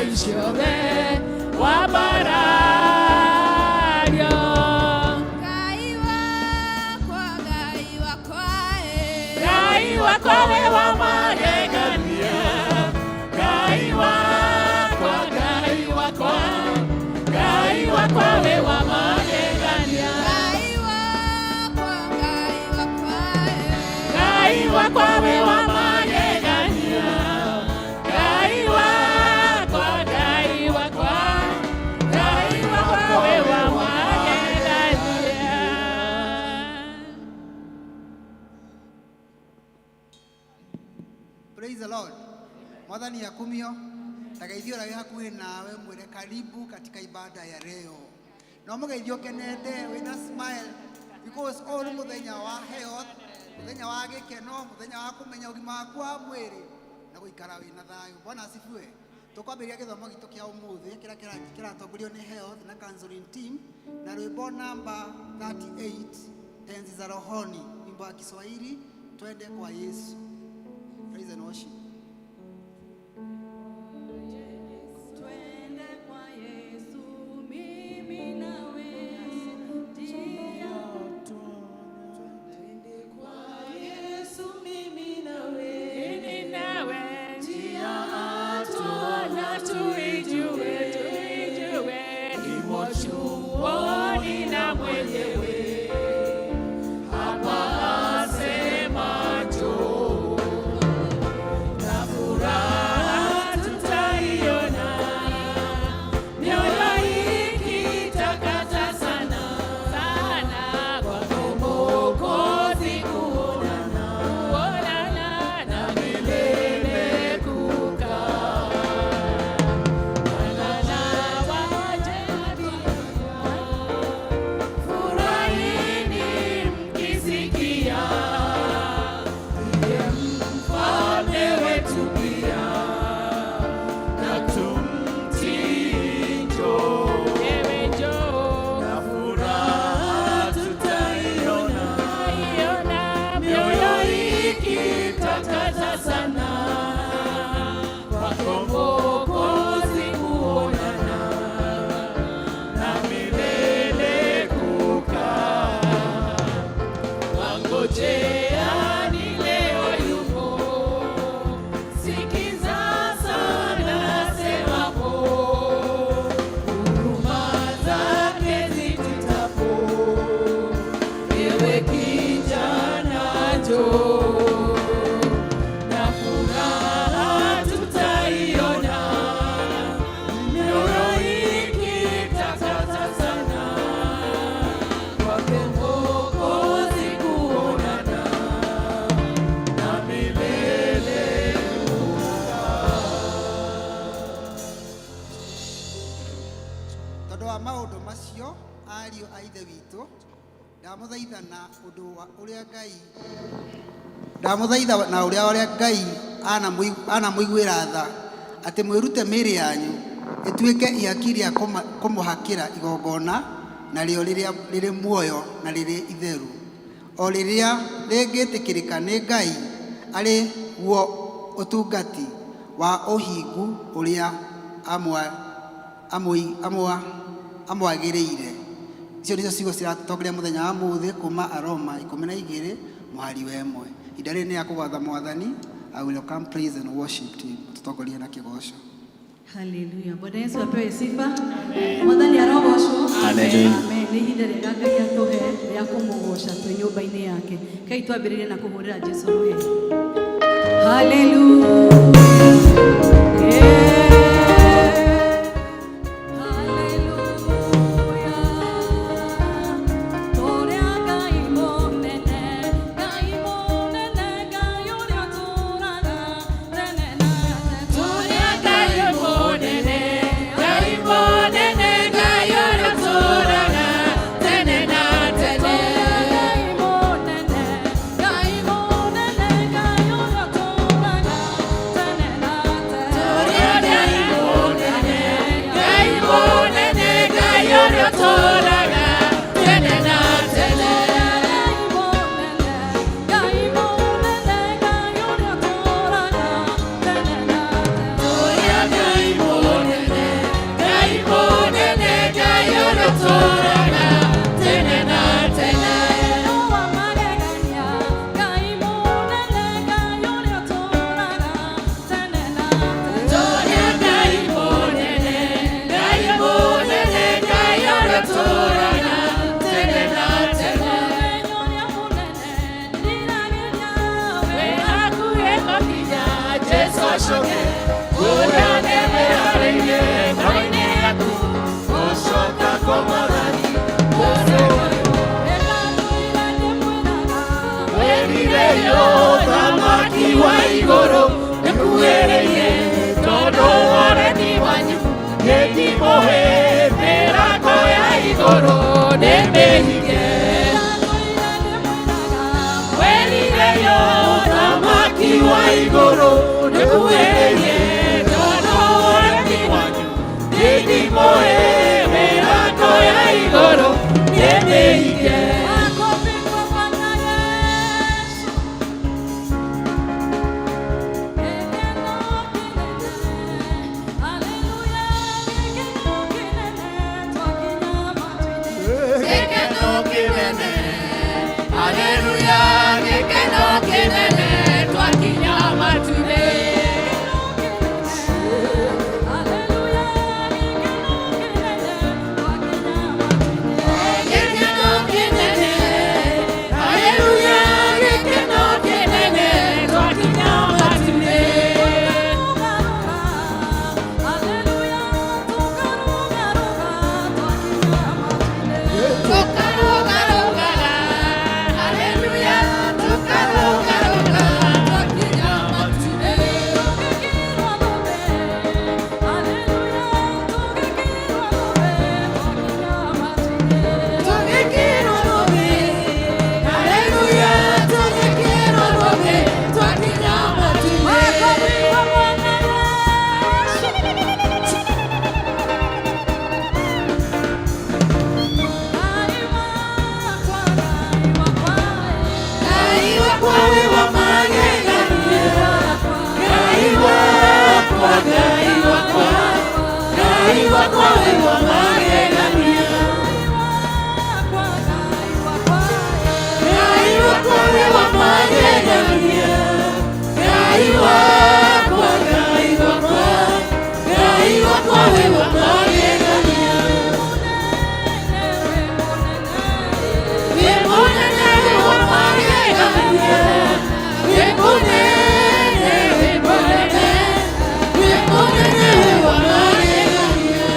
Ngai ciothe wambarario. Ngai wakwa, Ngai wakwa, eh. Ngai wakwa we wa magegania, Ngai wakwa, Ngai wakwa, Ngai wakwa we wa magegania. Ngai wakwa, Ngai wakwa, eh. Ngai wakwa we wa magegania, Ngai wakwa, Ngai wakwa, Ngai wakwa we wa magegania. Praise the Lord. Mwathani akumio. Tageithio ũrĩa wĩ hakuhĩ nawe, mwĩre karibu katika ibada ya leo. No mũgeithio ũkenete wĩna smile because ũyũ nĩ mũthenya wa health, mũthenya wa gĩkeno, mũthenya wa kũmenya ũgima waku wa mwĩrĩ na gũikara wĩna thayũ. Bwana asifiwe. Tũkwambĩrĩria gĩthomo gitũ kĩa ũmũthĩ kĩrĩa kĩratongorio nĩ health na counseling team na rwĩmbo namba 38, Tenzi za Rohoni, wimbo wa Kiswahili, Twende kwa Yesu. Praise and worship. Twende kwa Yesu, mimi nawe, njia. Twende kwa Yesu, mimi nawe, Mimi nawe njia tuona tuijue, tuijue, imo chuoni na mwenyewe hapa asema njoo, na furaha tutaiona, mioyo ikitakata sana sana, kwako Mwokozi kuonana, kuonana na milele kukaa. Bwana waje, furahini mkisikia, ndiye mfalme wetu pia, na tumtii njoo, ewe njoo, na furaha tutaiona, iona mioyo ikitakata sana, kwako Mwokozi kuonana na milele kukaa. Wangojeani leo yupo, sikiza sana semapo, huruma zake zitutapo, ewe kijana njoo, na furaha tutaiona, mioyo ikitakata sana, kwake Mwokozi kuonana na milele kukaa. Tondũ wa maũndũ macio, ariũ a Ithe witũ, ndamũthaitha na ũndũ wa ũrĩa Ngai, ndamũthaitha na ũrĩa Ngai anamũiguĩra tha, atĩ mwĩrute mĩĩrĩ yanyu ĩtuĩke ihaki rĩa kũmũhakĩra igongona narĩo rĩrĩa rĩrĩ muoyo na rĩrĩ itheru, o rĩrĩa rĩngĩtĩkĩrĩka nĩ Ngai, arĩ guo ũtungati wa ũhingu ũrĩa amwagĩrĩire. Icio nĩcio ciugo ciratongoria mũthenya wa mũthĩ kuma Aroma 12 mũhari wa 1. Ihinda rĩrĩ nĩ ya kũgatha Mwathani. I will welcome praise and worship team tũtongorie na kĩgoco. Haleluya. Bwana Yesu apewe sifa. Mwathani arogocwo. Amen. Amen. Nĩ ihinda rĩega Ngai atũhe rĩa kũmũgoca twĩ nyũmba-inĩ yake. Kai twambĩrĩrie na kũhũrĩra Jesu rũhĩ. Haleluya. Yeah. Haleluya. Tũrĩa Ngai mũnene, Ngai mũnene, Ngai ũrĩa ũtũũraga tene na tene. Tũrĩa Ngai mũnene, Ngai mũnene, Ngai ũrĩa ũtũũraga tene na tene. Ngai mũnene, Ngai mũnene, Ngai ũrĩa ũtũũraga tene na tene. Haleluya, gĩkeno kĩnene twakinya matu-inĩ. Gĩkeno kĩnene, haleluya, gĩkeno kĩnene twakinya matu-inĩ. Tukarũgarũgaga, haleluya, tukarũgarũga twakinya matu-inĩ. Tũgĩkĩrwo rũũĩ, haleluya, tũgĩkĩrwo rũũĩ twakinya matu-inĩ. Ngai wakwa wĩ wa magegania, Ngai wakwa, Ngai wakwa, Ngai wakwa wĩ wa magegania, Ngai wakwa wĩ wa magegania, Ngai wakwa, Ngai wakwa, Ngai wakwa wĩ wa magegania. Wĩ mũnene wĩ wa magegania, wĩ mũnene, wĩ mũnene, wĩ mũnene wĩ wa magegania.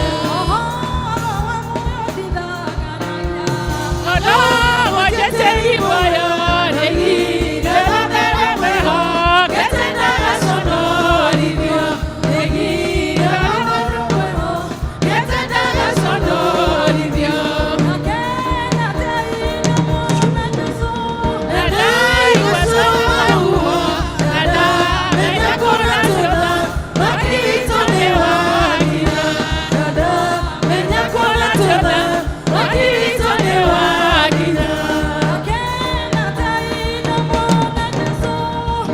Ọlọ́wọ́ jẹ́jẹ́ ìwọ̀yọ̀ lèyí, lẹ́lọ́bẹ̀rẹ̀ hàn, kẹ́tẹ́ náà sọ̀nà ìdíọ̀ lèyí, lẹ́lọ́bẹ̀rẹ̀ hàn, kẹ́tẹ́ náà sọ̀nà ìdíọ̀. Dada ìwàsówó dada mẹ́nyàkọ́rọ́ tọ́lá, mákìrìtọ́lẹ̀ wá kìlá. Dada mẹ́nyàkọ́rọ́ tọ́lá, mákìrìtọ́lẹ̀ wá kìlá.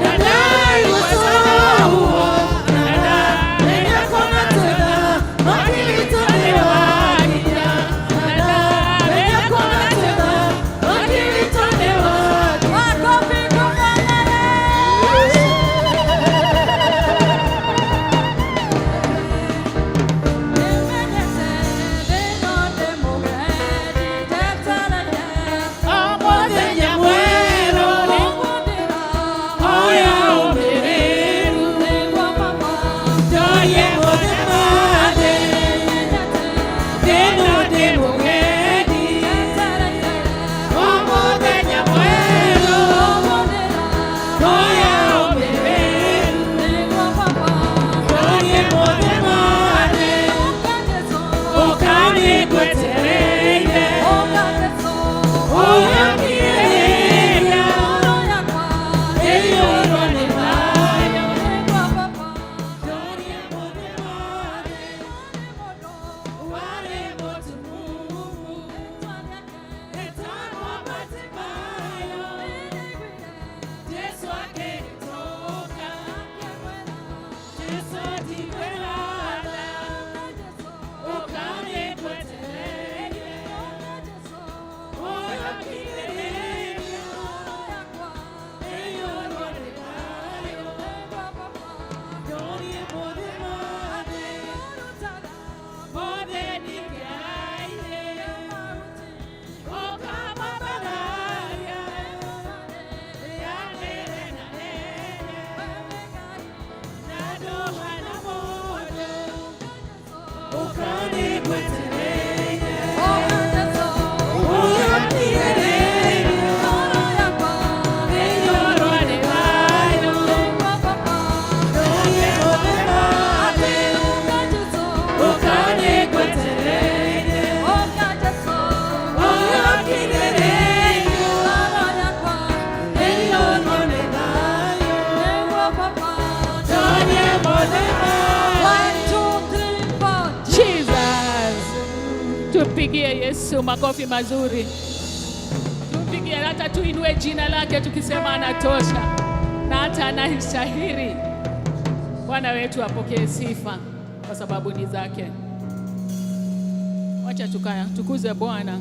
Dada ìwàsówó dada mẹ́nyàkọ́rọ́ tọ́lá, mákìrìtọ́lẹ̀ wá kìlá. Dada mẹ́nyàkọ́rọ́ tọ́lá, mákìrìtọ́lẹ̀ wá kìlá. Ọmọdé mwero, oya omereru, toye mode deno de mugedi. Ọmọdé mwero, oya omereru, toye mode okani kwetereire, oya kireya, eyo irone mayo. Toye mode wale motu etano matimayo, Jesu akenitoka, Jesu atikwelala, ukane kwetelele, oyo kilele, eyo rone mayo, doni mode made, mode nikaile, okamabalaria, yanele na nene, nadohana modo, ukane kwetelele, oyo kilele, eyo rone mayo, doni mode made, ukane kwetelele, oyo kilele, eyo rone mayo, doni mode made. 1, 2, 3, 4. Jesus. Tupigie Yesu makofi mazuri, tumpigie hata tuinue jina lake tukisema anatosha na hata anastahili. Bwana wetu apokee sifa kwa sababu ni zake. Wacha tukuze Bwana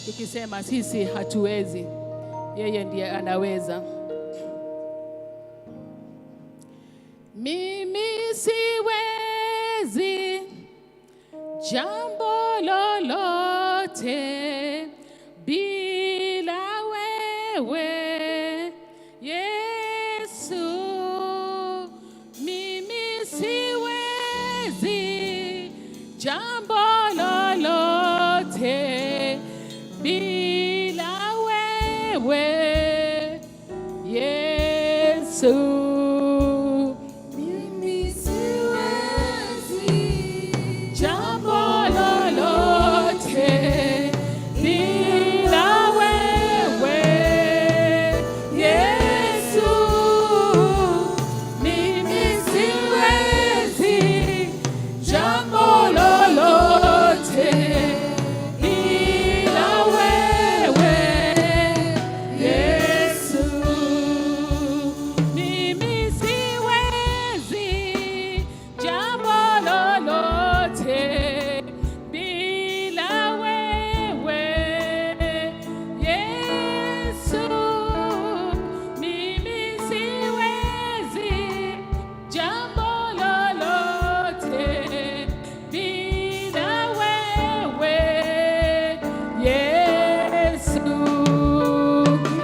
tukisema sisi hatuwezi, Yeye ndiye anaweza. Mimi siwezi jambo lolote bila wewe, Yesu. Mimi siwezi jambo lolote bila wewe, Yesu. Mimi siwezi Jambo lolote bila wewe, Yesu. Mimi siwezi jambo lolote bila wewe, Yesu. Mimi siwezi jambo lolote bila wewe, Yesu. Mimi siwezi jambo lolote bila wewe, Yesu.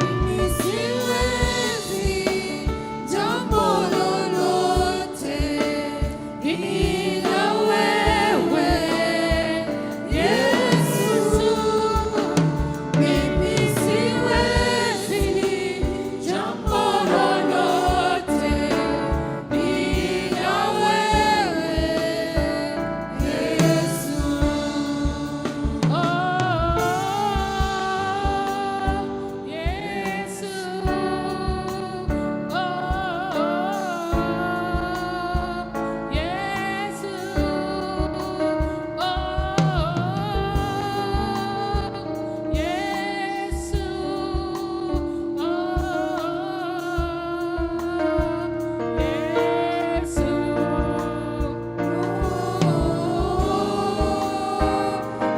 Mimi siwezi jambo lolote bila wewe, Yesu. Mimi siwezi jambo lolote bila wewe, Yesu. Oh, Yesu. Oh, Yesu. Oh, Yesu. Oh, Yesu.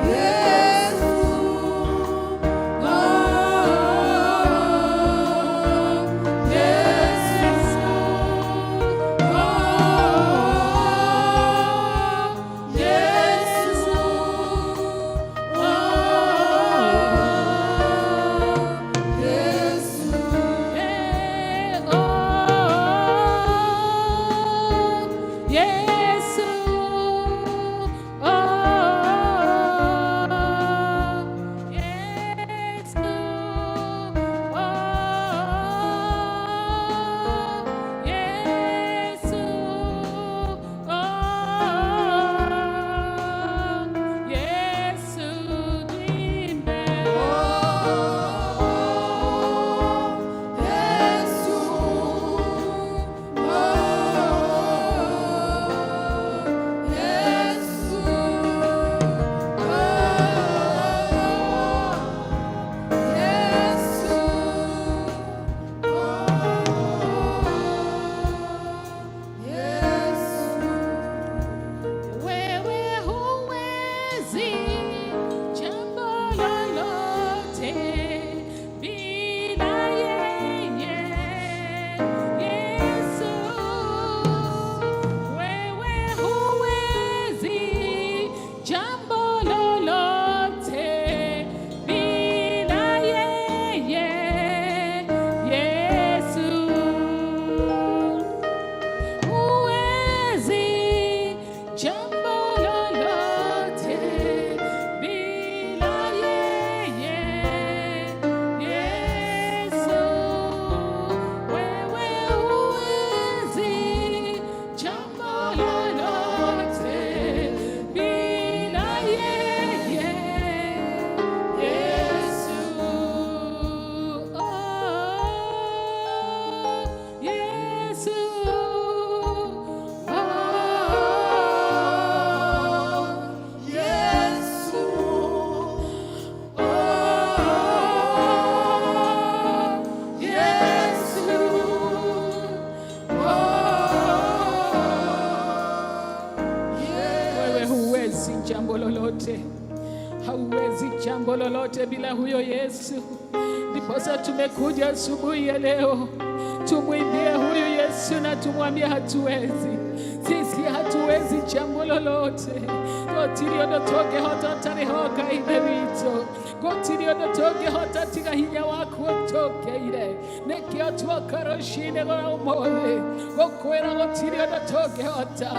Yesu, oh Yesu, oh Yesu, oh Yesu. Oh, Yesu, oh, Yesu, oh, Yesu, oh, Yesu, tuimbe. Yesu, oh Yesu, oh Yesu, oh Yesu. Wewe huwezi jambo lolote bila yeye, Yesu. Wewe huwezi jambo lolote bila yeye, Yesu. Huwezi jambo lolote bila yeye, Yesu. Wewe huwezi jambo lolote bila yeye, Yesu. Oh, Yesu. Oh, Yesu, oh Yesu, oh Wewe huwezi jambo lolote. Hauwezi jambo lolote bila huyo Yesu. Ndiposa tumekuja asubuhi ya leo tumwimbie huyu Yesu na tumwambie hatuwezi, sisi hatuwezi jambo lolote. Gũtirĩ ũndũ tũngĩhota ũtarĩ ho Ngai Ithe witũ, gũtirĩ ũndũ tũngĩhota tiga hinya waku ũtũkĩire. Nĩkĩo tuoka rũcinĩ rwa ũmũthĩ gũkwĩra gũtirĩ ũndũ tũngĩhota,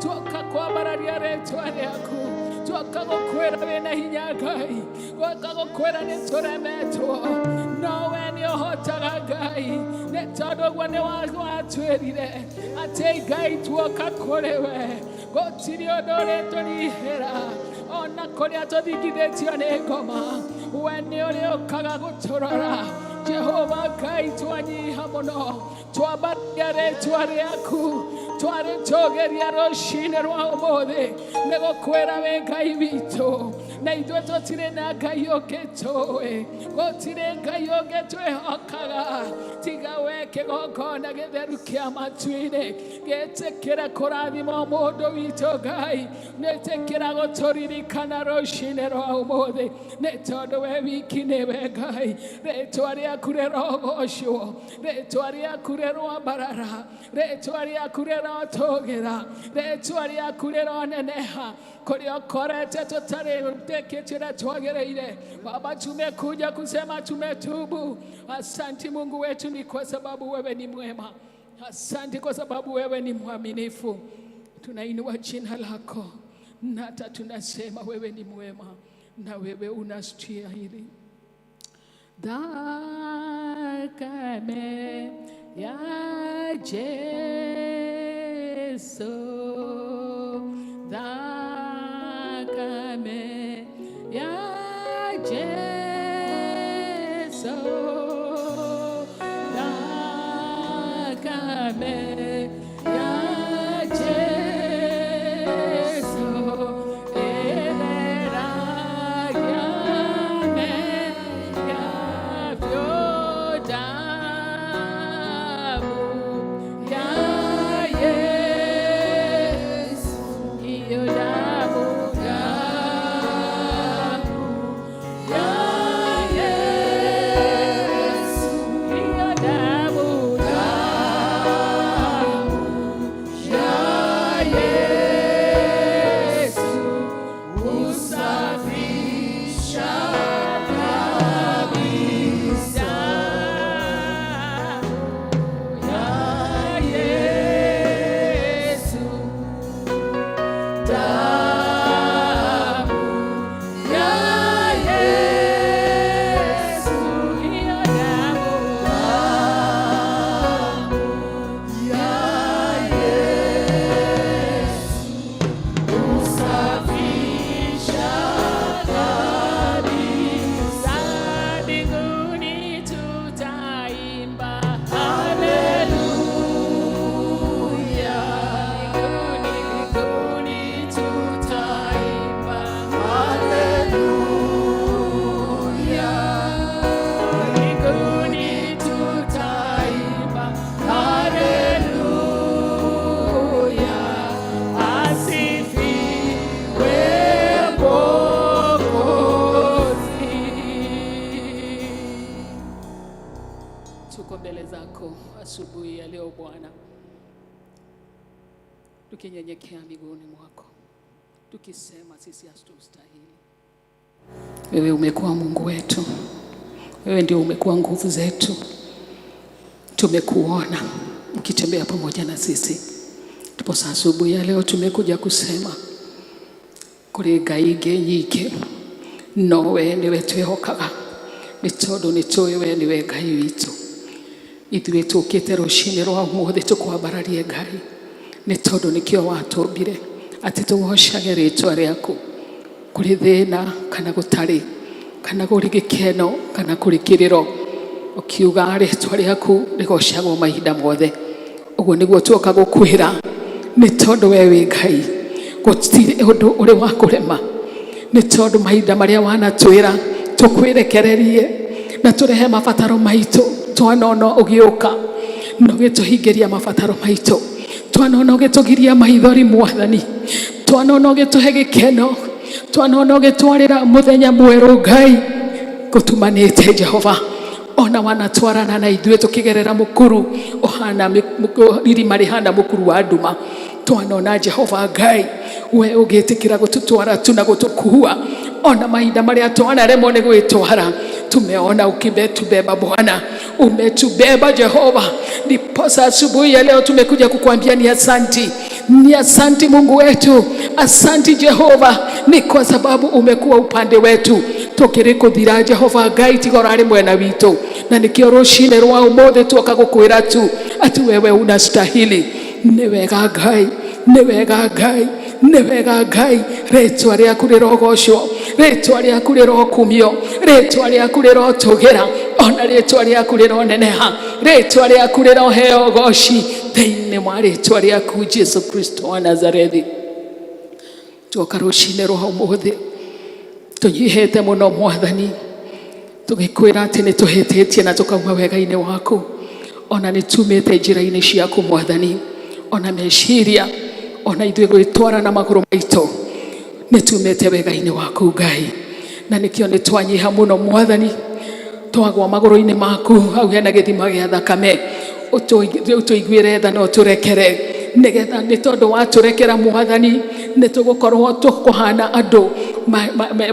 tuoka kwambararia rĩtwa rĩaku, tuoka gũkwĩra wĩna hinya Ngai, guoka gũkwĩra nĩ tũremetwo, no we nĩ ũhotaga Ngai, nĩ tondũ ũguo nĩ watwĩrire atĩ Ngai tuoka kũrĩ we gũtirĩ ũndũ ũrĩtũnyihĩra, ona kũrĩa tũthingithĩtio nĩ ngoma, we nĩ ũrĩũkaga gũtũrora. Jehova Ngai, twanyiha mũno, twambatia rĩtwa rĩaku, twarĩtũgĩria rũcinĩ rwa ũmũthĩ, nĩ gũkwĩra wĩ Ngai witũ, na ithuĩ tũtirĩ na Ngai ũngĩ tũĩ, gũtirĩ Ngai ũngĩ twĩhokaga tiga we. Kĩgongona gĩtheru kĩa matu-inĩ gĩtĩkĩre kũrathima mũndũ witũ Ngai, nĩtĩkĩra gũtũririkana rũcinĩ rwa ũmũthĩ, nĩ tondũ we wiki nĩwe Ngai. Rĩtwa rĩaku rĩrogocwo, rĩtwa rĩaku rĩroambarara, rĩtwa rĩaku rĩrotũgĩra, rĩtwa rĩaku rĩroneneha kũrĩa ũkorete tũtarĩ tĩkĩtie ũrĩa twagĩrĩire. Baba, tumekuja kusema tumetubu. Asante Mungu wetu, ni kwa sababu wewe ni mwema. Asante kwa sababu wewe ni mwaminifu. Tunainua jina lako na hata tunasema wewe ni mwema na wewe unastahili. Thakame ya Jesu, thakame ya Jesu, thakame ya Jesu, ĩtheragia mehia biũ. Damu ya Yesu, iyo damu, damu ya Yesu, iyo damu, damu ya Yesu husafisha kabisa. Damu ya Yesu, damu ya Yesu, iyo damu, damu ya Yesu husafisha kabisa. Mbinguni tutaimba haleluya, mbinguni, mbinguni tutaimba haleluya, mbinguni tutaimba haleluya, asifiwe Mwokozi. Tuko mbele zako asubuhi ya leo Bwana, tukinyenyekea miguuni mwako, tukisema sisi hatustahili. Wewe umekuwa Mungu wetu, wewe ndio umekuwa nguvu zetu. Tumekuona ukitembea pamoja na sisi. Ndiposa asubuhi ya leo tumekuja kusema kũrĩ ngai ingĩ nyingĩ, no we nĩwe twĩhokaga, nĩ tondũ nĩ tũĩ we nĩwe Ngai witũ. Ithuĩ tũkĩte rũcinĩ rwa ũmũthĩ tũkwambararie Ngai, nĩ tondũ nĩkĩo watũmbire atĩ tũgocage rĩtwa rĩaku, kũrĩ thĩna kana gũtarĩ, kana kũrĩ gĩkeno kana kũrĩ kĩrĩro, ũkiuga rĩtwa rĩaku rĩgocagwo mahinda mothe. Ũguo nĩguo tuoka gũkwĩra, nĩ tondũ we wĩ Ngai, gũtirĩ ũndũ ũrĩ wa kũrema, nĩ tondũ mahinda marĩa wanatwĩra tũkwĩrekererie na tũrehe mabataro maitũ, twanona ũgĩũka na ũgĩtũhingĩria mabataro maitũ, twanona ũgĩtũgiria maithori Mwathani, twanona ũgĩtũhe gĩkeno. Twanona ũgĩtwarĩra mũthenya mwerũ Ngai gũtumanĩte Jehova, ona wanatwarana na ithuĩ tũkĩgerera mũkuru ũhana irima rĩhana mũkuru wa nduma. Twanona Jehova Ngai we ũgĩtĩkĩra gũtũtwara tu na gũtũkua ona mahinda marĩa twanaremwo nĩ gwĩtwara. Tumeona ukibetubeba Bwana, umetubeba Jehova. Ndiposa asubuhi ya leo tumekuja kukuambia ni asanti, ni asanti Mungu wetu, asanti Jehova, ni kwa sababu umekuwa upande wetu. Tukĩrĩ kũthira Jehova Ngai tiga ũrarĩ mwena witũ, na nĩkĩo rũcinĩ rwa ũmũthĩ tuoka gũkwĩra tu ati wewe unastahili. Nĩ wega Ngai, nĩ wega Ngai, nĩ wega Ngai. Rĩtwa rĩaku rĩrogocwo, rĩtwa rĩaku rĩrokumio, rĩtwa rĩaku rĩrotũgĩra, ona rĩtwa rĩaku rĩroneneha, rĩtwa rĩaku rĩroheo goci thĩinĩ wa rĩtwa rĩaku Jesu Kristo wa Nazarethi. Tuoka rũcinĩ rwa ũmũthĩ tũnyihĩte mũno Mwathani, tũgĩkwĩra atĩ nĩ tũhĩtĩtie na tũkauma wega-inĩ waku, ona nĩ tumĩte njĩra-inĩ ciaku Mwathani, ona meciria, ona ithuĩ gwĩtwara na magũrũ maitũ nĩ tumĩte wega-inĩ waku Ngai, na nĩkĩo nĩ twanyiha mũno Mwathani, twagwa magũrũ-inĩ maku hau hena gĩthima gĩa thakame, ũtũiguĩre tha na ũtũrekere, nĩgetha nĩ tondũ watũrekera Mwathani nĩ tũgũkorwo tũkũhana andũ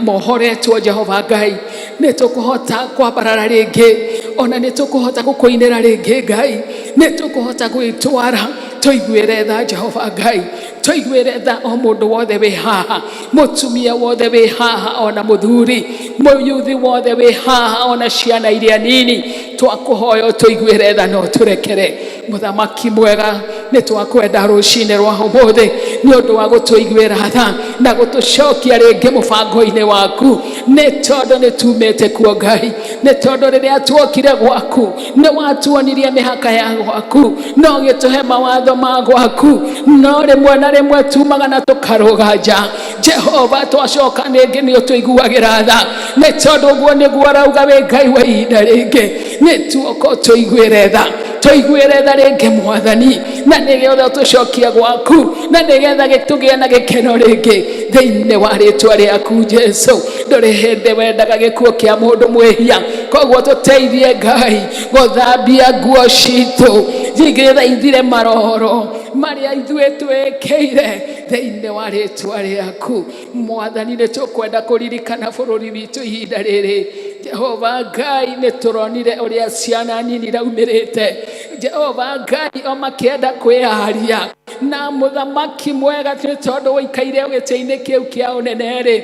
mohoretwo Jehova Ngai, nĩ tũkũhota kwambarara rĩngĩ, ona nĩ tũkũhota gũkũinĩra rĩngĩ Ngai, nĩ tũkũhota gwĩtwara. Tũiguĩre tha Jehova Ngai, tũiguĩre tha o mũndũ wothe wĩ haha, mũtumia wothe wĩ haha, ona mũthuri, mũyuthi wothe wĩ haha, ona ciana iria nini, twakũhoya ũtũiguĩre tha na ũtũrekere. Mũthamaki mwega, nĩ twakwenda rũcinĩ rwa ũmũthĩ nĩ ũndũ wa gũtũiguĩra tha na gũtũcokia rĩngĩ mũbango-inĩ waku, nĩ tondũ nĩ tumĩte kuo Ngai, nĩ tondũ rĩrĩa tuokire gwaku nĩ watuonirie mĩhaka ya gwaku, no ũgĩtũhe mawatho ma gwaku, no rĩmwe na rĩmwe tumaga na tũkarũga nja. Jehova, twacoka rĩngĩ nĩ ũtũiguagĩra tha, nĩ tondũ ũguo nĩguo ũrauga wĩ Ngai wa ihinda rĩngĩ. Nĩ tuoka ũtũiguĩre tha, tũiguĩre tha rĩngĩ Mwathani, na nĩgetha ũtũcokie gwaku, na nĩgetha tũgĩe na gĩkeno rĩngĩ thĩinĩ wa rĩtwa rĩaku Jesu. Ndũrĩ hĩndĩ wendaga gĩkuũ kĩa mũndũ mwĩhia, koguo tũteithie Ngai gũthambia nguo citũ nĩgetha ithire maroro marĩa ithuĩ twĩkĩire thĩinĩ wa rĩtwa rĩaku Mwathani. Nĩ tũkwenda kũririkana bũrũri witũ ihinda rĩrĩ Jehova Ngai. Nĩ tũronire ũrĩa ciana nini iraumĩrĩte Jehova Ngai, o makĩenda kwĩyaria na mũthamaki mwega, nĩ tondũ ũikaire gĩtĩ-inĩ kĩu kĩa ũnene rĩ,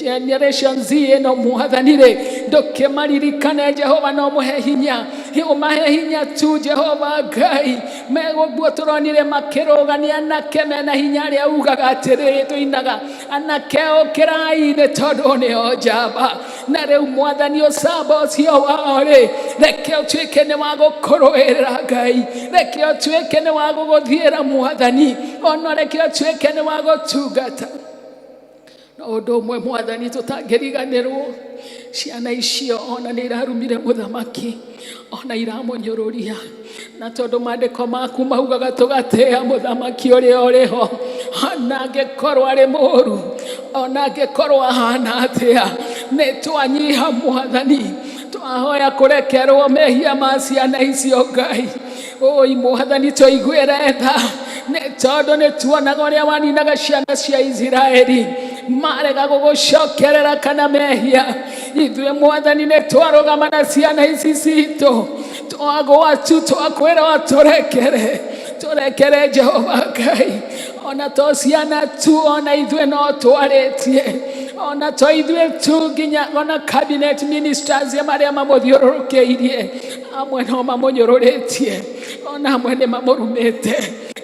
Generation Z ĩno Mwathani rĩ, ndũkĩmaririkane Jehova, no mũhe hinya, ũmahe hinya tu Jehova Ngai. Megũguo tũronire makĩrũgania anake mena hinya arĩa ugaga atĩrĩrĩ, tũinaga anake ũkĩrai nĩ tondũ nĩo njamba. Na rĩu Mwathani, ũcamba ũcio wao rĩ, reke ũtuĩke nĩ wa gũkũrũĩrĩra Ngai, reke ũtuĩke nĩ wa gũgũthiĩra Mwathani, ona reke ũtuĩke nĩ wa gũtungata. No ũndũ ũmwe Mwathani tũtangĩriganĩrwo, ciana icio ona nĩ irarumire mũthamaki, ona iramũnyũrũria, na tondũ maandĩko maku maugaga tũgatĩĩa mũthamaki ũrĩa ũrĩho, ona angĩkorwo arĩ mũũru, ona angĩkorwo ahana atĩa, nĩ twanyiha Mwathani, twahoya kũrekerwo mehia ma ciana icio Ngai. Oi Mwathani, tũiguĩre tha, nĩ tondũ nĩ tuonaga ũrĩa waninaga ciana cia Isiraeli marega gũgũcokerera kana mehia. Ithuĩ Mwathani nĩ twarũgama na ciana ici citũ, twagwa tu twakwĩra tũrekere, tũrekere Jehova Ngai. Ona to ciana tu, ona ithuĩ no twarĩtie, ona to ithuĩ tu, nginya ona cabinet ministers marĩa mamũthiũrũrũkĩirie, amwe no mamũnyũrũrĩtie, ona amwe nĩ mamũrumĩte.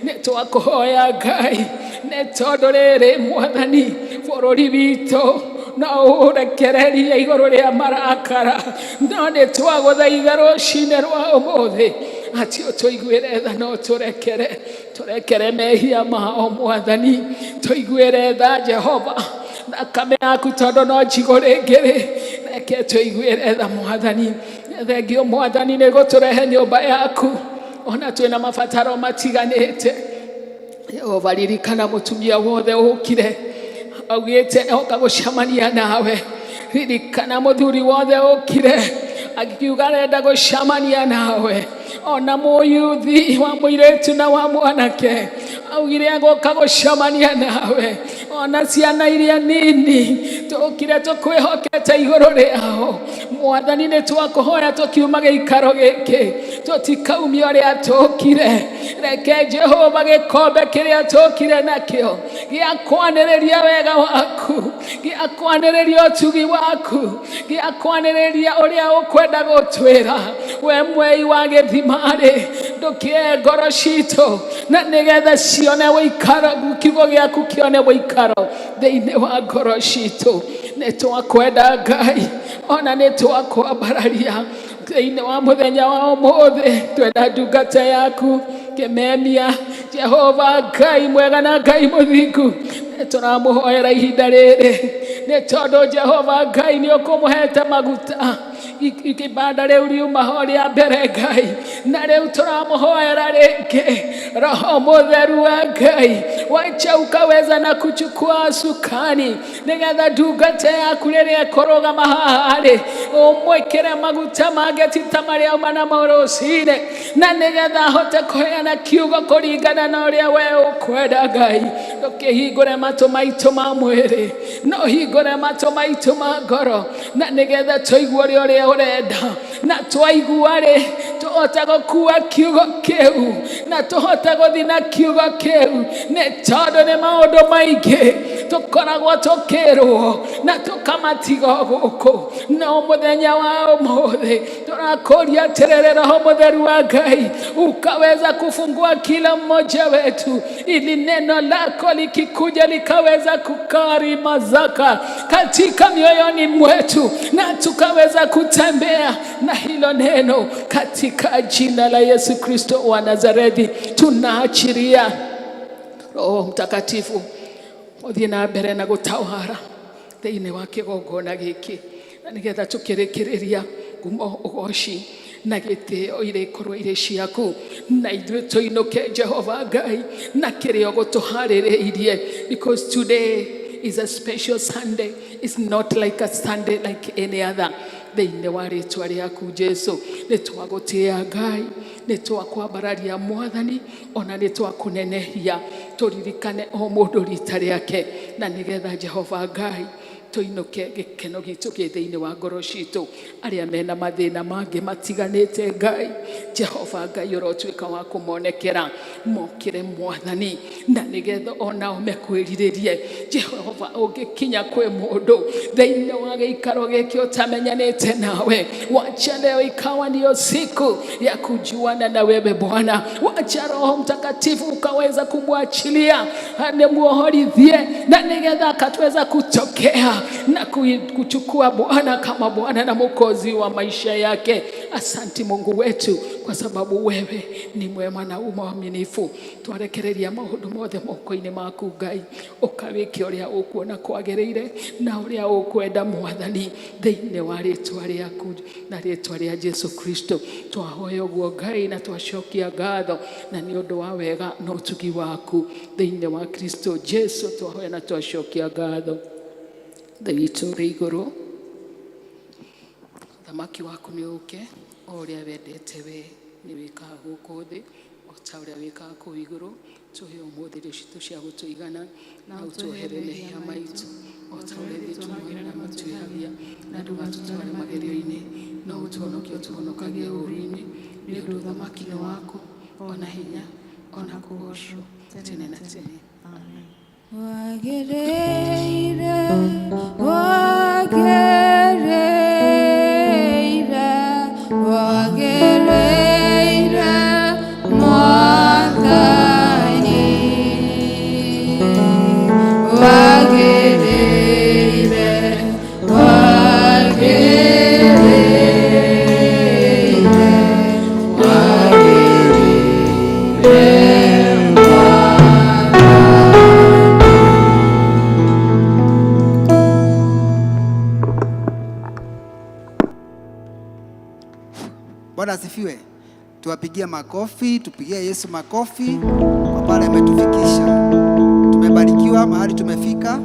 Nĩ twakũhoya Ngai, nĩ tondũ rĩrĩ Mwathani, bũrũri witũ no ũrekererie igũrũ rĩa marakara, no nĩ twagũthaitha rũcinĩ rwa ũmũthĩ atĩ ũtũiguĩre tha na ũtũrekere, tũrekere mehia mao Mwathani. Tũiguĩre tha Jehova, thakame yaku tondũ no njigũ rĩngĩ rĩ, reke tũiguĩre tha Mwathani. Thengio Mwathani nĩ gũtũrehe nyũmba yaku, ona twĩna mabataro matiganĩte. Jehova, ririkana mũtumia wothe ũkire. Augĩte oka gũcemania nawe. Ririkana mũthuri wothe ũkire akiuga arenda gũcemania nawe, ona mũyuthi wa mũirĩtu na wa mwanake augire agoka gũcemania nawe, ona ciana iria nini tũkire tũkwĩhokete igũrũ rĩao. Mwathani, nĩ twakũhoya tũkiuma gĩikaro gĩkĩ tũtikaumia ũrĩa tũkire. Reke Jehova gĩkombe kĩrĩa tũkire nakĩo gĩa kwanĩrĩria wega waku, gĩa kwanĩrĩria ũtugi waku, gĩa kwanĩrĩria ũrĩa ũkwenda gũtwĩra. We mwei wa gĩthima-rĩ, ndũkĩe ngoro citũ na nĩgetha cione ũikaro, kiugo gĩaku kĩone ũikaro thĩinĩ wa ngoro citũ. Nĩ twakwenda Ngai, ona nĩ twakwambararia thĩinĩ wa mũthenya wa ũmũthĩ. Twenda ndungata yaku kĩmemia, Jehova Ngai mwega na Ngai mũthingu, nĩ tũramũhoera ihinda rĩrĩ nĩ tondũ Jehova Ngai nĩ ũkũmũhete maguta ikibanda rĩu riuma ho rĩa mbere Ngai, na rĩu tũramũhoera rĩngĩ. Roho Mũtheru wa Ngai, wacha ukaweza na kuchukua usukani nĩgetha ndungata yaku rĩrĩa ĩkũrũgama haha rĩ, ũmwĩkĩre maguta mangĩ ti ta marĩa auma namo rũcinĩ, na nĩgetha ahote kũheana kiugo kũringana na ũrĩa we ũkwenda. Ngai, ndũkĩhingũre matũ maitũ ma mwĩrĩ, no hingũre matũ maitũ ma ngoro, na nĩgetha tũigue ũrĩa ũrĩa ũrenda, na twaigua rĩ, tũhote gũkua kiugo kĩu na tũhote gũthiĩ na kiugo kĩu, nĩ tondũ nĩ maũndũ maingĩ tũkoragwo tũkĩrwo na tũkamatiga gũkũ. No mũthenya wa ũmũthĩ tũrakũria atĩrĩrĩ, Roho Mũtheru wa Ngai, ukaweza kufungua kila mmoja wetu ili neno lako likikuja likaweza kukarimazaka katika mioyoni mwetu na tukaweza kutembea na hilo neno katika jina la Yesu Kristo wa Nazareti. Tunaachiria Roho Mtakatifu ũthiĩ na mbere na gũtawara thĩinĩ wa kĩgongona gĩkĩ, na nĩgetha tũkĩrĩkĩrĩria, ngumo, ũgoci na gĩtĩo irĩkorwo irĩ ciaku, na ithuĩ tũinũke, Jehova Ngai, na kĩrĩa ũgũtũharĩrĩirie, because today is a special Sunday. It's not like a Sunday like any other. Thĩinĩ wa rĩtwa rĩaku Jesu, nĩ twagũtĩĩa Ngai, nĩ twakwambararia Mwathani, ona nĩ twakũnenehia. Tũririkane o mũndũ rita rĩake, na nĩgetha Jehova Ngai tũinũke gĩkeno gitũ gĩ thĩinĩ wa ngoro citũ. Arĩa mena mathĩna mangĩ matiganĩte, Ngai, Jehova Ngai, ũrotuĩka wa kũmonekera mokĩre Mwathani, na nĩgetha onao mekwĩrirĩrie. Jehova, ũngĩkinya kwĩ mũndũ thĩinĩ wa gĩikaro gĩkĩ ũtamenyanĩte nawe, wacha leo ikawa ndiyo siku ya kujuana na wewe Bwana. Wacha Roho Mtakatifu ukaweza kumwachilia anemuohorithie, na nĩgetha akatweza kutokea na kuchukua Bwana kama Bwana na Mwokozi wa maisha yake. Asanti Mungu wetu, kwa sababu wewe ni mwema na umwaminifu. Twarekereria maũndũ mothe moko-inĩ maku Ngai, ũkawĩke ũrĩa ũkuona kwagĩrĩire na ũrĩa ũkwenda Mwathani, thĩinĩ wa rĩtwa rĩaku na rĩtwa rĩa Jesu Kristo twahoya ũguo Ngai, na twacokia ngatho na nĩ ũndũ wa wega na ũtugi waku. Thĩinĩ wa Kristo Jesu twahoya na twacokia ngatho. Ithe witũ ũrĩ igũrũ, thamaki waku nĩ ũke, o ũrĩa wendete we nĩ wĩkaga gũkũ thĩ o ta ũrĩa wĩkaga kũu igũrũ. Tũhe ũmũthĩ irio citũ cia gũtũigana, na ũtuohere mehia maitũ o ta ũrĩa ithuĩ tuohagĩra na matwĩhagia, na ndũgatũtware magerio-inĩ, no ũtũhonokie ũtũhonokagie ũũru-inĩ, nĩ ũndũ ũthamaki nĩ waku, ona hinya, ona kũgoocwo tene na tene. Wagĩrĩire, wagĩrĩire, wagĩrĩire Mwathani, wagĩrĩire, wagĩrĩire, wagĩrĩire Mwathani. Bwana asifiwe. Tuwapigie makofi, tupigie Yesu makofi kwa pale ametufikisha. Tumebarikiwa mahali tumefika.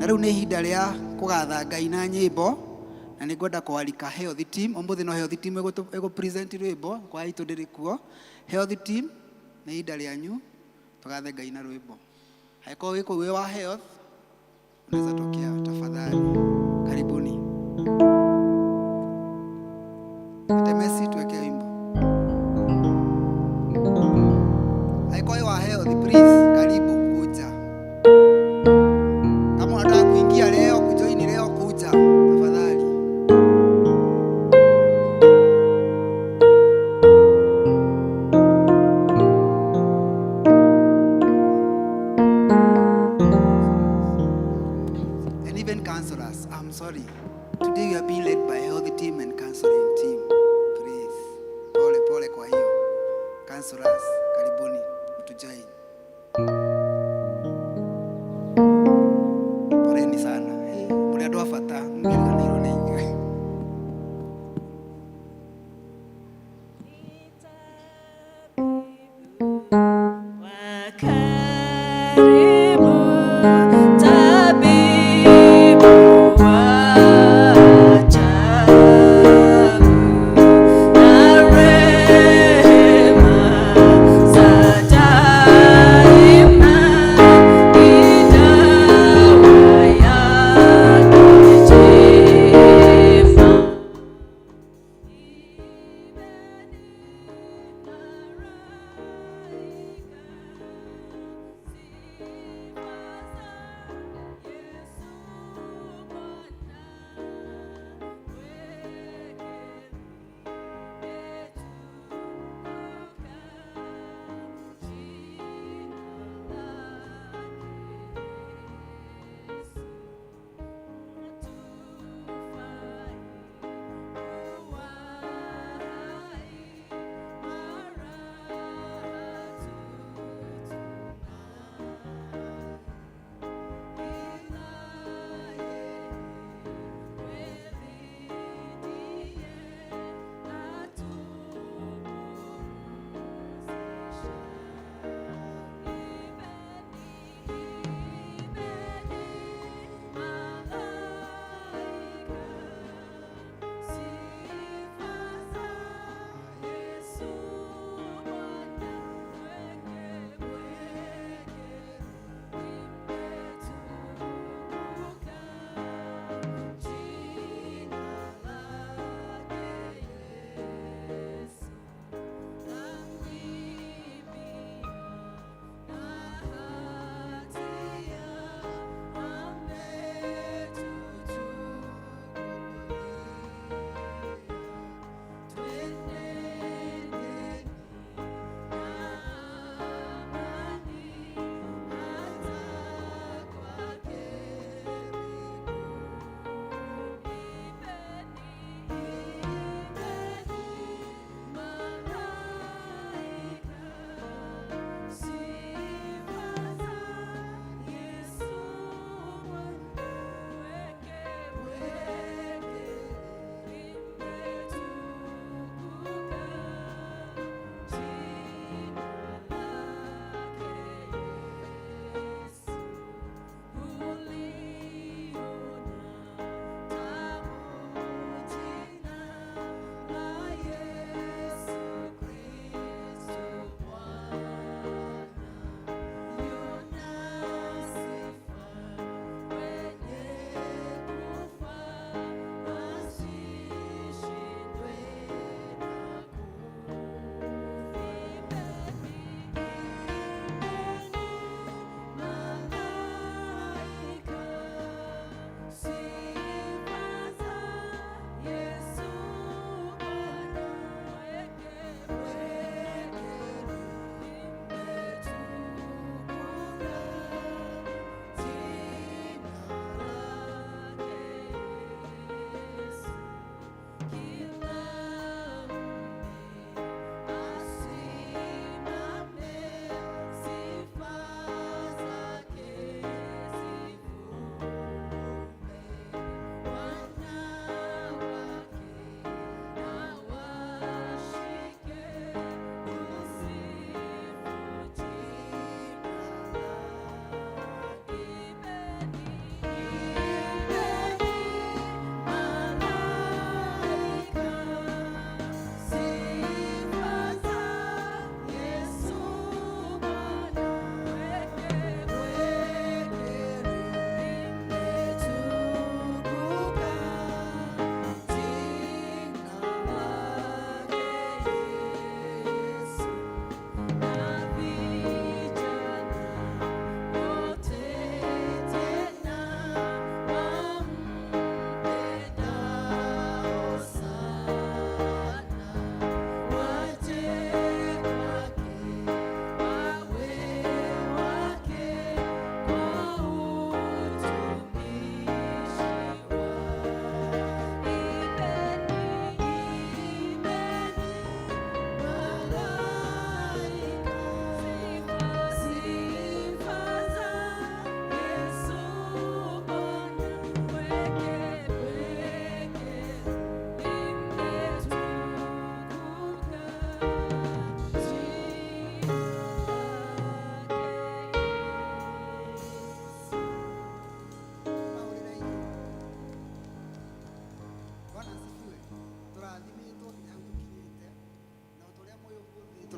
Na rĩu nĩ ihinda rĩa kũgatha Ngai na nyĩmbo, na nĩ ngwenda kwarika health team. Ũmũthĩ no health team ĩgũ present rwĩmbo, kwa itũ ndĩrĩ kuo. Health team, nĩ ihinda rĩanyu tũgathe Ngai na rwĩmbo. Angĩkorwo wĩ kũu wĩ wa health, unaweza tokea tafadhali. Karibuni. Temesi, tuweke wimbo. Angĩkorwo wĩ wa health, please, karibu kuja. Kama unataka kuingia leo, kujoin leo, kuja tafadhali. And even counselors, I'm sorry. Today we are being led by health team and counseling team. Please. Pole pole kwa hiyo. Counselors, karibuni mtujoin. Poleni sana. Mũrĩ andũ a bata, mũngĩriganĩirwo nĩ inyuĩ. Karibu tabibu wa ajabu na rehema za daima ni dawa yake.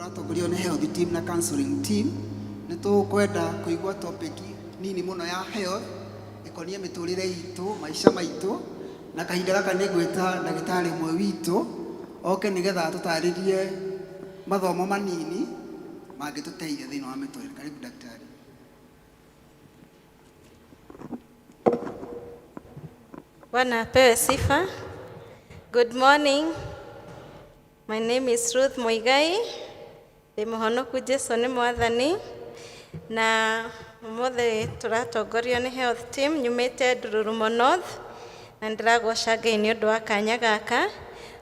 Tũratongorio nĩ health team na counseling team. Nĩ tũkwenda kũigua topic nini mũno ya health ĩkoniĩ mĩtũrĩre itũ, maica maitũ, na kahinda gaka nĩ ngwĩta ndagĩtarĩ ũmwe witũ oke nĩgetha atũtarĩrie mathomo manini mangĩtũteithia thĩinĩ wa mĩtũrĩre. Karibu daktari. Bwana apewe sifa. Good morning. My name is Ruth Muigai. Ndĩ mũhonoku Jesu nĩ mwathani na ũmũthĩ tũratongorio nĩ health team nyumĩte Ndururumo North na ndĩragoca Ngai nĩ ũndũ wa kanya gaka.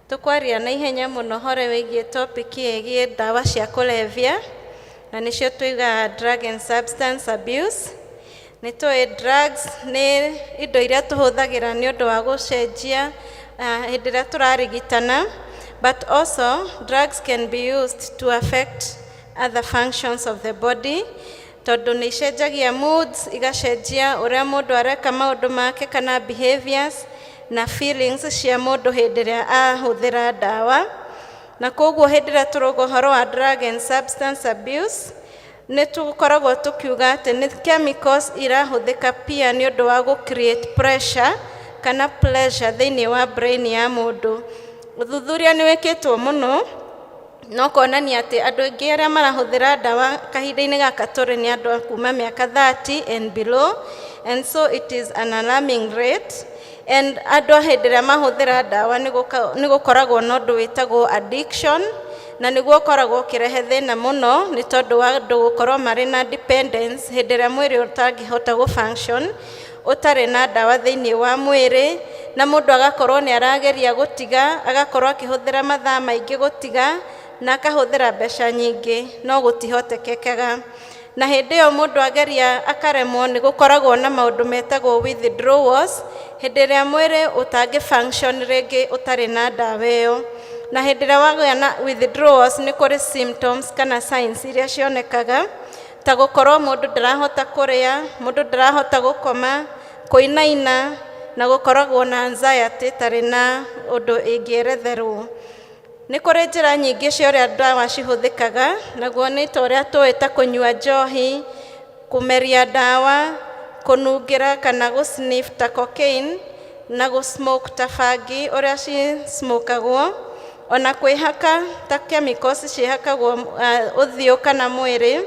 Tũkwaria na ihenya mũno ũhoro wĩgiĩ topic ĩgiĩ ndawa cia kũrebia na nĩcio tuigaga drug and substance abuse. Nĩ tũĩ drugs nĩ indo iria tũhũthagĩra nĩ ũndũ wa gũcenjia hĩndĩ ĩrĩa tũrarigitana, but also drugs can be used to affect other functions of the body tondũ nĩ icenjagia moods, igacenjia ũrĩa mũndũ areka maũndũ make kana behaviors na feelings cia mũndũ hĩndĩ ĩrĩa ahũthĩra ndawa. Na koguo hĩndĩ ĩrĩa tũrauga ũhoro wa drug and substance abuse, nĩ tũkoragwo tũkiuga atĩ nĩ chemicals irahũthĩka pia nĩ ũndũ wa gũ create pressure kana pleasure thĩinĩ wa brain ya mũndũ. Ũthuthuria nĩ wĩkĩtwo mũno no kuonania atĩ andũ aingĩ arĩa marahũthĩra ndawa kahinda-inĩ gaka tũrĩ nĩ andũ a kuma mĩaka 30 and below, and so it is an alarming rate. And andũ hĩndĩ ĩrĩa mahũthĩra ndawa nĩ gũkoragwo na ũndũ wĩtagwo addiction, na nĩguo ũkoragwo ũkĩrehe thĩna mũno nĩ tondũ wa andũ gũkorwo marĩ na dependence hĩndĩ ĩrĩa mwĩrĩ ũtangĩhota gũ function ũtarĩ na ndawa thĩinĩ wa mwĩrĩ, na mũndũ agakorwo nĩ arageria gũtiga, agakorwo akĩhũthĩra mathaa maingĩ gũtiga na akahũthĩra mbeca nyingĩ no gũtihotekekaga. Na hĩndĩ ĩyo mũndũ ageria akaremwo, nĩ gũkoragwo na maũndũ metagwo withdrawals, hĩndĩ ĩrĩa mwĩrĩ ũtangĩ function rĩngĩ ũtarĩ na ndawa ĩyo. Na hĩndĩ ĩrĩa wagĩa na withdrawals, nĩ kũrĩ symptoms kana signs iria cionekaga ta gũkorwo mũndũ ndarahota kũrĩa, mũndũ ndarahota gũkoma, kũinaina na gũkoragwo na anxiety ĩtarĩ na ũndũ ĩngĩeretherwo. Nĩ kũrĩ njĩra nyingĩ cia ũrĩa ndawa cihũthĩkaga, naguo nĩ ta ũrĩa tũĩ ta kũnyua njohi, kũmeria ndawa, kũnungĩra kana gũ sniff ta cocaine, na gũ smoke ta bangi ũrĩa ci-smokagwo, ona kwĩhaka ta chemicals ciĩhakagwo ũthiũ kana mwĩrĩ,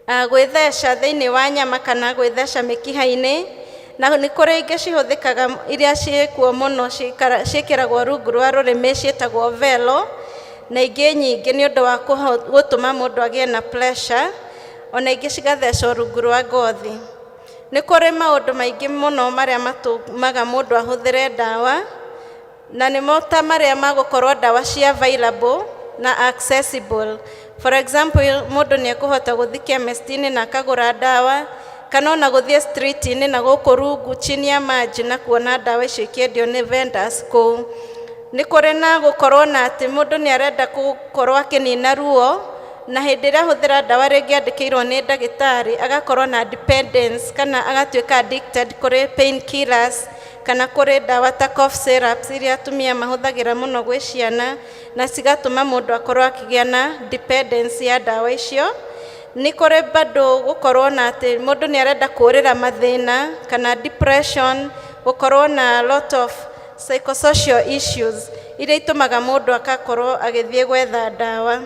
gwĩtheca thĩinĩ wa nyama kana gwĩtheca mĩkiha-inĩ. Na nĩ kũrĩ ingĩ cihũthĩkaga iria ciĩkuo mũno ciĩkĩragwo rungu rwa rũrĩmĩ ciĩtagwo velo, na ingĩ nyingĩ nĩ ũndũ wa gũtũma mũndũ agĩe na pressure, ona ingĩ cigathecwo rungu rwa ngothi. Nĩ kũrĩ maũndũ maingĩ mũno marĩa matũmaga mũndũ ahũthĩre ndawa, na nĩmo ta marĩa ma gũkorwo ndawa ci available na accessible. For example, mũndũ nĩ ekũhota gũthiĩ chemist-inĩ na akagũra ndawa, kana ona gũthiĩ street-inĩ na gũkũ rungu chini ya maji na kuona ndawa icio ikĩendio nĩ vendors kũu. Nĩ kũrĩ na gũkorwo na atĩ mũndũ nĩ arenda gũkorwo akĩnina ruo, na hĩndĩ ĩrĩa ahũthĩra ndawa rĩngĩ andĩkĩirwo nĩ ndagĩtarĩ, agakorwo na dependence kana agatuĩka addicted kũrĩ pain killers kana kũrĩ ndawa ta cough syrups iria atumia mahũthagĩra mũno gwĩ ciana, na cigatũma mũndũ akorwo akĩgĩa na dependence ya ndawa icio. Nĩ kũrĩ bado gũkorwo na atĩ mũndũ nĩ arenda kũũrĩra mathĩna kana depression, gũkorwo na lot of psychosocial issues iria itũmaga mũndũ agakorwo agĩthiĩ gwetha ndawa.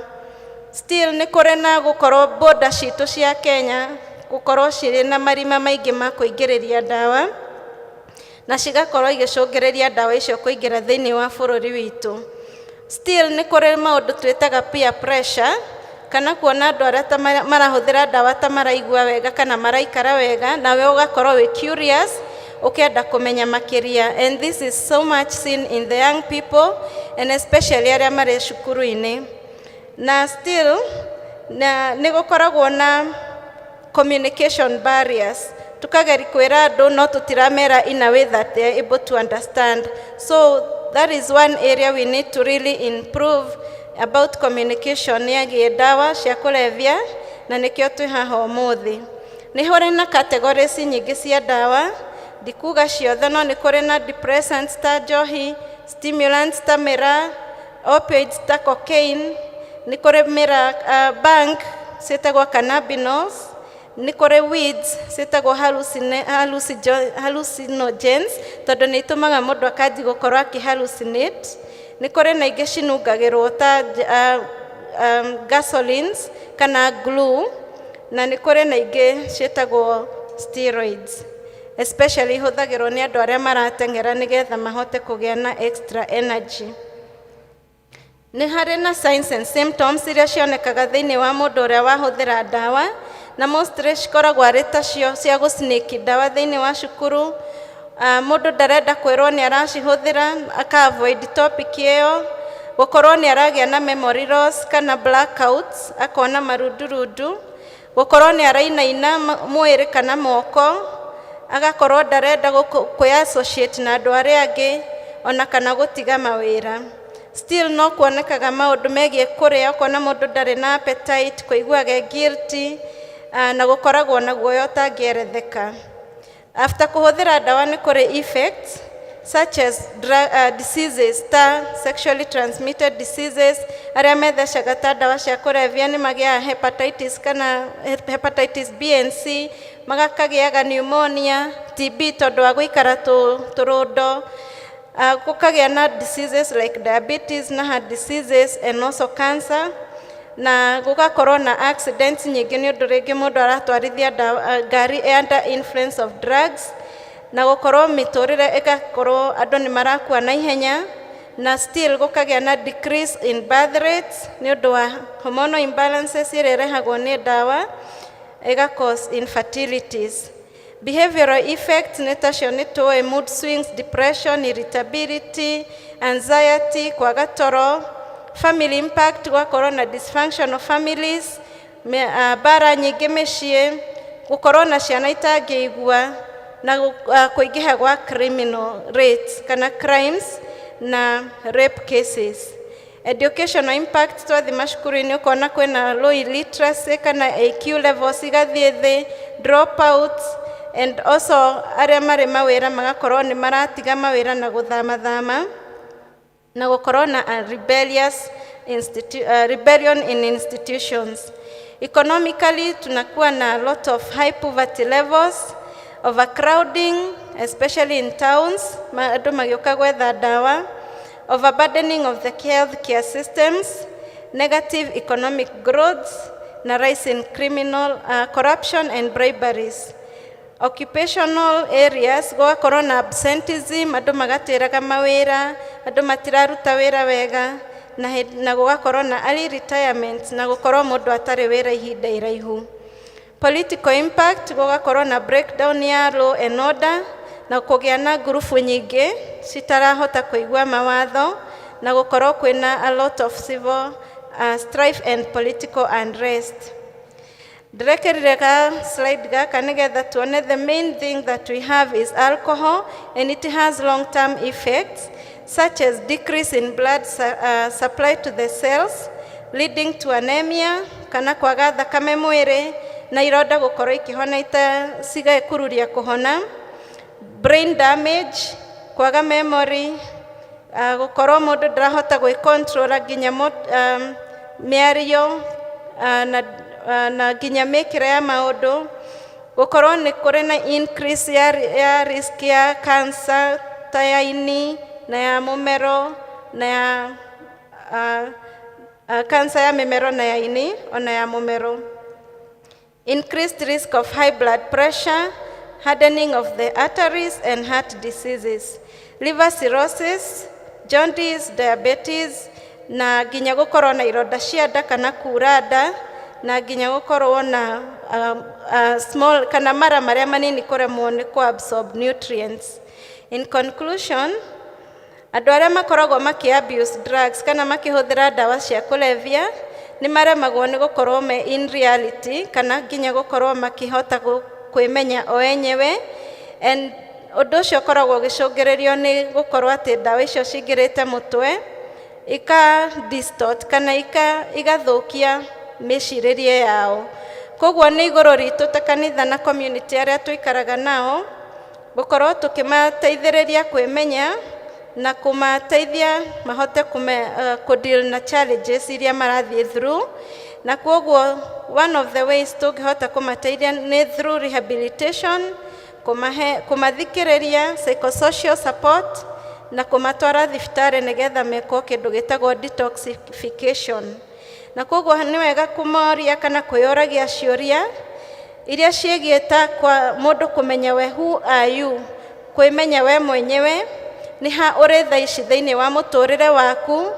Still nĩ kũrĩ na gũkorwo border citũ cia Kenya gũkorwo cirĩ na marima maingĩ ma kũingĩrĩria ndawa, na cigakorwo igĩcũngĩrĩria ndawa icio kũingĩra thĩinĩ wa bũrũri witũ. Still nĩ kũrĩ maũndũ twĩtaga peer pressure, kana kuona andũ arĩa ta marahũthĩra ndawa ta maraigua wega kana maraikara wega, nawe ũgakorwo wĩ curious ũkĩenda kũmenya makĩria. And this is so much seen in the young people and especially arĩa marĩ cukuru-inĩ. Na still na nĩ gũkoragwo na communication barriers, tukageri kwĩra andũ no tũtiramera in a way that they are able to understand. So that is one area we need to really improve about communication ĩgiĩ ndawa cia kũrebia, na nĩkĩo twĩ haha ũmũthĩ. Nĩ kũrĩ na categories nyingĩ cia ndawa, ndikuga ciothe, no nĩ kũrĩ na depressants ta njohi, stimulants ta mĩraa, opioids ta cocaine, Nĩ kũrĩ mĩra bhang ciĩtagwo cannabinols. Nĩ kũrĩ weeds ciĩtagwo hallucinogens, tondũ nĩ itũmaga mũndũ akanji gũkorwo akĩ hallucinate. Nĩ kũrĩ na ingĩ cinungagĩrwo ta gasolines kana glue, na nĩ kũrĩ na ingĩ ciĩtagwo steroids, especially ihũthagĩrwo nĩ andũ arĩa marateng'era nĩgetha mahote kũgĩa na extra energy. Nĩ harĩ na signs and symptoms iria cionekaga thĩinĩ wa mũndũ ũrĩa wahũthĩra ndawa, na mostly cikoragwo arĩ tacio cia gũ-sneak ndawa thĩinĩ wa cukuru. Mũndũ ndarenda kwĩrwo nĩ aracihũthĩra, aka avoid topic ĩyo. Gũkorwo nĩ aragĩa na memory loss kana blackouts, akona marundurundu. Gũkorwo nĩ arainaina mwĩrĩ kana moko, agakorwo ndarenda kwĩ associate na andũ arĩa angĩ, ona kana gũtiga mawĩra. Still no kuonekaga maũndũ megiĩ kũrĩa, ũkona mũndũ ndarĩ na appetite, kũiguaga e guilty, na gũkoragwo na guoya ũtangĩeretheka. After kũhũthĩra ndawa nĩ kũrĩ effects such as drug, diseases ta sexually transmitted diseases. Arĩa methecaga ta ndawa cia kũrebia nĩ magĩaga hepatitis kana hepatitis B and C, magakagĩaga pneumonia, TB tondũ wa gũikara tũrũndo. Gũkagĩa na diseases like diabetes na heart diseases and also cancer, na gũgakorwo na accidents nyingĩ nĩ ũndũ rĩngĩ mũndũ aratwarithia ngari under influence of drugs, na gũkorwo mĩtũrĩre ĩgakorwo andũ nĩ marakua na ihenya, na still gũkagĩa na decrease in birth rates nĩ ũndũ wa hormonal imbalances ĩrĩa ĩrehagwo nĩ ndawa, ĩga cause infertilities. Behavioral effects nĩ tacio nĩ tũĩ: mood swings, depression, irritability, anxiety, kwaga toro. Family impact, gũgakorwo na dysfunctional families, mbara nyingĩ mĩciĩ, gũkorwo na ciana itangĩigua, na kũingĩha gwa criminal rates kana crimes na rape cases. Educational impact, twathi macukuru-inĩ ũkona kwĩna low illiteracy kana IQ levels igathiĩ thĩ, dropouts, and also arĩa marĩ mawĩra magakorwo nĩ maratiga mawĩra na gũthamathama, na gũkorwo na a rebellion in institutions. Economically, tunakuwa na a lot of high poverty levels, overcrowding, especially in towns, andũ magĩũka gwetha ndawa, overburdening of the healthcare systems, negative economic growth, na rise in criminal corruption and briberies. Occupational areas, gũgakorwo na absenteeism, andũ magatĩraga mawĩra, andũ matiraruta wĩra wega, na gũgakorwo na early retirement na gũkorwo mũndũ atarĩ wĩra ihinda iraihu. Political impact, gũgakorwo na breakdown ya law and order, na kũgĩa na ngurubu nyingĩ citarahota kũigua mawatho, na gũkorwo kwĩna a lot of civil strife and political unrest. Ndĩrekerire ga slide gaka nĩgetha tuone the main thing that we have is alcohol, and it has long term effects such as decrease in blood supply to the cells, leading to anemia kana kwaga thakame mwĩrĩ, na ironda gũkorwo ikĩhona ita cigekururia kũhona, brain damage, kwaga memory, gũkorwo mũndũ ndarahota gwĩ nginya mĩario na nginya mĩkĩre ya maũndũ, gũkorwo nĩ kũrĩ na increase ya risk ya cancer ta ya ini na ya mũmero na ya cancer ya mĩmero na ya ini ona ya mũmero, increased risk of high blood pressure, hardening of the arteries and heart diseases, liver cirrhosis, jaundice, diabetes, na nginya gũkorwo na ironda cia nda kana kura nda, na nginya gũkorwo na small kana mara marĩa manini kũremwo nĩ kũ absorb nutrients. In conclusion, andũ arĩa makoragwo makĩ abuse drugs kana makĩhũthĩra ndawa cia kũrebia nĩ maremagwo nĩ gũkorwo me in reality kana nginya gũkorwo makĩhota kwĩmenya o enyewe, and ũndũ ũcio ũkoragwo ũgĩcũngĩrĩrio nĩ gũkorwo atĩ ndawa icio cingĩrĩte mũtwe ika distort kana igathũkia mĩcirĩrie yao. Koguo nĩ igũrũ ritũ ta kanitha na community arĩa tũikaraga nao gũkorwo tũkĩmateithĩrĩria kwĩmenya. Na kũmateithia mahote kũdeal na challenges iria marathiĩ through. Na kwoguo one of the ways tũngĩhota kũmateithia nĩ through rehabilitation, kũmahe, kũmathikĩrĩria, psychosocial support, na kũmatwara thibitarĩ nĩgetha mekwo kĩndũ gĩtagwo detoxification. Na kwoguo nĩ wega kũmoria kana kwĩyũragia ciũria iria ciĩgiĩ ta kwa mũndũ kũmenya we, who are you, kwĩmenya we mwenyewe, nĩ ha ũrĩ thaa ici thĩinĩ wa mũtũrĩre waku,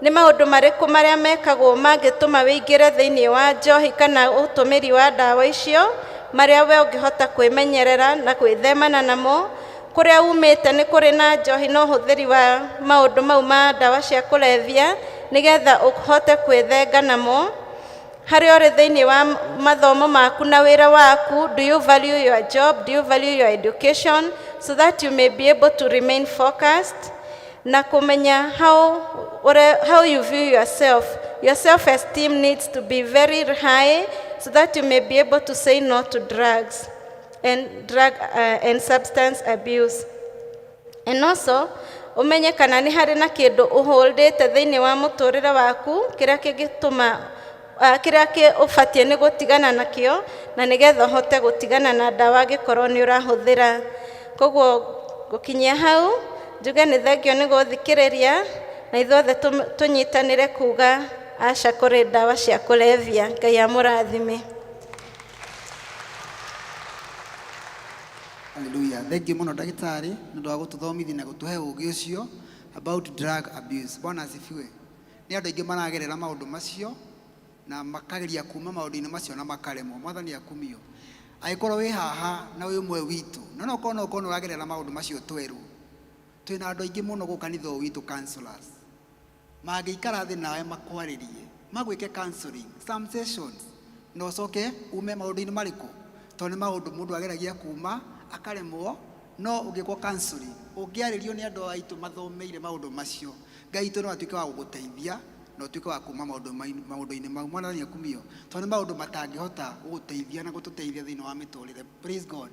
nĩ maũndũ marĩkũ marĩa mekagwo mangĩtũma wĩingĩre thĩinĩ wa njohi kana ũtũmĩri wa ndawa icio, marĩa we ũngĩhota kwĩmenyerera na gwĩthemana namo, kũrĩa umĩte nĩ kũrĩ na njohi na ũhũthĩri wa maũndũ mau ma ndawa cia kũrebia, nĩgetha ũhote kwĩthenga namo. Harĩa ũrĩ thĩinĩ wa mathomo maku na wĩra waku, do you value your job, do you value your education, so that you may be able to remain focused, na kũmenya how you view yourself. Your self-esteem needs to be very high so that you may be able to say no to drugs and drug and substance abuse. And also, umenye kana nĩ harĩ na kĩndũ ũhũndĩte thĩinĩ wa mũtũrĩre waku kĩrĩa kĩngĩtũma kĩrĩa ũbatiĩ nĩ gũtigana nakĩo, na nĩgetha ũhote gũtigana na ndawa angĩkorwo nĩ ũrahũthĩra. Koguo gũkinyia hau njuge nĩ thengio nĩ gũthikĩrĩria, na ithuothe tũnyitanĩre kuga aca kũrĩ ndawa cia kũrebia. Ngai amũrathime. Hallelujah. Thank you mũno ndagĩtarĩ nĩ ũndũ wa gũtũthomithia na gũtũhe ũũgĩ ũcio about drug abuse. Bwana asifiwe. Nĩ andũ aingĩ maragerera maũndũ macio na makageria kuma maũndũ-inĩ macio na makaremwo. Mwathani akumio. Angĩkorwo wĩ haha na wĩ ũmwe witũ, na no ũkorwo nĩ ũragerera maũndũ macio twerũ. Twĩna andũ aingĩ mũno gũkũ kanitha ũyũ witũ, counselors. Mangĩikara thĩ nawe makwarĩrie, magwĩke counseling, some sessions, na ũcoke ume maũndũ-inĩ marĩkũ, tondũ nĩ maũndũ mũndũ ageragia kuma akaremwo. No ũngĩkwo counseling, ũngĩarĩrio nĩ andũ aitũ mathomeire maũndũ macio, Ngai witũ no atuĩke wa gũgũteithia na ũtuĩke wa kuma maũndũ-inĩ mau. Mwathani akumio, tondũ nĩ maũndũ matangĩhota gũgũteithia na gũtũteithia thĩinĩ wa mĩtũrĩre. Praise God.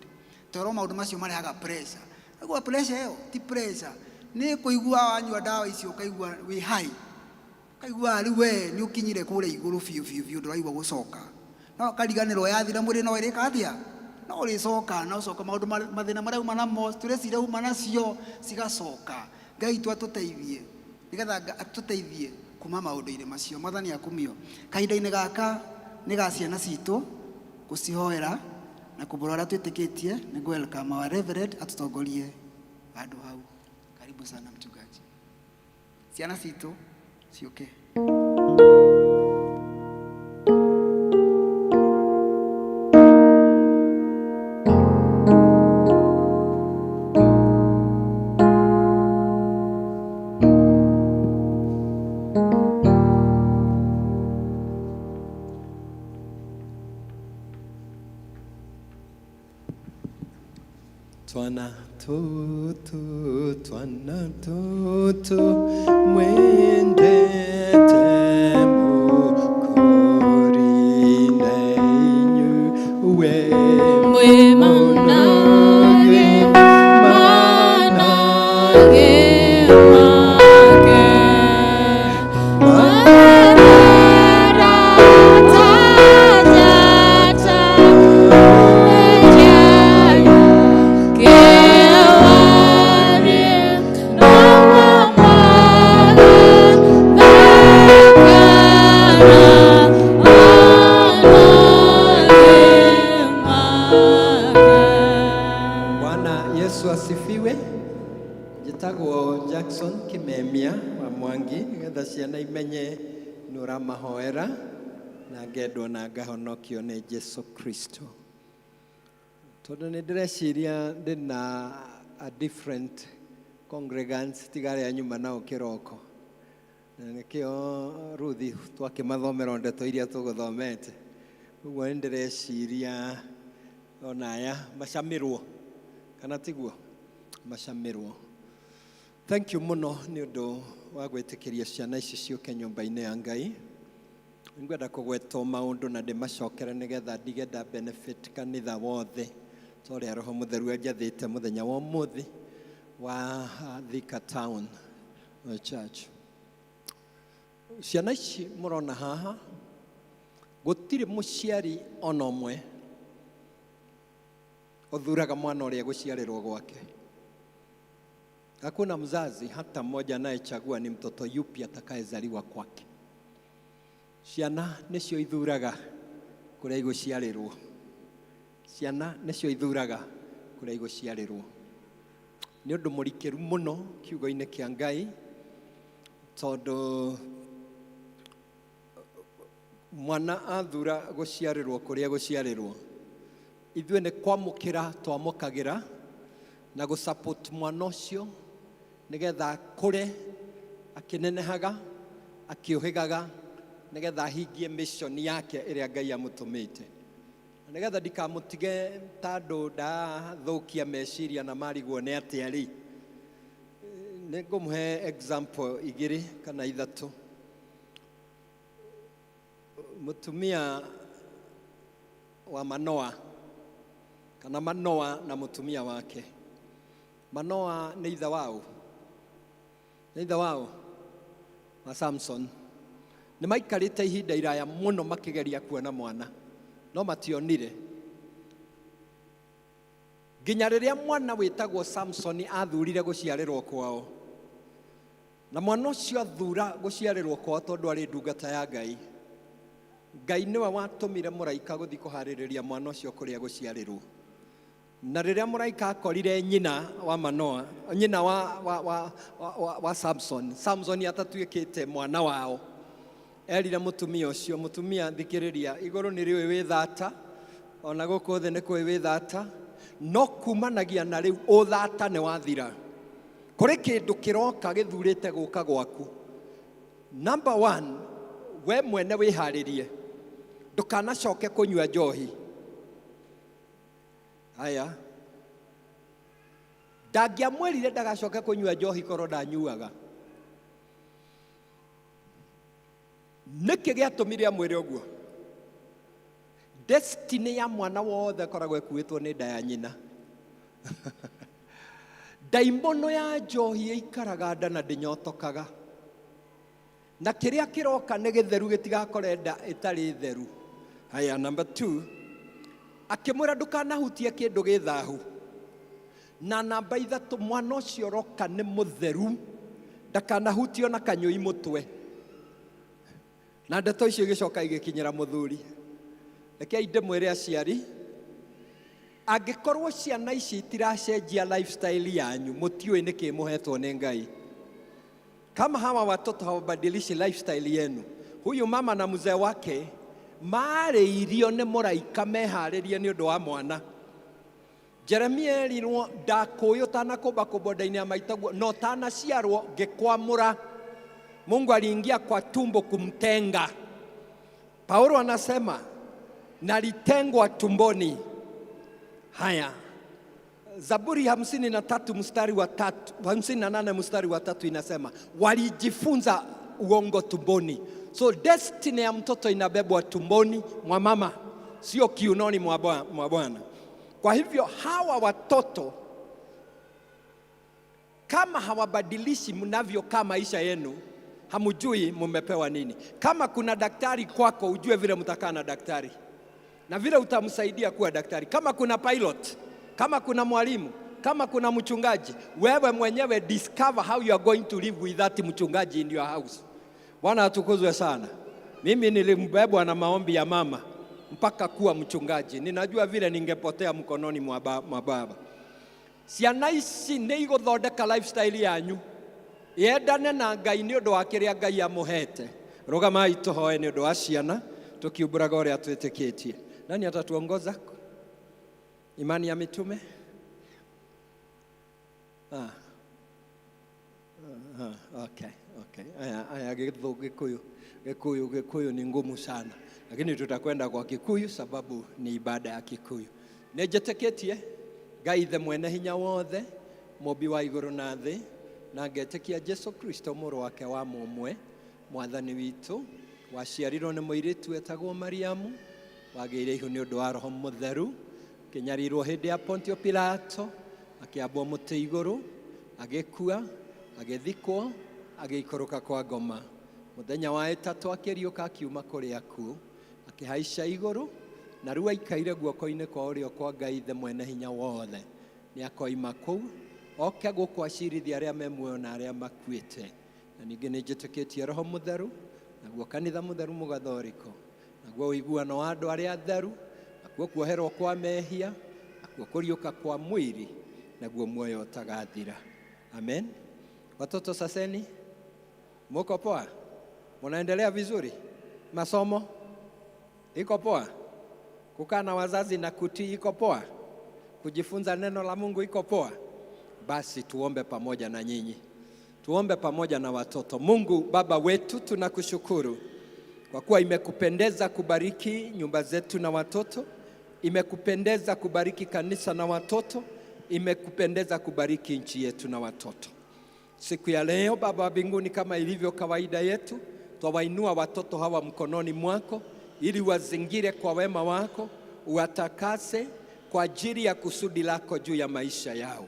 Tondũ maũndũ macio marehaga pressure. Ũguo pressure ĩyo ti pressure, nĩ kũigua wanyua ndawa icio ũkaigua wĩ high, ũkaigua rĩu we nĩ ũkinyire kũrĩa igũrũ biũ biũ biũ, ndũraigua gũcoka, no kariganĩrwo yathira mwĩrĩ no ĩrĩka atĩa, no ũrĩcoka na ũcoka maũndũ mathĩna marĩa uma namo, stress iria uma nacio cigacoka. Ngai witũ atũteithie, nĩgetha atũteithie kuma maũndũ-inĩ macio. Mwathani akumio. Kahinda-inĩ gaka nĩ ga ciana citũ gũcihoera na kumbũra ũrĩa twĩtĩkĩtie. Nĩ welcome our reverend atũtongorie handũ hau. Karibu sana mchungaji. Ciana citũ ciũke. Twana tutu, twana tutu, mwendete mũkũri na inyuĩ Mwe manage, manage, make. Marara, ta, ta, ta, ja, kewari, no mama, bakara, anage, make. Bwana Yesu asifiwe. Njĩtagwo Jackson Kimemia wa Mwangi, nĩgetha ciana imenye nĩ ũramahoera na ngendwo na ngahonokio nĩ Jesu Kristo, tondũ nĩ ndĩreciria ndĩna a different congregants tiga arĩa nyuma nao kĩroko, na nĩkĩo Ruthi twakĩmathomera ndeto iria tũgũthomete. Ũguo nĩ ndĩreciria ona aya macamirwo, kana tiguo macamirwo. Thank you mũno nĩ ũndũ wa gwĩtĩkĩria ciana ici ciũke nyũmba-inĩ ya Ngai. Ngwenda kũgwetwo maũndũ na ndĩmacokere nĩgetha ndige nda benefit kanitha wothe, ta ũrĩa Roho Mũtheru anjathĩte mũthenya wa ũmũthĩ. Wa Thika Town Church. Ciana ici mũrona haha, gũtirĩ mũciari ona ũmwe ũthuraga mwana ũrĩa gũciarĩrwo gwake. Hakuna mzazi hata mmoja anayechagua ni mtoto yupi atakayezaliwa kwake. Ciana nĩcio ithuraga kũrĩa igũciarĩrwo. Ciana nĩcio ithuraga kũrĩa igũciarĩrwo. Nĩ ũndũ mũrikĩru mũno kiugo-inĩ kĩa Ngai, tondũ mwana athura gũciarĩrwo kũrĩa gũciarĩrwo, ithuĩ nĩ kwamũkĩra twamũkagĩra na gũsupport mwana ũcio nĩgetha akũre akĩnenehaga, akĩũhĩgaga, nĩgetha ahingie mission yake ĩrĩa Ngai amũtũmĩte. Na nĩgetha ndikamũtige tondũ ndathũkia meciria na marigwo nĩ atĩa rĩ, nĩ ngũmũhe example igĩrĩ kana ithatũ. Mũtumia wa Manoa, kana Manoa na mũtumia wake. Manoa nĩ ithe wao, nĩ ithe wao wa Samson. Nĩ maikarĩte ihinda iraya mũno makĩgeria kuona mwana, no mationire, nginya rĩrĩa mwana wĩtagwo Samson athurire gũciarĩrwo kwao. Na mwana ũcio athura gũciarĩrwo kwao tondũ arĩ ndungata ya Ngai, Ngai nĩwe watũmire mũraika gũthiĩ kũharĩrĩria mwana ũcio kũrĩa gũciarĩrwo. Na rĩrĩa mũraika akorire nyina wa Manoa, nyina wa Samson, Samson atatuĩkĩte mwana wao, erire mũtumia ũcio, "Mũtumia, thikĩrĩria, igũrũ nĩ rĩũĩ wĩ thata, ona gũkũ thĩ nĩ kũĩ wĩ thata, no kumanagia na rĩu ũthata nĩ wathira. Kũrĩ kĩndũ kĩroka gĩthurĩte gũka gwaku. Number one, we mwene wĩharĩrie, ndũkanacoke kũnyua njohi." Haya, ndangĩamwĩrire ndagacoke kũnyua njohi korwo ndanyuaga. Nĩkĩ gĩatũmire amwĩre ũguo? Destiny ya mwana wothe ĩkoragwo ĩkuĩtwo nĩ nda ya nyina. Ndaimono ya njohi ĩikaraga nda na ndĩnyotokaga, na kĩrĩa kĩroka nĩ gĩtheru, gĩtigakore nda ĩtarĩ theru. Haya, number two, akĩmwĩra ndũkanahutie kĩndũ gĩ thahu. Na namba ithatũ, mwana ũcio ũroka nĩ mũtheru, ndakanahutio na kanyũi mũtwe. Na ndeto icio igĩcoka igĩkinyĩra mũthuri. Rekei ndĩmwĩre aciari, angĩkorwo ciana ici itiracenjia lifestyle yanyu, mũtiũĩ nĩkĩ mũhetwo nĩ Ngai. Kama hawa watoto hawabadilishi lifestyle yenu, huyu mama na mzee wake marĩirio nĩ mũraika meharĩrie nĩ ũndũ wa mwana. Jeremia erirwo, "Ndakũĩ ũtanakũmbakũmbwo nda-inĩ ya maitaguo, na ũtanaciarwo ngĩkwamũra." Mungu aliingia kwa tumbo kumtenga. Paulo anasema, "Nalitengwa tumboni." Haya, Zaburi 53 mstari wa 3, 58 mstari wa 3 inasema walijifunza uongo tumboni. So destiny ya mtoto inabebwa tumboni mwa mama, sio kiunoni mwa bwana. Kwa hivyo hawa watoto kama hawabadilishi mnavyokaa maisha yenu, hamujui mumepewa nini. Kama kuna daktari kwako, ujue vile mtakaa na daktari na vile utamsaidia kuwa daktari. Kama kuna pilot, kama kuna mwalimu, kama kuna mchungaji, wewe mwenyewe discover how you are going to live with that mchungaji in your house. Bwana atukuzwe sana. Mimi nilimbebwa na maombi ya mama mpaka kuwa mchungaji. Ninajua vile ningepotea mkononi mwa baba. Ciana ici nĩ igũthondeka lifestyle yanyu, yendane na Ngai nĩ ũndũ wa kĩrĩa Ngai amũhete. Rũgamai tũhoe nĩ ũndũ wa ciana, tũkiumbũraga ũrĩa twĩtĩkĩtie. Nani atatuongoza imani ya mitume? Ah. Ah, okay. Aya, aya, Gikuyu, Gikuyu, Gikuyu ni ngumu sana, lakini tutakwenda kwa Kikuyu sababu ni ibada ya Kikuyu. Nĩ njĩtĩkĩtie Ngai ithe mwene hinya wothe, mũmbi wa igũrũ na thĩ, na ngetĩkia Jesu Kristo, mũrũ wake wa mũmwe, mwathani witũ, waciarirwo nĩ mũirĩtu etagwo Mariamu, wagĩire ihu nĩ ũndũ wa Roho Mũtheru, kĩnyarirwo hĩndĩ ya Pontio Pilato, akĩambwo mũtĩ igũrũ. Agĩkua, agĩthikwo, agĩikũrũka kwa ngoma. Mũthenya wa ĩtatũ akĩriũka akiuma kũrĩ akuũ, akĩhaica igũrũ, na rĩu aikaire guoko-inĩ kwa ũrĩo kwa Ngai Ithe mwene hinya wothe. Nĩ akoima kũu, oke gũkũ acirithie arĩa me muoyo na arĩa makuĩte. Na ningĩ nĩ njĩtĩkĩtie Roho Mũtheru, naguo kanitha mũtheru mũgathoriko, naguo ũiguano wa andũ arĩa atheru, nakuo kuoherwo kwa mehia, nakuo kũriũka kwa mwĩrĩ, naguo muoyo ũtagathira. Amen. Watoto saseni, muko poa? Munaendelea vizuri? Masomo iko poa? Kukaa na wazazi na kutii iko poa? Kujifunza neno la Mungu iko poa? Basi tuombe pamoja na nyinyi, tuombe pamoja na watoto. Mungu Baba wetu, tunakushukuru kwa kuwa imekupendeza kubariki nyumba zetu na watoto, imekupendeza kubariki kanisa na watoto, imekupendeza kubariki nchi yetu na watoto. Siku ya leo Baba wa mbinguni, kama ilivyo kawaida yetu, twawainua watoto hawa mkononi mwako, ili wazingire kwa wema wako, uwatakase kwa ajili ya kusudi lako juu ya maisha yao.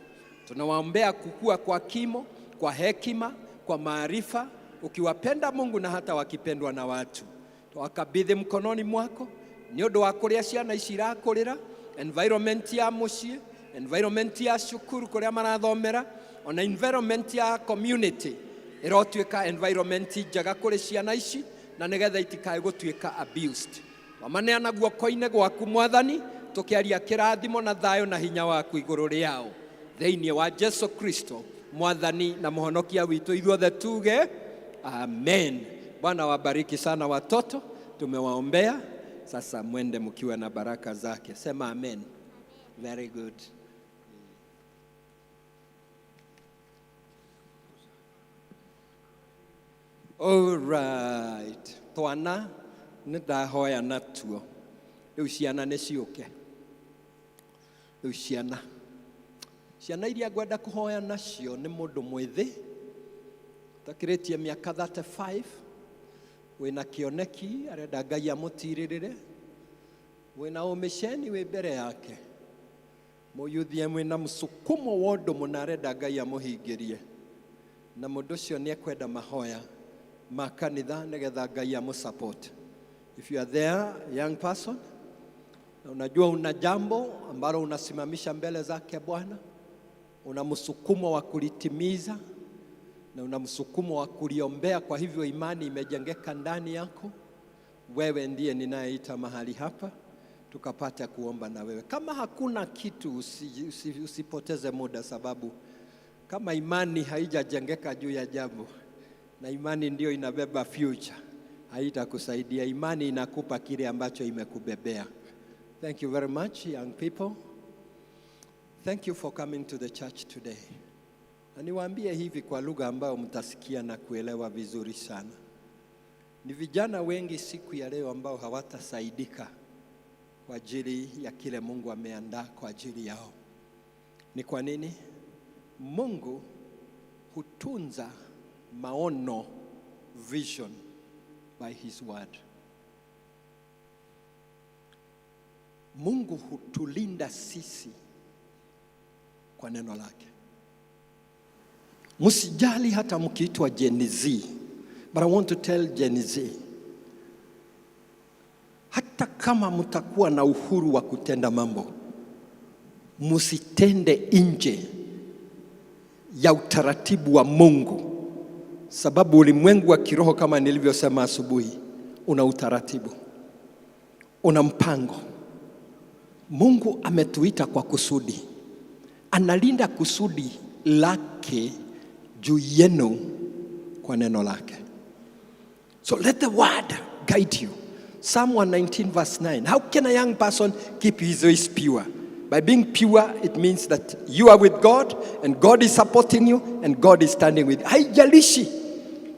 Tunawaombea kukua kwa kimo, kwa hekima, kwa maarifa, ukiwapenda Mungu na hata wakipendwa na watu. Twakabidhi mkononi mwako nĩ ũndũ wa kũrĩa ciana ici irakũrĩra, environment ya mũciĩ, environment ya cukuru kũrĩa marathomera, ona environment ya community ĩrotuĩka environment njega kũrĩ ciana ici, na nĩgetha itikae gũtuĩka abused. Twamaneana guoko-inĩ gwaku Mwathani, tũkĩaria kĩrathimo na thayũ na hinya waku igũrũ rĩao, thĩinĩ wa Jesu Kristo Mwathani na mũhonokia witũ, ithuothe tuge amen. Bwana wabariki sana watoto, tumewaombea sasa mwende mkiwa na baraka zake. Sema amen. Very good. All right. Twana nĩ ndahoya natuo, rĩu ciana nĩ ciũke. Rĩu ciana iria ngwenda kũhoya nacio nĩ mũndũ mwĩthĩ ũtakĩrĩtie mĩaka 35, wĩna kĩoneki arenda Ngai amũtirĩrĩre, wĩna ũmĩceni wĩ mbere yake, mũyuthie mwĩna mũsukumo wa ũndũ mũna arenda Ngai amũhingĩrie, na mũndũ ũcio nĩ ekwenda mahoya ma kanitha nĩgetha Ngai amũsupport. If you are there, young person, na unajua una jambo ambalo unasimamisha mbele zake Bwana, una msukumo wa kulitimiza na una msukumo wa kuliombea, kwa hivyo imani imejengeka ndani yako, wewe ndiye ninayeita mahali hapa tukapata kuomba na wewe. Kama hakuna kitu, usipoteze muda, sababu kama imani haijajengeka juu ya jambo, na imani ndio inabeba future, haitakusaidia. Imani inakupa kile ambacho imekubebea. Thank you very much, young people. Thank you for coming to the church today. Na niwaambie hivi kwa lugha ambayo mtasikia na kuelewa vizuri sana. Ni vijana wengi siku ya leo ambao hawatasaidika kwa ajili ya kile Mungu ameandaa kwa ajili yao. Ni kwa nini? Mungu hutunza maono, vision, by his word. Mungu hutulinda sisi kwa neno lake. Msijali hata mkiitwa Gen Z, but I want to tell Gen Z, hata kama mtakuwa na uhuru wa kutenda mambo, msitende nje ya utaratibu wa Mungu, sababu ulimwengu wa kiroho, kama nilivyosema asubuhi, una utaratibu, una mpango. Mungu ametuita kwa kusudi, analinda kusudi lake juu yenu kwa neno lake. So let the word guide you. Psalm 119 verse 9. How can a young person keep his ways pure? By being pure, it means that you are with God and God is supporting you and God is standing with you. Haijalishi,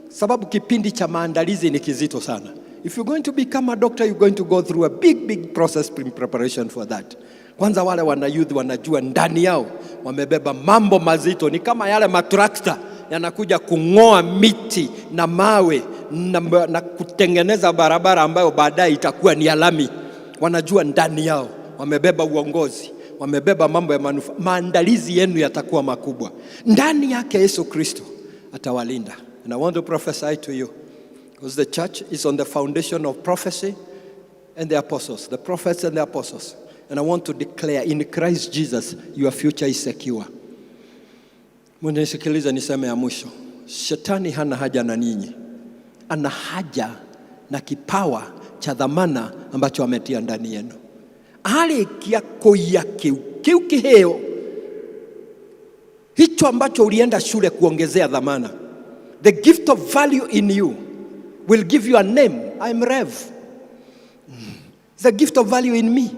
sababu kipindi cha maandalizi ni kizito sana. If you're going to become a doctor, you're going to go through a big, big process in preparation for that. Kwanza wale wana youth wanajua ndani yao wamebeba mambo mazito, ni kama yale matrakta yanakuja kung'oa miti na mawe na kutengeneza barabara ambayo baadaye itakuwa ni ya lami. Wanajua ndani yao wamebeba uongozi, wamebeba Wamebeba mambo ya manufaa. Maandalizi yenu yatakuwa makubwa. Ndani yake Yesu Kristo atawalinda. And I want to prophesy to you, because the church is on the foundation of prophecy and the apostles, the prophets and the apostles. And I want to declare in Christ Jesus, your future is secure. Munisikilize niseme ya mwisho. Shetani hana haja na ninyi, ana haja na kipawa cha dhamana ambacho ametia ndani yenu. Arĩkia kũiya kĩu kĩu kĩheo hicho ambacho ulienda shule kuongezea dhamana, the gift of value in you will give you a name. I'm Rev. It's a gift of value in me.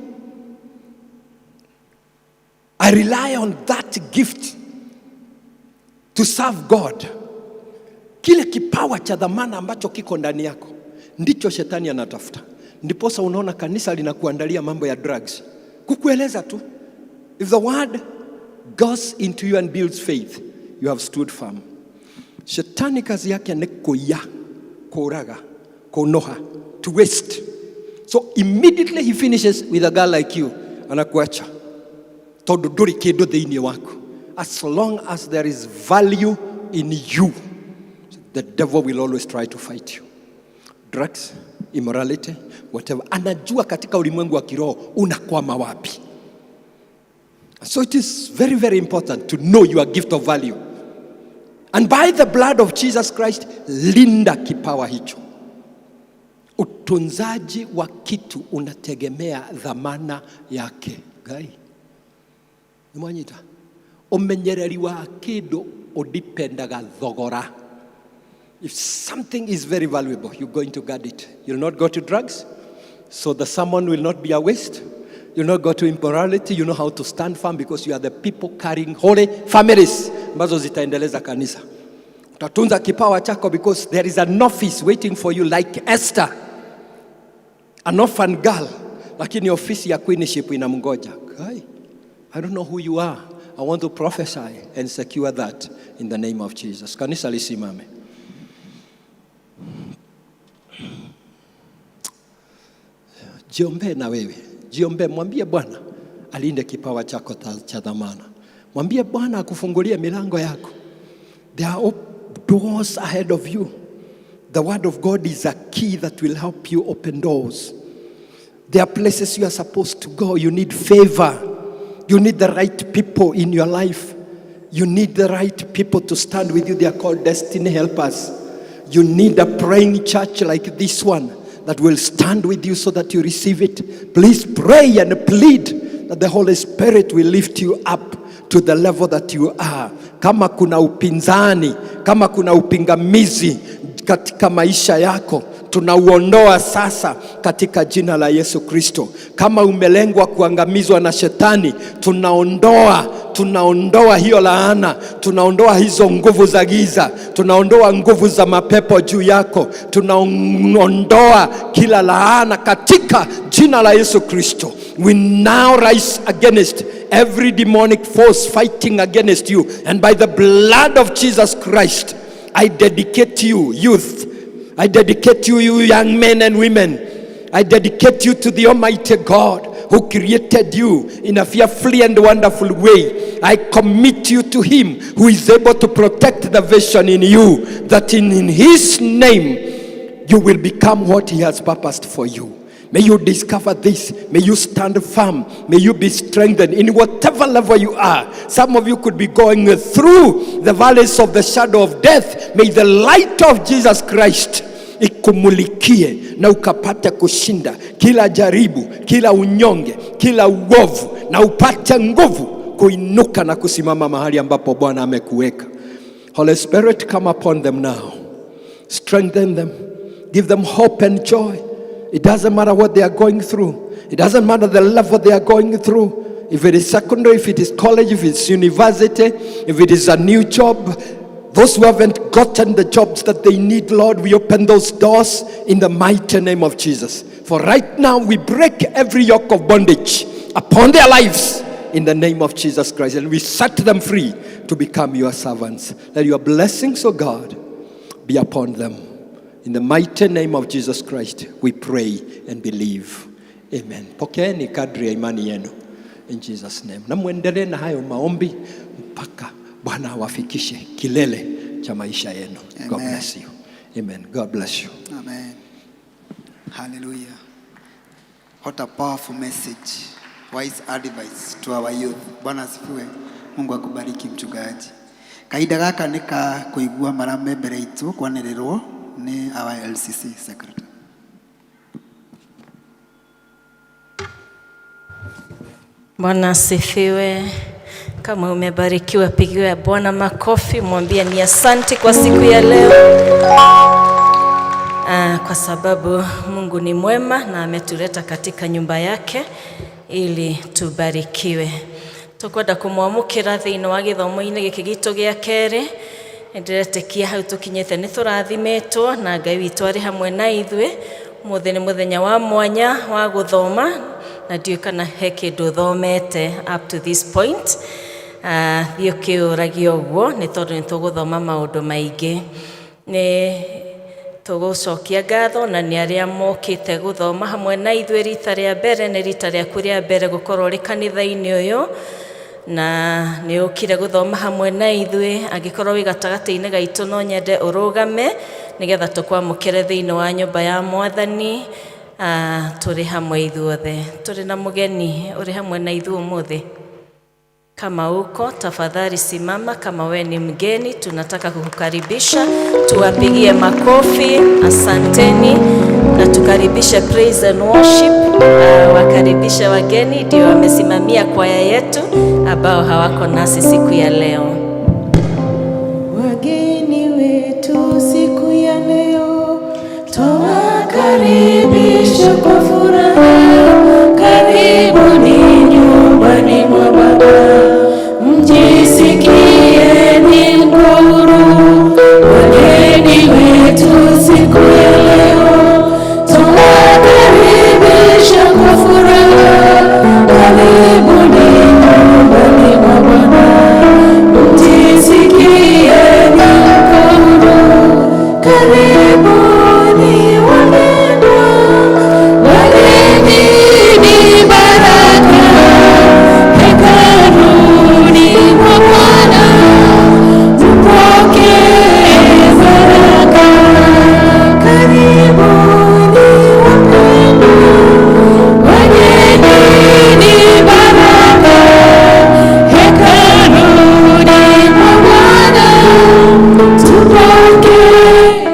I rely on that gift to serve God. Kile kipawa cha dhamana ambacho kiko ndani yako ndicho shetani anatafuta. Ndiposa unaona kanisa linakuandalia mambo ya drugs, kukueleza tu, if the word goes into you and builds faith, you have stood firm. Shetani kazi yake ni kuya, kuraga, kunoha, to waste. So immediately he finishes with a girl like you, anakuacha tondu ndũrĩ kĩndũ thĩinĩ waku. As long as there is value in you, the devil will always try to fight you. Drugs, immorality, whatever. Anajua katika ulimwengu wa kiroho unakwama wapi. So it is very, very important to know your gift of value. And by the blood of Jesus Christ, linda kipawa hicho. Utunzaji wa kitu unategemea dhamana yake. Ngai nĩmwanyita, ũmenyereri wa kĩndũ ũdipendaga thogora. If something is very valuable, you're going to guard it. You'll not go to drugs, so the sermon will not be a waste. You'll not go to immorality. You know how to stand firm because you are the people carrying holy families ambazo zitaendeleza kanisa. Utatunza kipawa chako because there is an office waiting for you, like Esther, an orphan girl, lakini ofisi ya queenship inamngoja. Kai, I don't know who you are. I want to prophesy and secure that in the name of Jesus. Kanisa lisimame. Jiombee na wewe, jiombee, mwambie Bwana alinde kipawa chako cha dhamana. Mwambie Bwana akufungulie milango yako. There are doors ahead of you. The word of God is a key that will help you open doors. There are places you are supposed to go. You need favor. You need the right people in your life. You need the right people to stand with you. They are called destiny helpers. You need a praying church like this one that will stand with you so that you receive it. Please pray and plead that the Holy Spirit will lift you up to the level that you are. Kama kuna upinzani, kama kuna upingamizi katika maisha yako, tunauondoa sasa katika jina la Yesu Kristo. Kama umelengwa kuangamizwa na shetani, tunaondoa hiyo laana, tunaondoa hizo nguvu za giza, tunaondoa nguvu za mapepo juu yako, tunaondoa kila laana katika jina la Yesu Kristo. We now rise against every demonic force fighting against you, and by the blood of Jesus Christ, I dedicate you, youth. I dedicate you, you young men and women. I dedicate you to the Almighty God who created you in a fearfully and wonderful way. I commit you to Him who is able to protect the vision in you, that in His name you will become what He has purposed for you. May you discover this. May you stand firm. May you be strengthened in whatever level you are. Some of you could be going through the valleys of the shadow of death. May the light of Jesus Christ ikumulikie na ukapate kushinda kila jaribu, kila unyonge, kila uovu, na upate nguvu kuinuka na kusimama mahali ambapo Bwana amekuweka. Holy Spirit, come upon them now. Strengthen them. Give them hope and joy. It doesn't matter what they are going through. It doesn't matter the level they are going through. If it is secondary, if it is college, if it's university, if it is a new job, those who haven't gotten the jobs that they need, Lord, we open those doors in the mighty name of Jesus. For right now, we break every yoke of bondage upon their lives in the name of Jesus Christ, and we set them free to become your servants. Let your blessings, O God, be upon them. In the mighty name of Jesus Christ, we pray and believe. Amen. Pokeeni kadri ya imani yenu. In Jesus name. Na muendelee na hayo maombi mpaka Bwana awafikishe kilele cha maisha yenu. God Amen. Bless you. Amen. God bless you. Amen. Hallelujah. What a powerful message. Wise advice to our youth. Bwana asifiwe. Mungu akubariki mchungaji. Kahinda gaka nĩ ka kũigua marĩa me mbere itũ kwanĩrĩrwo nĩ our LCC secretary. Bwana asifiwe. Kama umebarikiwa, pigiwa Bwana makofi, mwambie ni asante kwa siku ya leo. Kwa sababu Mungu ni mwema na ametuleta katika nyumba yake ili tubarikiwe. Tukwenda kumwamukira thiini wa githomo-inĩ gĩkĩ gitũ gĩa kerĩ. Nĩndĩretĩkia hau tũkinyĩte nĩ tũrathimĩtwo na Ngai witũ arĩ hamwe na ithuĩ. Ũmũthĩ nĩ mũthenya wa mwanya wa gũthoma na ndiũĩ kana he kĩndũ ũthomete up to this point. Thiĩ ũkĩũragia ũguo nĩ tondũ nĩ tũgũthoma maũndũ maingĩ. Nĩ tũgũcokia ngatho na nĩ arĩa mokĩte gũthoma hamwe na ithuĩ rita rĩa mbere. Nĩ rita rĩaku rĩa mbere gũkorwo ũrĩ kanitha-inĩ ũyũ na nĩ ũkire gũthoma hamwe na ithuĩ. Angĩkorwo wĩ gatagatĩ-inĩ gaitũ, no nyende ũrũgame nĩgetha tũkwamũkĩre thĩinĩ wa nyũmba ya Mwathani. Tũrĩ hamwe ithuothe. Tũrĩ na mũgeni ũrĩ hamwe na ithuĩ ũmũthĩ. Kama uko, tafadhali simama. Kama we ni mgeni, tunataka kukukaribisha. Tuwapigie makofi, asanteni, na tukaribishe praise and worship. Wakaribishe wageni, ndio wamesimamia kwaya yetu ambao hawako nasi siku ya leo. Wageni wetu siku ya leo, twawakaribisha kwa furaha. Karibuni nyumbani mwa Baba, mjisikieni huru. Wageni wetu siku ya leo, twawakaribisha kwa furaha. Karibuni nyumbani mwa Bwana, mjisikieni huru. Karibuni wapendwa, wageni ni baraka hekaluni mwa Bwana, tupokee baraka. Karibuni wapendwa, wageni ni baraka hekaluni mwa Bwana, tupokee.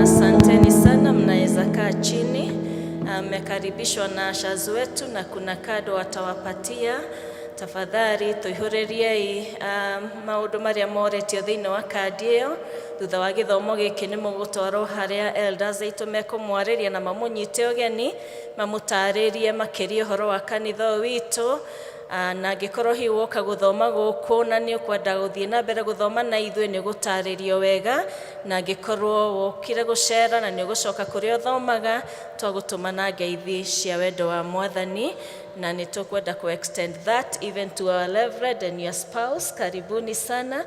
Asanteni sana, mnaweza kaa chini. Mmekaribishwa na ushers wetu na kuna kado watawapatia. Tafadhali tũihũrĩriei maũndũ marĩa moretio thĩinĩ wa kandi ĩyo. Thutha wa gĩthomo gĩkĩ nĩ mũgũtwarwo harĩa elders aitũ mekũmwarĩria na mamũnyite ũgeni, mamũtarĩrie makĩria ũhoro wa kanitha ũyũ witũ. Na angĩkorwo hihi woka gũthoma gũkũ na nĩ ũkwenda gũthiĩ na mbere gũthoma na ithuĩ, nĩ ũgũtarĩrio wega. Na angĩkorwo wokire gũcera na nĩ ũgũcoka kũrĩa ũthomaga, twagũtũma na ngeithi cia wendo wa Mwathani, na nĩ tũkwenda ku extend that even to our reverend and your spouse. Karibuni sana.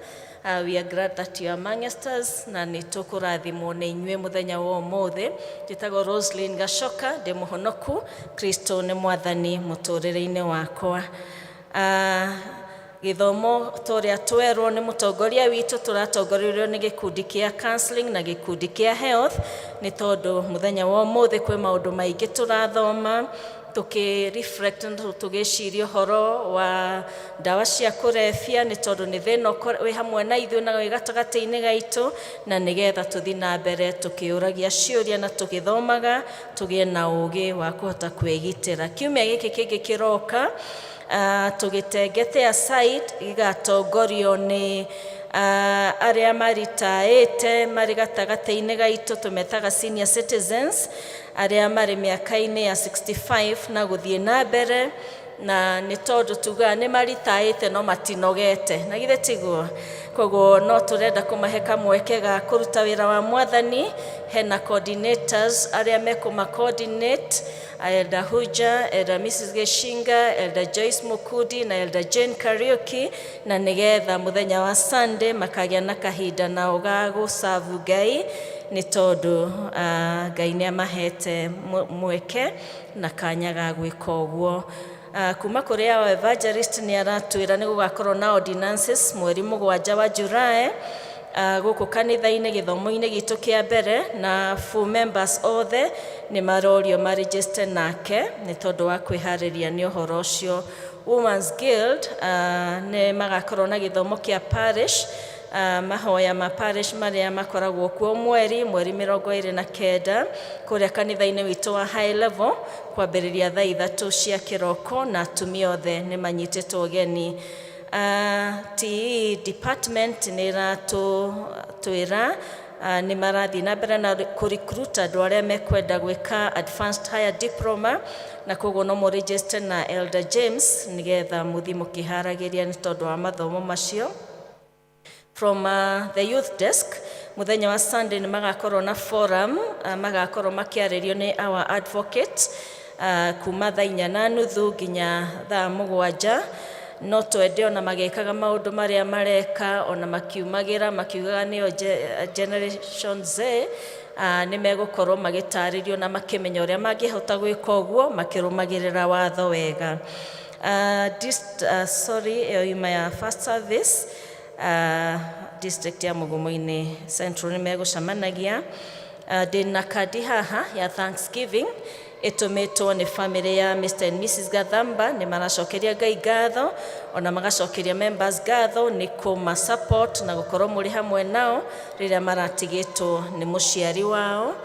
We are glad that you are amongst us na nĩ tũkũrathimwo nĩ inyuĩ mũthenya wa ũmũthĩ. Njĩtagwo Roslyn Gacoka, ndĩ mũhonoku. Kristo nĩ Mwathani mũtũrĩre-inĩ wakwa. Gĩthomo tũrĩa twerwo nĩ mũtongoria witũ, tũratongoririo nĩ gĩkundi kĩa counseling na gĩkundi kĩa health, nĩ tondũ mũthenya wa ũmũthĩ kwĩ maũndũ maingĩ tũrathoma, tũkĩ reflect na tũgĩciria ũhoro wa ndawa cia kũrebia, nĩ tondũ nĩ thĩna wĩ hamwe na ithuĩ na wĩ gatagatĩ-inĩ gaitũ, na nĩgetha tũthiĩ na mbere tũkĩũragia ciũria na tũgĩthomaga, tũgĩe na ũgĩ wa kũhota kwĩgitĩra. Kiumia gĩkĩ kĩngĩ kĩroka, tũgĩtengete aside, gĩgatongorio nĩ arĩa maritaĩte marĩ gatagatĩ-inĩ gaitũ, tũmetaga senior citizens, arĩa marĩ mĩaka-inĩ ya 65 na gũthiĩ na mbere. Na nĩ tondũ tugaga nĩ maritaĩte no matinogete, na githĩ tiguo? Koguo no tũrenda kũmahe kamweke ga kũruta wĩra wa Mwathani. Hena coordinators arĩa mekũma coordinate, Elder Huja, Elder Mrs. Geshinga, Elder Joyce Mukudi na Elder Jane Kariuki, na nĩgetha mũthenya wa Sunday makagĩa na kahinda nao ga gũcabu Ngai. Nĩ tondũ Ngai nĩ amahete mweke na kanya ga gwĩka ũguo. Kuma kũrĩ our evangelist nĩ aratwĩra nĩ gũgakorwo na ordinances mweri 7 wa July gũkũ kanitha-inĩ gĩthomo-inĩ gitũ kĩa mbere, na full members othe nĩ marorio maregister nake nĩ tondũ wa kwĩharĩria nĩ ũhoro ũcio. Women's Guild nĩ magakorwo na gĩthomo kĩa parish, mahoya ma parish marĩa makoragwo kuo mweri 29 kũrĩa kanitha-inĩ witũ wa High Level kwambĩrĩria thaa 3 cia kĩroko, na atumia othe nĩ manyitĩtwo ũgeni. TE department nĩ ĩratwĩra nĩ marathiĩ na mbere na kũ-recruit andũ arĩa mekwenda gwĩka advanced higher diploma, na koguo no mũregister na Elder James nĩgetha mũthiĩ mũkĩharagĩria nĩ tondũ wa mathomo macio. From the youth desk, muthenya wa Sunday nĩ magakorwo na forum, magakorwo makĩarĩrio nĩ our advocate kuma thaa 4:30 nginya thaa 7. No twende ona magĩkaga maũndũ marĩa mareka, ona makiumagĩra makiugaga nĩo Generation Z, nĩ megũkorwo magĩtarĩrio na makĩmenya ũrĩa mangĩhota gwĩka ũguo makĩrũmagĩrĩra watho wega. Sorry, ĩyo yuma ya first service. District ya Mugumo-inĩ Central nĩ megũcemanagia. Ndĩna kandi haha ya Thanksgiving ĩtũmĩtwo nĩ family ya Mr and Mrs Gathamba. Nĩ maracokeria Ngai ngatho, ona magacokeria members ngatho nĩ kũma support na gũkorwo mũrĩ hamwe nao rĩrĩa maratigĩtwo nĩ mũciari wao,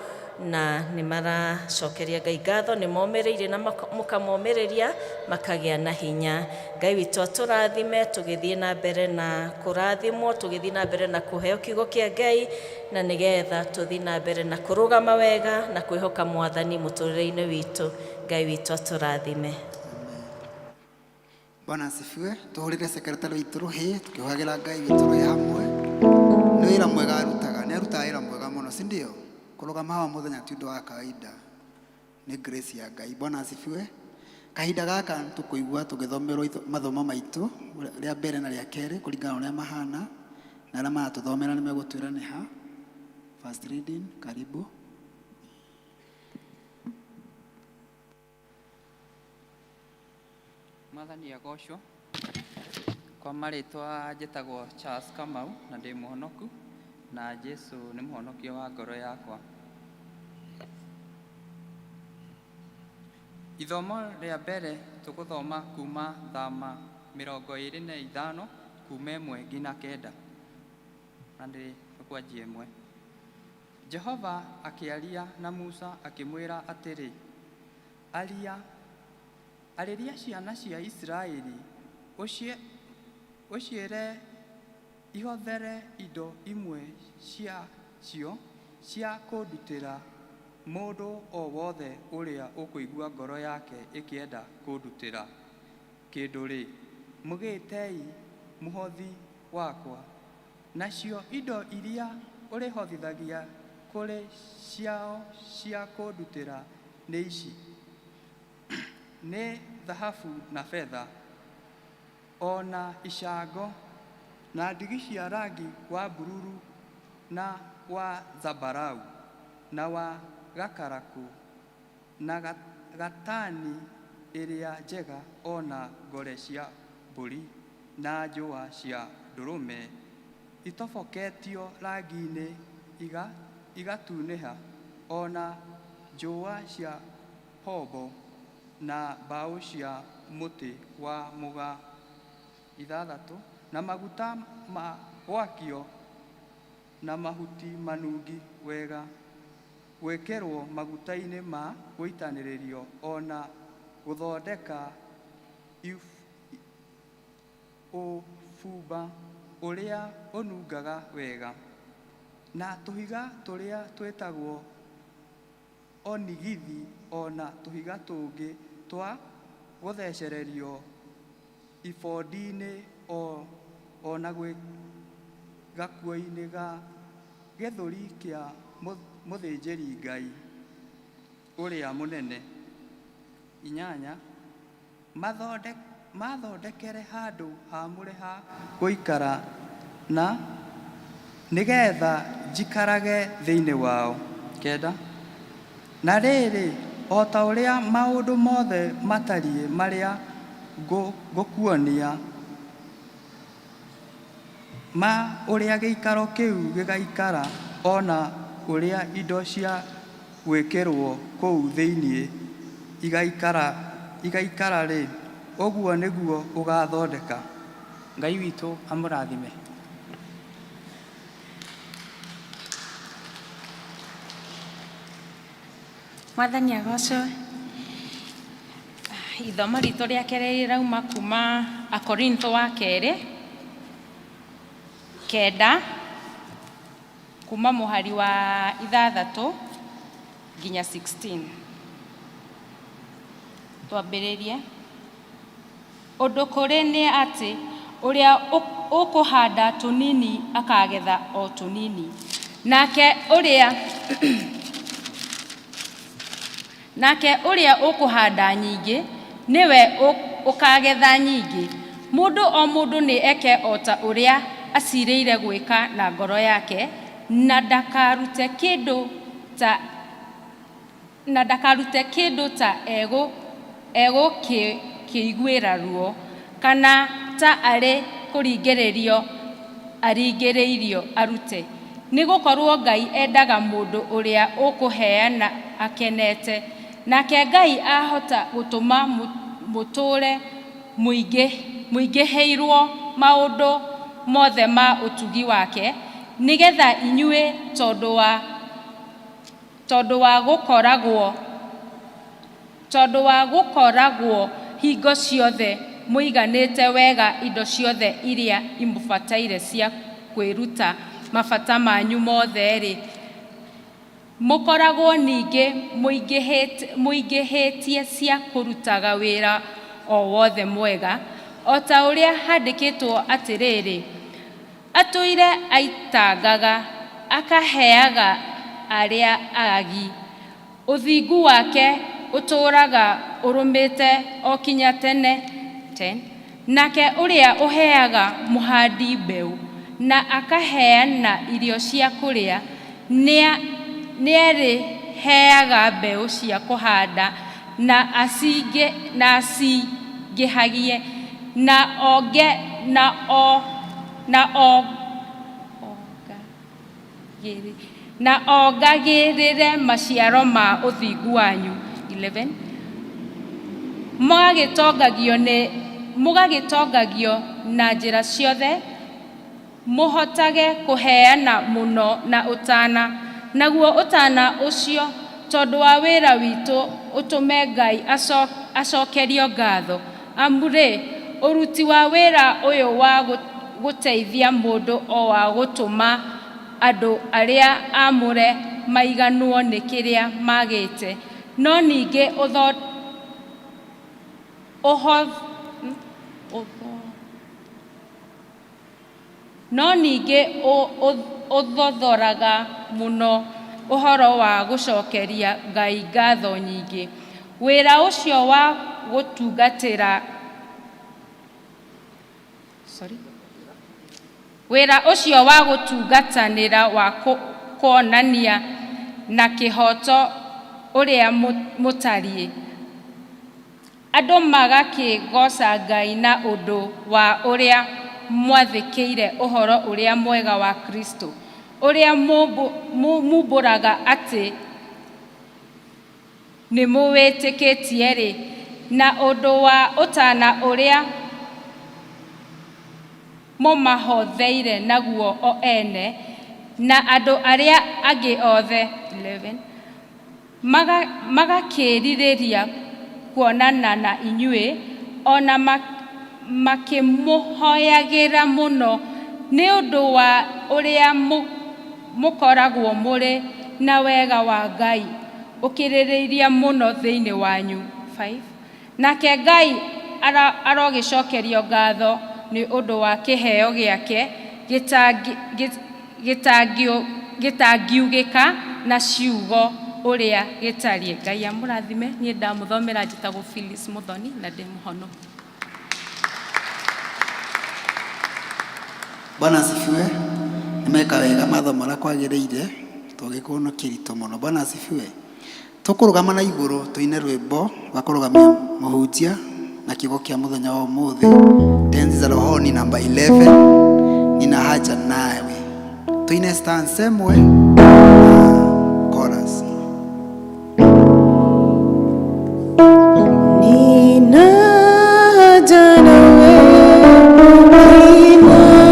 na nĩ maracokeria Ngai ngatho nĩ momĩrĩirie na mũkamomĩrĩria makagĩa na hinya. Ngai witũ atũrathime tũgĩthiĩ na mbere na kũrathimwo, tũgĩthiĩ na mbere na kũheo kiugo kĩa Ngai, na nĩgetha tũthiĩ na mbere na kũrũgama wega na kwĩhoka Mwathani mũtũrĩre-inĩ witũ. Ngai witũ atũrathime. Bwana asifiwe. Tuhurire secretary witũ rũhĩ tukĩhoyagĩra Ngai witũ rũhĩ hamwe. Nĩ wĩra mwega arutaga, nĩ arutaga wĩra mwega mũno, si ndio? Kũrũgama haha mũthenya ti ũndũ wa kawaida, nĩ grace ya Ngai. Bwana asifiwe. Kahinda gaka tũkũigua tũgĩthomerwo mathomo maitũ rĩa mbere na rĩa kerĩ kũringana na ũrĩa mahana, na arĩa maratũthomera nĩ megũtwĩra nĩ ha. First reading, karibu. Mwathani agocwo. Kwa marĩtwa njĩtagwo Charles Kamau na ndĩ mũhonoku, na Jesu nĩ mũhonokia wa ngoro yakwa. Ithomo rĩa mbere tũgũthoma kuma Thama 25 kuma 1 nginya 9, na nĩ tũkwanjia 1. Jehova akĩaria na Musa akĩmwĩra atĩrĩ, aria arĩria ciana cia Isiraeli, ũciĩre ihothere indo imwe ciacio cia kũndutĩra mũndũ o wothe ũrĩa ũkũigua ngoro yake ĩkĩenda kũndutĩra kĩndũ-rĩ, mũgĩtei mũhothi wakwa. Nacio indo iria ũrĩhotithagia kũrĩ ciao cia kũndutĩra nĩ ici: nĩ thahabu na betha, o na icango, na ndigi cia rangi wa bururu na wa zambarau, na wa gakarakũ, na gatani ĩrĩa njega, o na ngore cia mbũri na njũa cia ndũrũme itoboketio rangi-inĩ igatunĩha, o na njũa cia pombo na mbaũ cia mũtĩ wa mũgaa. 6, na maguta ma gwakio na mahuti manungi wega gwĩkĩrwo maguta-inĩ ma gũitanĩrĩrio, o na gũthondeka ũbumba ũrĩa ũnungaga wega, na tũhiga tũrĩa twĩtagwo onigithi, o na tũhiga tũngĩ twa gũthecererio ibodi-inĩ, o na gakuo-inĩ ga gĩthũri kĩa mũthĩnjĩri-Ngai ũrĩa mũnene. 8, mathondekere handũ haamũre ha gũikara, na nĩgetha njikarage thĩinĩ wao. 9. Na rĩrĩ, o ta ũrĩa maũndũ mothe matariĩ marĩa ngũkuonia ma ũrĩa gĩikaro kĩu gĩgaikara, o na ũrĩa indo cia gwĩkĩrwo kũu thĩinĩ igaikara-rĩ, ũguo nĩguo ũgaathondeka. Ngai witũ amũrathime. Mwathani agocwo. Ithomo ritũ rĩa kerĩ rĩrauma kuma Akorintho wa kerĩ 9, kuma mũhari wa 6 nginya 16. Twambĩrĩrie. Ũndũ kũrĩ nĩ atĩ ũrĩa ũkũhanda tũnini akagetha o tũnini, nake ũrĩa ũkũhanda nyingĩ nĩwe ũkagetha nyingĩ. Mũndũ o mũndũ nĩ eke o ta ũrĩa acirĩire gwĩka na ngoro yake, na ndakarute kĩndũ ta egũkĩiguĩra ruo, kana ta arĩ kũringĩrĩrio aringĩrĩirio arute, nĩ gũkorwo Ngai endaga mũndũ ũrĩa ũkũheana akenete. Nake Ngai ahota gũtũma mũtũũre mũingĩhĩirwo maũndũ mothe ma ũtugi wake, nĩgetha inyuĩ tondũ wa gũkoragwo hingo ciothe mũiganĩte wega indo ciothe iria imũbataire cia kwĩruta mabata manyu mothe-rĩ, mũkoragwo ningĩ mũingĩhĩtie cia kũrutaga wĩra o wothe mwega, o ta ũrĩa handĩkĩtwo atĩrĩrĩ, atũire aitangaga akaheaga arĩa aagi, ũthingu wake ũtũũraga ũrũmĩte o kinya tene. 10. Nake ũrĩa ũheaga mũhandi mbeũ na akaheana irio cia kũrĩa, nĩarĩheaga mbeũ cia kũhanda na acingĩhagie na onge na o na o na ongagĩrĩre maciaro ma ũthingu wanyu. 11. Mũgagĩtongagio na njĩra ciothe, mũhotage kũheana mũno na ũtana, naguo ũtana ũcio tondũ wa wĩra witũ ũtũme Ngai acokerio ngatho. Amu-rĩ, ũruti wa wĩra ũyũ wa gũteithia mũndũ o wa gũtũma andũ arĩa aamũre maiganwo nĩ kĩrĩa magĩte, no ningĩ ũtho, ũho, ũtho, no ningĩ ũthothoraga mũno ũhoro wa gũcokeria Ngai ngatho nyingĩ. Wĩra ũcio wa gũtungatĩra, sorry, wĩra ũcio wa gũtungatanĩra wa kuonania na kĩhooto ũrĩa mũtariĩ, andũ magakĩgooca Ngai na ũndũ wa ũrĩa mwathĩkĩire ũhoro ũrĩa mwega wa Kristo, ũrĩa mumbũraga atĩ nĩ mũwĩtĩkĩtie-rĩ, na ũndũ wa ũtana ũrĩa mũmahotheire naguo o ene na andũ arĩa angĩ othe. 11. Magakĩrirĩria kuonana na inyuĩ, o na makĩmũhoyagĩra mũno nĩ ũndũ wa ũrĩa mũkoragwo mũrĩ na wega wa Ngai ũkĩrĩrĩirie mũno thĩinĩ wanyu. 5. Nake Ngai arogĩcokerio ngatho nĩ ũndũ wa kĩheo gĩake gĩtangiugĩka na ciugo ũrĩa gĩtariĩ. Ngai amũrathime. Niĩ ndamũthomera, njĩtagwo Phyllis Muthoni na ndĩ mũhonoku. Bwana asifiwe. Nĩmeka wega mathoma ũrĩa kwagĩrĩire, tũgĩkorwo na kĩritũ mũno. Bwana asifiwe. Tũkũrũgama na igũrũ tũine rwĩmbo rwa kũrũgamia mũhunjia na kiugo kĩa mũthenya wa ũmũthĩ. Tenzi za rohoni namba 11, nina haja nawe. Tuine stanza ĩmwe na chorus. Nina haja nawe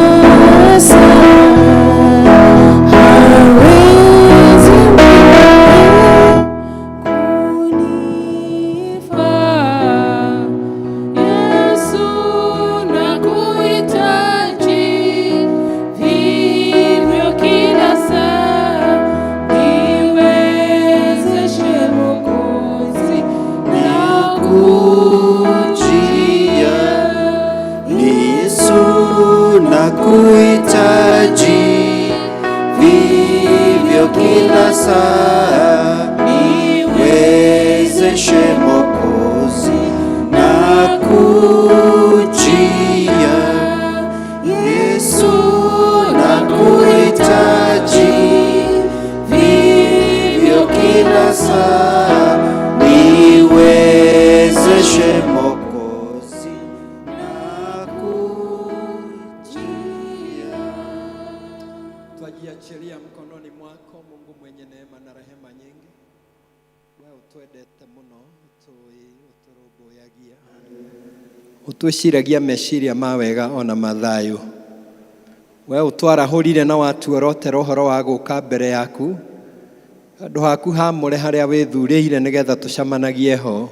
kila saa, hawezi mwingine kunifaa. Yesu nakuhitaji vivyo kila saa, niwezeshe Mwokozi, nakujia. Yesu nakuhitaji vivyo kila saa, niwezeshe Mwokozi, nakujia. Yesu nakuhitaji vivyo kila saa, niwezeshe Mwokozi, nakujia. Twajiachilia mkononi mwako Mungu mwenye neema na rehema nyingi, we utwendete muno, utuĩ ũtũrũmbũyagia, ũtwĩciragia meciria ma wega ona mathayo. We ũtwarahũrire na watuorotera ũhoro wa gũka mbere yaku handũ haku hamũre harĩa wĩthurĩire nĩgetha tũcemanagie ho.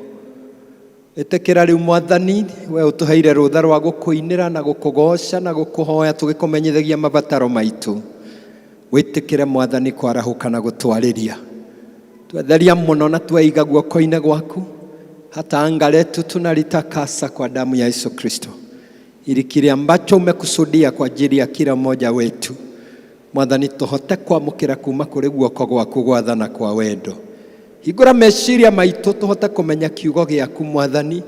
Ĩtĩkĩra rĩu Mwathani, we ũtũheire rũtha rwa gũkũinĩra na gũkũgoca na gũkũhoya tũgĩkũmenyithagia mabataro maitũ. Wĩtĩkĩre Mwathani kwarahũka na gũtwarĩria. Twetheria mũno na tweiga guoko-inĩ gwaku, hata anga letu tunalitakasa kwa damu ya Yesu Kristo, ili kile ambacho umekusudia kwa ajili ya kila mmoja wetu Mwathani tũhote kwamũkĩra kuma kũrĩ guoko gwaku gwathana kwa wendo. Hingũra meciria maitũ tũhote kũmenya kiugo gĩaku Mwathani,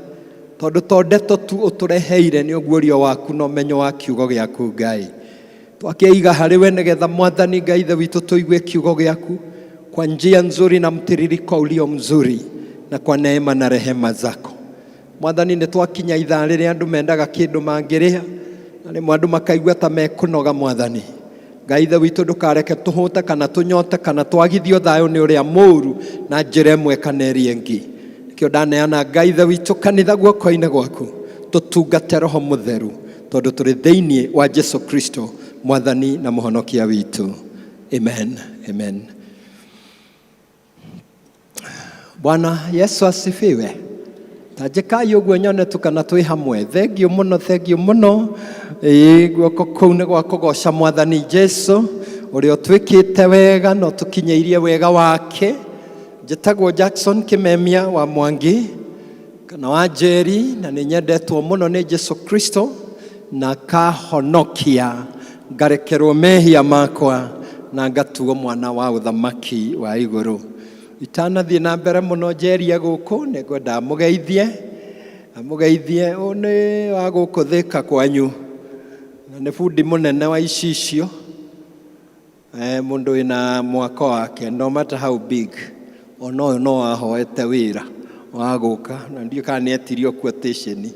tondũ to ndeto tu ũtũreheire nĩ ũguũrio waku na ũmenyo wa kiugo gĩaku Ngai. Twakĩiga harĩ we nĩgetha Mwathani Ngai Ithe witũ tũigue kiugo gĩaku kwa njia nzuri na mtiririko ulio mzuri na kwa neema na rehema zako. Mwathani nĩ twakinya ithaa rĩrĩa andũ mendaga kĩndũ mangĩrĩa na rĩmwe andũ makaigua ta mekũnoga. Mwathani Ngai Ithe witũ, ndũkareke tũhũte kana tũnyote kana twagithio thayũ nĩ ũrĩa mũũru na njĩra ĩmwe kana ĩrĩa ĩngĩ. Nĩkĩo ndaneana Ngai Ithe witũ kanitha guoko-inĩ gwaku, tũtungate Roho Mũtheru tondũ tũrĩ thĩinĩ wa Jesu Kristo Mwathani na Mũhonokia witũ. Amen, amen. Bwana Yesu asifiwe. Tanjĩkai ũguo nyone tu kana twĩ hamwe. Thengiũ mũno, thengiũ mũno. Ĩĩ, guoko kũu nĩ gwa kũgoca Mwathani Jesu ũrĩa ũtwĩkĩte wega na ũtũkinyĩirie wega wake. Njĩtagwo Jackson Kimemia wa Mwangi kana wa Njeri, na nĩ nyendetwo mũno nĩ Jesu Kristo na kahonokia ngarekerwo mehia makwa na ngatuo mwana wa ũthamaki wa igũrũ. Itanathiĩ na mbere mũno njerie gũkũ, nĩ ngwenda mũgeithie amũgeithie. Ũyũ nĩ wa gũkũ Thĩka kwanyu na nĩ bundi mũnene wa icicio, mũndũ wĩna mwako wake, no matter how big. Ona ũyũ no ahoete wĩra wa gũka na ndiũ kana nĩ etirio quotation.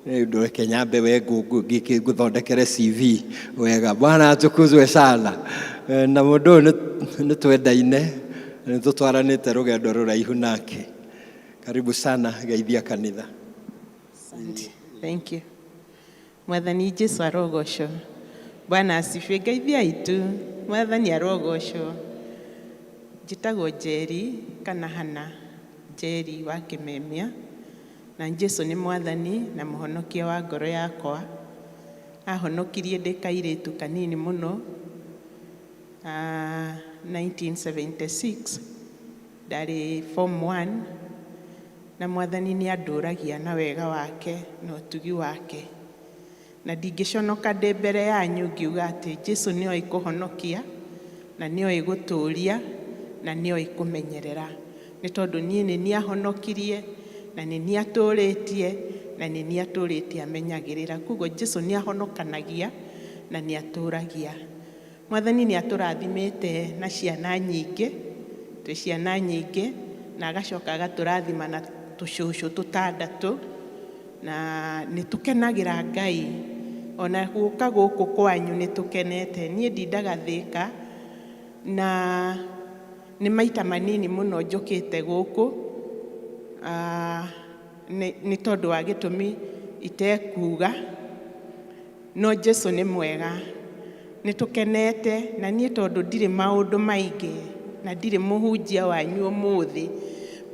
Rĩu ndũreke nyambe we ngũthondekere CV wega. Bwana atukuzwe sana. Na mũndũ ũyũ nĩ twendaine, nĩ tũtwaranĩte rũgendo rũraihu nake. Karibu sana, geithia kanitha. Asante. Thank you. Mwathani Jesu arogocwo. Bwana asifiwe. Ngeithia itu. Mwathani arogocwo. Njĩtagwo Njeri kana Hana Njeri wa Kĩmemia, na Jesu nĩ Mwathani na Mũhonokia wa ngoro yakwa. Ahonokirie ndĩ kairĩtu kanini mũno, 1976, ndarĩ form 1, na Mwathani nĩ andũragia na wega wake na ũtugi wake, na ndingĩconoka ndĩ mbere yanyu ngiuga atĩ Jesu nĩoĩ kũhonokia na nĩoĩ gũtũũria na nĩoĩ kũmenyerera, nĩ tondũ niĩ nĩ niĩ ahonokirie na nĩ niĩ atũũrĩtie na nĩ niĩ atũũrĩtie amenyagĩrĩra. Koguo Jesu nĩ ahonokanagia na nĩ atũũragia. Mwathani nĩ atũrathimĩte na ciana nyingĩ, twĩ ciana nyingĩ, na agacoka agatũrathima na tũcũcũ tũtandatũ, na nĩ tũkenagĩra Ngai. Ona gũka gũkũ kwanyu nĩ tũkenete. Niĩ ndindaga Thĩka, na nĩ maita manini mũno njũkĩte gũkũ, nĩ tondũ wa gĩtũmi itekuga, no Jesu nĩ mwega. Nĩ tũkenete, na niĩ tondũ ndirĩ maũndũ maingĩ na ndirĩ mũhunjia wanyu ũmũthĩ,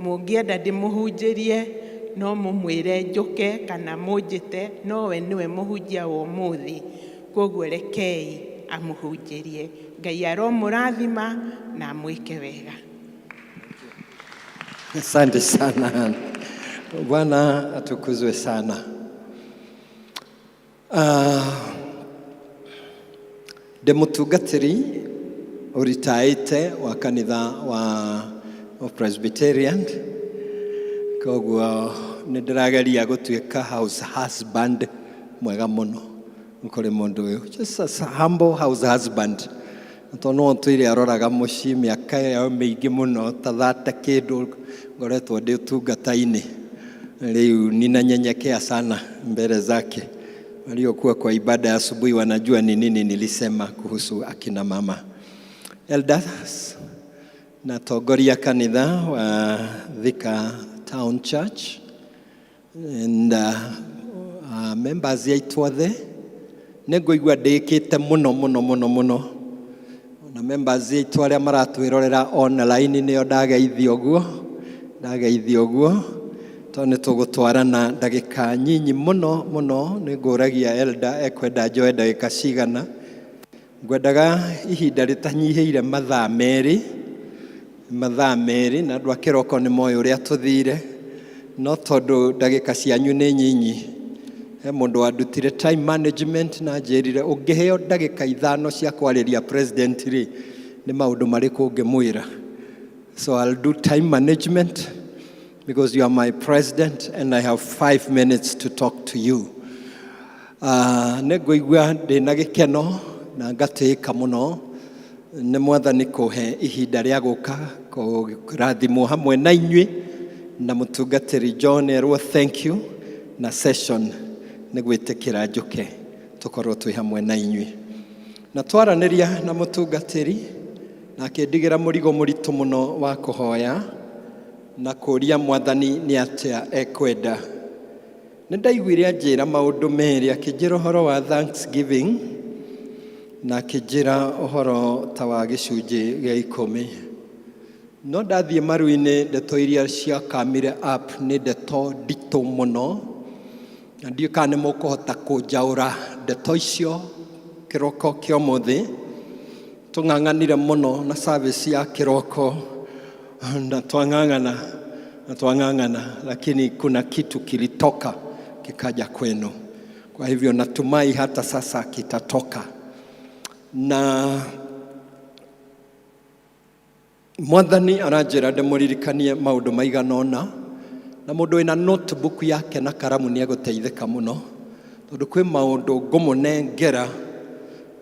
mũngĩenda ndĩmũhunjĩrie no mũmwĩre njũke kana mũnjĩte, no we nĩwe mũhunjia wa ũmũthĩ, koguo rekei amũhunjĩrie. Ngai aromũrathima na amwĩke wega. Asante sana. Bwana atukuzwe sana. Ndĩ mũtungatĩri ũritaĩte wa kanitha wa Presbyterian, koguo nĩ ndĩrageria gũtuĩka house husband mwega mũno kũrĩ mũndũ ũyũ, just a humble house husband, tondũ no tũire aroraga mũciĩ mĩaka ĩyo mĩingĩ mũno ta 30 kĩndũ ngoretwo ndĩ ũtungata-inĩ. Rĩu ninanyenyekea sana mbele zake. Waliokuwa kwa ibada ya asubuhi wanajua ni nini nilisema kuhusu akina mama. Elders na tongoria kanitha wa Thika Town Church and members aitũ othe, nĩ ngũigua ndĩkĩte mũno mũno mũno mũno, na members aitũ arĩa maratwĩrorera online nĩo ndageithia ũguo, ndageithia ũguo, tondũ nĩ tũgũtwarana ndagĩka nyinyi mũno mũno. Nĩ ngũragia elder ekwenda njoe ndagĩka cigana. Ngwendaga ihinda rĩtanyihĩire mathaa 2, mathaa 2, na andũ a kĩroko nĩ moĩ ũrĩa tũthire, no tondũ ndagĩka cianyu nĩ nyinyi, he mũndũ wandutire time management na njĩrire ũngĩheo ndagĩka 5 cia kwarĩria president rĩ, nĩ maũndũ marĩkũ ũngĩmwĩra? So I'll do time management because you are my president and I have 5 minutes to talk to you. Nĩ ngũigua ndĩna gĩkeno na ngatĩĩka mũno nĩ Mwathani kũhe ihinda rĩa gũka kũrathimwo hamwe na inyuĩ, na mũtungatĩri John erwo thank you na session nĩ gwĩtĩkĩra njũke tũkorwo twĩ hamwe na inyuĩ. Na twaranĩria na mũtungatĩri na akĩndigĩra mũrigo mũritũ mũno wa kũhoya na kũria Mwathani nĩ atĩa ekwenda. Nĩ ndaiguire anjĩra maũndũ merĩ, akĩnjĩra ũhoro wa thanksgiving na akĩnjĩra ũhoro ta wa gĩcunjĩ gĩa 10. No ndathiĩ maru-inĩ, ndeto iria ciakamire up nĩ ndeto nditũ mũno, na ndiũĩ kana nĩ mũkũhota kũnjaũra ndeto icio kĩroko kĩa ũmũthĩ. Tũng'ang'anire mũno na service ya kĩroko na twang'ang'ana na twang'ang'ana, lakini kuna kitu kilitoka kikaja kwenu. Kwa hivyo natumai hata sasa kitatoka. Na Mwathani aranjĩra ndĩmũririkanie maũndũ maigana ũna, na mũndũ wĩna notebook yake na karamu nĩ egũteithĩka mũno, tondũ kwĩ maũndũ ngũmũnengera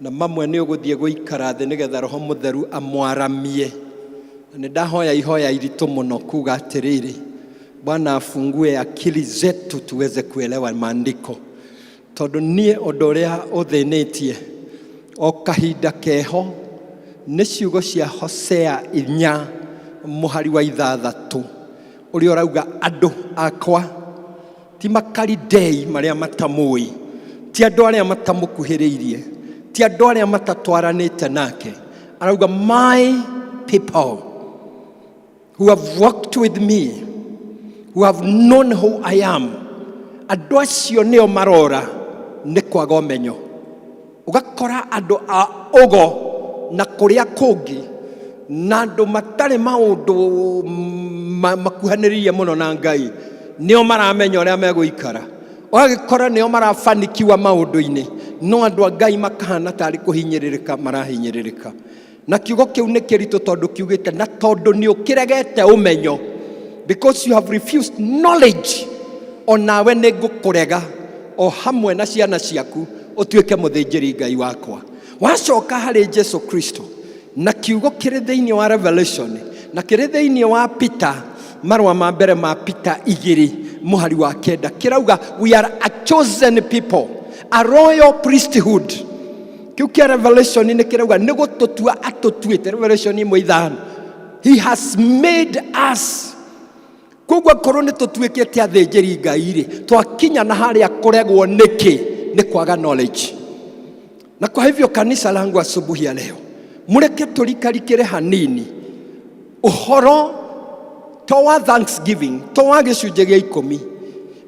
na mamwe nĩ ũgũthiĩ gũikara thĩ nĩgetha Roho Mũtheru amwaramie. Na nĩ ndahoya ihoya iritũ mũno kuga atĩrĩrĩ, Bwana afungue akili zetu tuweze kuelewa maandiko, tondũ niĩ ũndũ ũrĩa ũthĩnĩtie o kahinda keho nĩ ciugo cia Hosea 4 mũhari wa 6, ũrĩa ũrauga andũ akwa ti makaridei marĩa matamũĩ, ti andũ arĩa matamũkuhĩrĩirie, ti andũ arĩa matatwaranĩte nake. Arauga my people who have walked with me, who have known who I am, andũ acio nĩo marora nĩ kwaga ũmenyo. Ũgakora andũ a ũgo na kũrĩa kũngĩ na andũ matarĩ maũndũ makuhanĩrĩirie mũno na Ngai nĩo maramenya ũrĩa megũikara. Ũgagĩkora nĩo marabanikiwa maũndũ-inĩ, no andũ a Ngai makahana tarĩ kũhinyĩrĩrĩka marahinyĩrĩrĩka. Na kiugo kĩu nĩ kĩritũ tondũ kiugĩte na tondũ nĩ ũkĩregete ũmenyo, because you have refused knowledge, onawe nĩ ngũkũrega o hamwe na ciana ciaku ũtuĩke mũthĩnjĩri Ngai wakwa. Wacoka harĩ Jesu Kristo na kiugo kĩrĩ thĩinĩ wa Revelation na kĩrĩ thĩinĩ wa Peter, marũa ma mbere ma Peter 2 mũhari wa 9, kĩrauga we are a chosen people, a royal priesthood. Kĩu kĩa Revelation nĩ kĩrauga nĩ gũtũtua atũtuĩte. Revelation 1:5, he has made us. Koguo akorwo nĩ tũtuĩkĩte athĩnjĩri Ngai rĩ, twakinya na harĩa kũregwo nĩkĩ? Nĩ kwaga knowledge. Na kwa hivyo kanisa langu asubuhi ya leo, mureke tũrikarikĩre hanini ũhoro to wa thanksgiving, to wa gĩcunjĩ gĩa 10,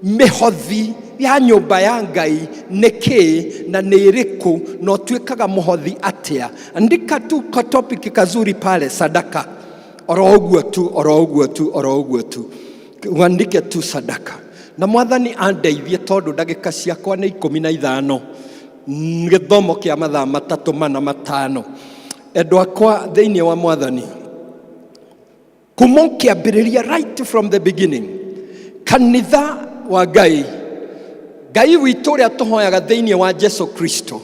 mĩhothi ya nyũmba ya Ngai nĩ kĩĩ na nĩ ĩrĩkũ, na ũtuĩkaga mũhothi atĩa. Andika tu ka topic kazuri pale, sadaka, oro ũguo tu, oro ũguo tu, oro ũguo tu, uandike tu sadaka. Na Mwathani andeithie, tondũ ndagĩka ciakwa nĩ 15, gĩthomo kĩa mathaa 3, 4, 5. Endwa akwa thĩinĩ wa Mwathani, kuma ũkĩambĩrĩria, right from the beginning, kanitha wa Ngai, Ngai witũ ũrĩa tũhoyaga thĩinĩ wa Jesu Kristo,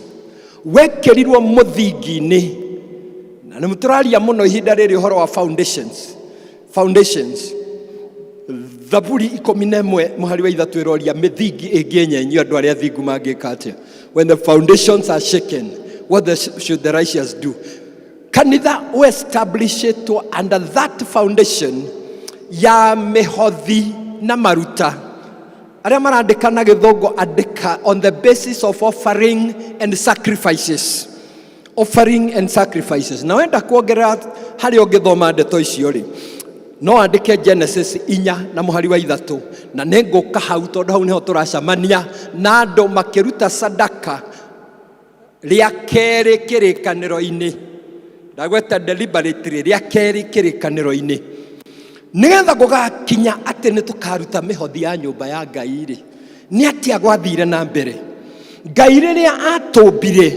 wekĩrirwo mũthingi-inĩ. Na nĩ tũraria mũno ihinda rĩrĩ ũhoro wa foundations, foundations. Thaburi 11 mũhari wa 3 ĩroria mĩthingi ĩngĩenyenyio, andũ arĩa athingu mangĩka atĩa? When the foundations are shaken, what should the righteous do? Kanitha ũestablishĩtwo under that foundation ya mĩhothi na maruta. Arĩa marandĩka na gĩthũngũ, andĩka on the basis of offering and sacrifices, offering and sacrifices. Na wenda kuongerera harĩa ũngĩthoma ndeto icio rĩ, no andĩke Genesis 4 na mũhari wa 3, na nĩ ngũka hau, tondũ hau nĩho tũracemania na andũ makĩruta sadaka rĩa kerĩ kĩrĩkanĩro-inĩ. Ndagweta deliberately rĩa kerĩ kĩrĩkanĩro-inĩ, nĩgetha gũgakinya atĩ nĩ tũkaruta mĩhothi ya nyũmba ya Ngai rĩ, nĩ atĩa gwathire na mbere. Ngai rĩrĩa atũmbire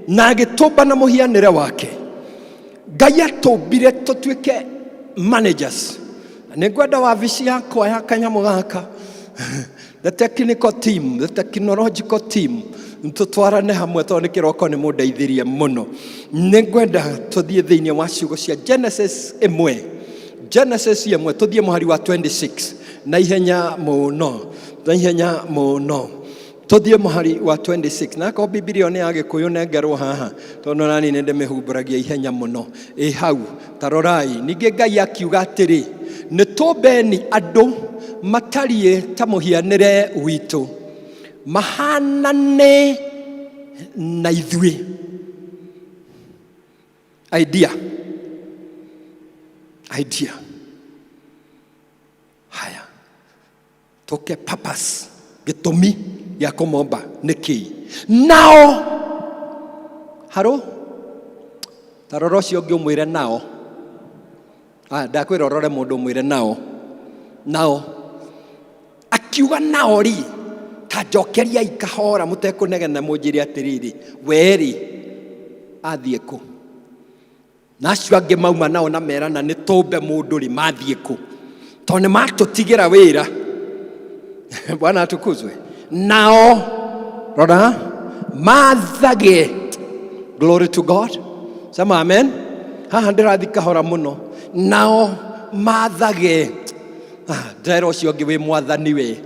na agĩtũmba na mũhianĩre wake, Ngai atũmbire tũtuĩke managers. Na nĩ ngwenda wabici yakwa ya kanyamũ gaka, the technical team, the technological team, tũtwarane hamwe, tondũ nĩ kĩroko nĩ mũndeithirie mũno. Nĩ ngwenda tũthiĩ thĩinĩ wa ciugo cia Genesis 1, Genesis 1, tũthiĩ mũhari wa 26 na ihenya mũno, na ihenya mũno. Tũthiĩ mũhari wa 26. Na akorwo Bibilia nĩ ya Gĩkũyũ, nengerwo haha, tondũ nani nĩ ndĩmĩhumbũragia ihenya mũno. Ĩ hau, ta rorai. Ningĩ Ngai akiuga atĩrĩ, nĩ tũmbeni andũ matariĩ ta mũhianĩre witũ, mahanane na ithuĩ. Idea, idea. Haya, tũke purpose, gĩtũmi gĩa kũmomba nĩ kĩĩ? Nao harũ ta rora ũcio ũngĩ ũmwĩre nao. Ah, ndakwĩra ũrore mũndũ ũmwĩre nao. Nao akiuga nao rĩ, ta njokeriai kahora mũtekũnegena, mũnjĩre atĩrĩrĩ, werĩ athiĩ kũ? Na acio angĩ mauma nao na merana nĩ tũmbe mũndũ rĩ, mathiĩ kũ? Tondũ nĩ matũtigĩra wĩra. Bwana atukuzwe. Nao rora mathage. Glory to God, sema amen. Haha ndĩrathi kahora mũno. Nao mathage. Ah, ndĩrera ũcio ũngĩ wĩ mwathani we,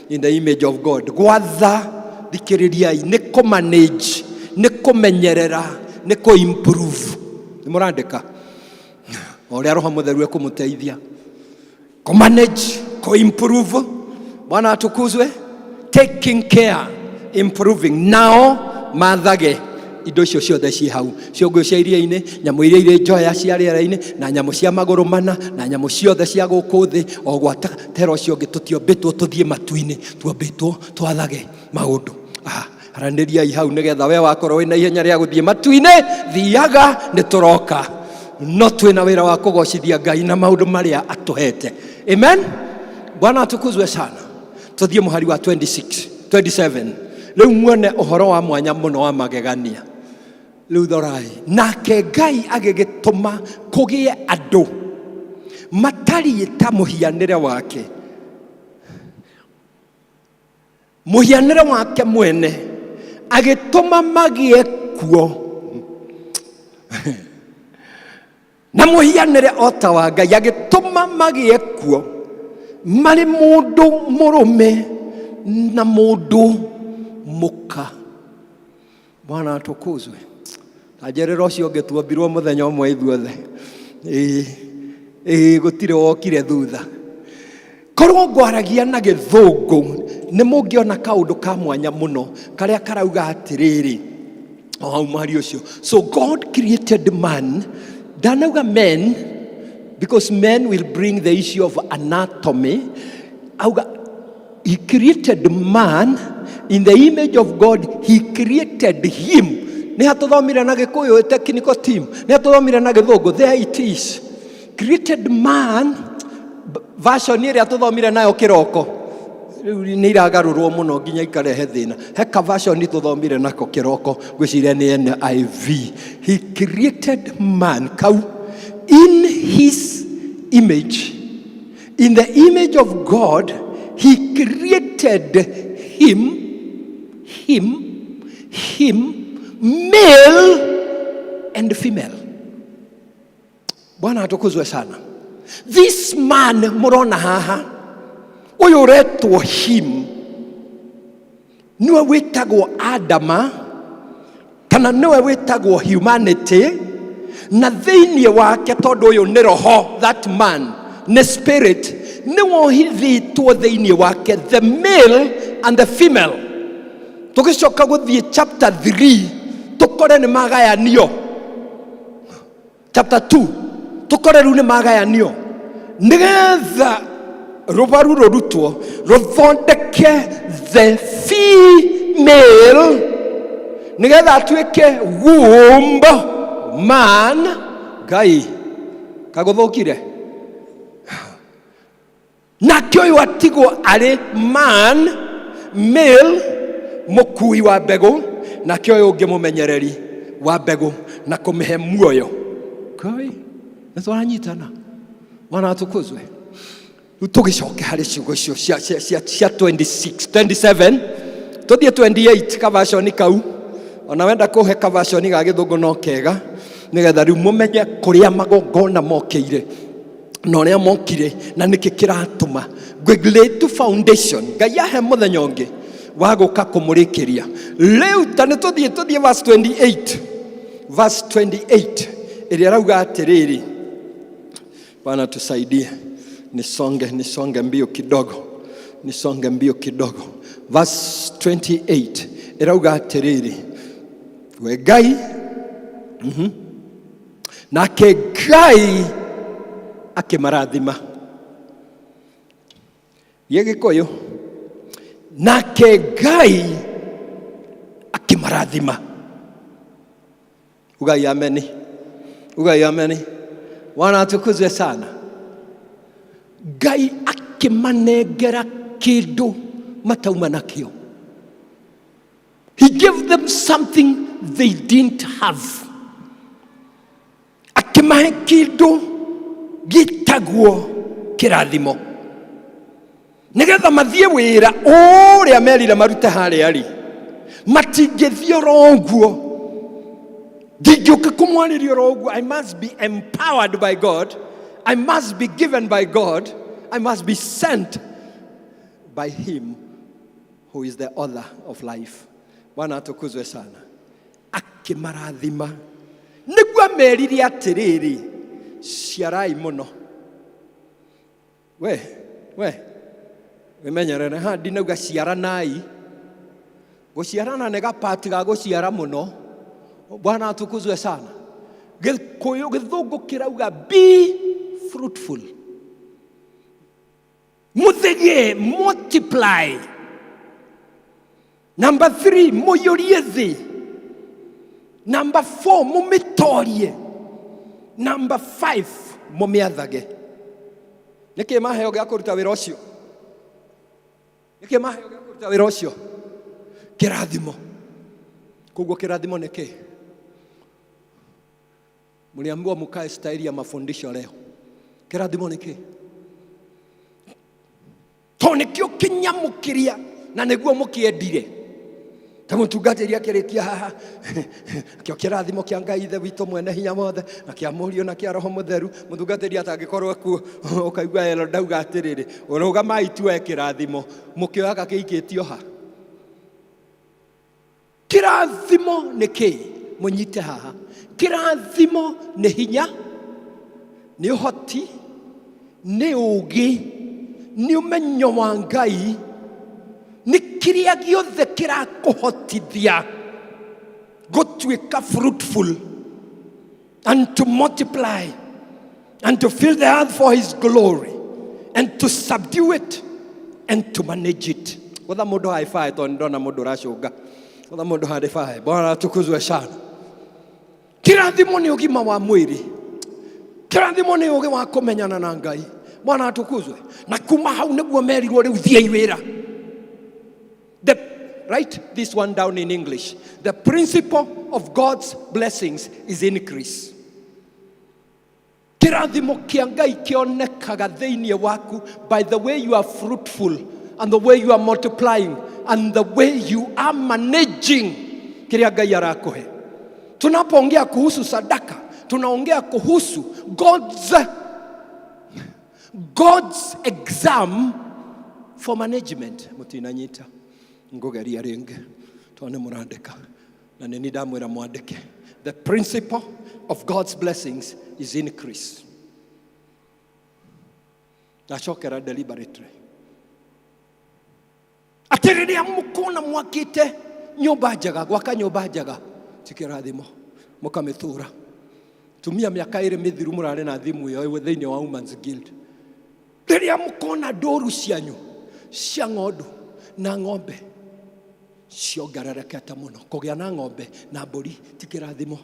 in the image of God. Gwatha, thikĩrĩriai, nĩ kũmanage, nĩ kũmenyerera, nĩ kũ-improve. Nĩ mũrandĩka o ũrĩa Roho Mũtheru ekũmũteithia kũmanage, kũ-improve. Bwana atukuzwe. Taking care, improving. Nao mathage indo icio ciothe ciĩ hau, ciũngũyũ cia iria-inĩ, nyamũ iria irĩ njoya cia rĩera-inĩ, na nyamũ cia magũrũ mana, na nyamũ ciothe cia gũkũ thĩ. O gwata tera ũcio ũngĩ, tũtiombĩtwo tũthiĩ matu-inĩ, tuombĩtwo twathage maũndũ. Ah, aranĩriai hau, nĩgetha we wakorwo wĩna ihenya rĩa gũthiĩ matu-inĩ, thiaga, nĩ tũroka, no twĩna wĩra wa kũgocithia Ngai na maũndũ marĩa atũhete. Amen. Bwana atukuzwe sana. Tũthiĩ mũhari wa 26, 27 rĩu, muone ũhoro wa mwanya mũno wa magegania. Rĩu thorai. Nake Ngai agĩgĩtũma kũgĩe andũ matariĩ ta mũhianĩre wake, mũhianĩre wake mwene, agĩtũma magĩe kuo. Na mũhianĩre o ta wa Ngai, agĩtũma magĩe kuo marĩ mũndũ mũrũme na mũndũ mũka. Bwana atukuzwe. Ta njerĩra ũcio ũngĩ, tuombirwo mũthenya ũmwe ithuothe. Ĩĩ, ĩĩ, gũtirĩ wokire thutha. Korwo ngwaragia na Gĩthũngũ, nĩ mũngĩona kaũndũ ka mwanya mũno karĩa karauga atĩrĩrĩ o hau mũhari ũcio. So God created man. Ndanauga men because men will bring the issue of anatomy. Auga he created man in the image of God, he created him. Nĩ hatũthomire na Gĩkũyũ, technical team? Nĩ hatũthomire na Gĩthũngũ? There it is, created man. Version ĩrĩa tũthomire nayo kĩroko rĩu nĩ iragarũrwo mũno nginya ikarehe thĩna. He ka version tũthomire nako kĩroko, ngwĩciria nĩ NIV. He created man kau in his image. In the image of God he created him, him, him, male and female. Bwana atukuzwe sana. This man mũrona haha, ũyũ ũretwo him, nĩwe wĩtagwo Adama kana nĩwe wĩtagwo humanity. Na thĩinĩ wake, tondũ ũyũ nĩ roho, that man nĩ spirit, nĩ wohithĩtwo thĩinĩ wake the male and the female. Tũgĩcoka gũthiĩ chapter 3, tũkore nĩ magayanio. Chapter 2, tũkore rĩu nĩ magayanio nĩgetha rũbaru rũrutwo rũthondeke the female, nĩgetha atuĩke womb man. Ngai kagũthũkire nake ũyũ atigwo arĩ man male, mũkui wa mbegũ, nake ũyũ ũngĩ mũmenyereri wa mbegũ na kũmĩhe muoyo. Ngai, nĩ twaranyitana? Bwana atukuzwe. Rĩu tũgĩcoke harĩ ciugo icio cia 26, 27, tũthiĩ 28, kavaconi kau. Ona wenda kũhe kavaconi ga Gĩthũngũ no kega, nĩgetha rĩu mũmenye kũrĩa magongona mokĩire na ũrĩa mokire na nĩkĩ kĩratũma ngwĩglĩtu foundation. Ngai ahe mũthenya ũngĩ wa gũka kũmũrĩkĩria. Rĩu ta nĩ tũthiĩ verse 28, verse 28 ĩrĩa ĩrauga atĩrĩrĩ. Bwana tusaidie, nisonge mbio kidogo, nisonge mbio kidogo. Verse 28 ĩrauga atĩrĩrĩ, we Ngai, nake Ngai akĩmarathima. Gĩ Gĩkũyũ, nake Ngai akĩmarathima. Ugai ameni, ugai ameni. Bwana atukuzwe sana. Ngai akĩmanengera kĩndũ matauma nakĩo. He gave them something they didn't have. Akĩmahe kĩndũ gĩtagwo kĩrathimo, nĩgetha mathiĩ wĩra ũrĩa merire marute harĩa rĩ, matingĩthiĩ oro ũguo. Ndingĩũka kũmwarĩria oro ũguo. I must be empowered by God, I must be given by God, I must be sent by him who is the author of life. Bwana atukuzwe sana. Akĩmarathima nĩguo amerire atĩrĩrĩ, ciarai mũno. We wĩmenyerere ha, ndinauga ciaranai. Gũciarana nĩ gapati ga gũciara mũno. Bwana atukuzwe sana. Gĩkũyũ, Gĩthũngũ kĩrauga be fruitful, mũthĩgĩ, multiply. Number 3, mũiyũrie thĩ. Number 4, mũmĩtorie. Number 5, mũmĩathage. Nĩkĩ maheo gĩa kũruta wĩra ũcio? Nĩkĩ maheo gĩa kũruta wĩra ũcio? Kĩrathimo. Koguo kĩrathimo nĩ kĩ? Mliambiwa mkae staili ya mafundisho leo. Kĩrathimo nĩ kĩ? To nĩkĩo kĩnyamũ kĩrĩa na nĩguo mũkĩendire. Ta mũtungatĩri akĩrĩkia haha, kĩo kĩrathimo kĩa Ngai Ithe witũ mwene hinya wothe na kĩa Mũriũ na kĩa Roho Mũtheru. Mũtungatĩri atangĩkorwo kuo, ũkaigua elo ndauga atĩrĩrĩ, rũgamai tuoe kĩrathimo. Mũkĩoyaga kĩikĩtio ha? Kĩrathimo nĩ kĩĩ? Mũnyite haha. Kĩrathimo nĩ hinya, nĩ ũhoti, nĩ ũũgĩ, nĩ ũmenyo wa Ngai, nĩ kĩrĩa gĩothe kĩrakũhotithia gũtuĩka fruitful and to multiply and to fill the earth for his glory and to subdue it and to manage it. Gũtha mũndũ high five tondũ ndona mũndũ ũracũnga. Gũtha mũndũ high five. Bwana atukuzwe sana. Kĩrathimo nĩ ũgima wa mwĩrĩ. Kĩrathimo nĩ ũgĩ wa kũmenyana na Ngai. Bwana atukuzwe. Na kuma hau nĩguo merirwo rĩu thiĩi wĩra. Write this one down in English. The principle of God's blessings is increase. Kĩrathimo kĩa Ngai kĩonekaga thĩinĩ waku by the way you are fruitful and the way you are multiplying and the way you are managing kĩrĩa Ngai arakũhe. Tunapoongea kuhusu sadaka, tunaongea kuhusu God's exam for management. Mũtinanyita, ngũgeria rĩngĩ tondũ nĩ mũrandĩka na nĩ ni ndamwĩra mwandĩke. The principle of God's blessings is increase. Ndacokera deliberately atĩ rĩrĩa mũkona mwakĩte nyũmba njega, gwaka nyũmba njega ti kĩrathimo, mũkamĩtũra tumia mĩaka ĩrĩ mĩthiru mũrarĩ na thimu ĩyo thĩinĩ wa Women's Guild. Rĩrĩa mũkona ndũru cianyu cia ng'ondu na ng'ombe ciongererekete mũno, kũgĩa na ng'ombe na mbũri ti kĩrathimo,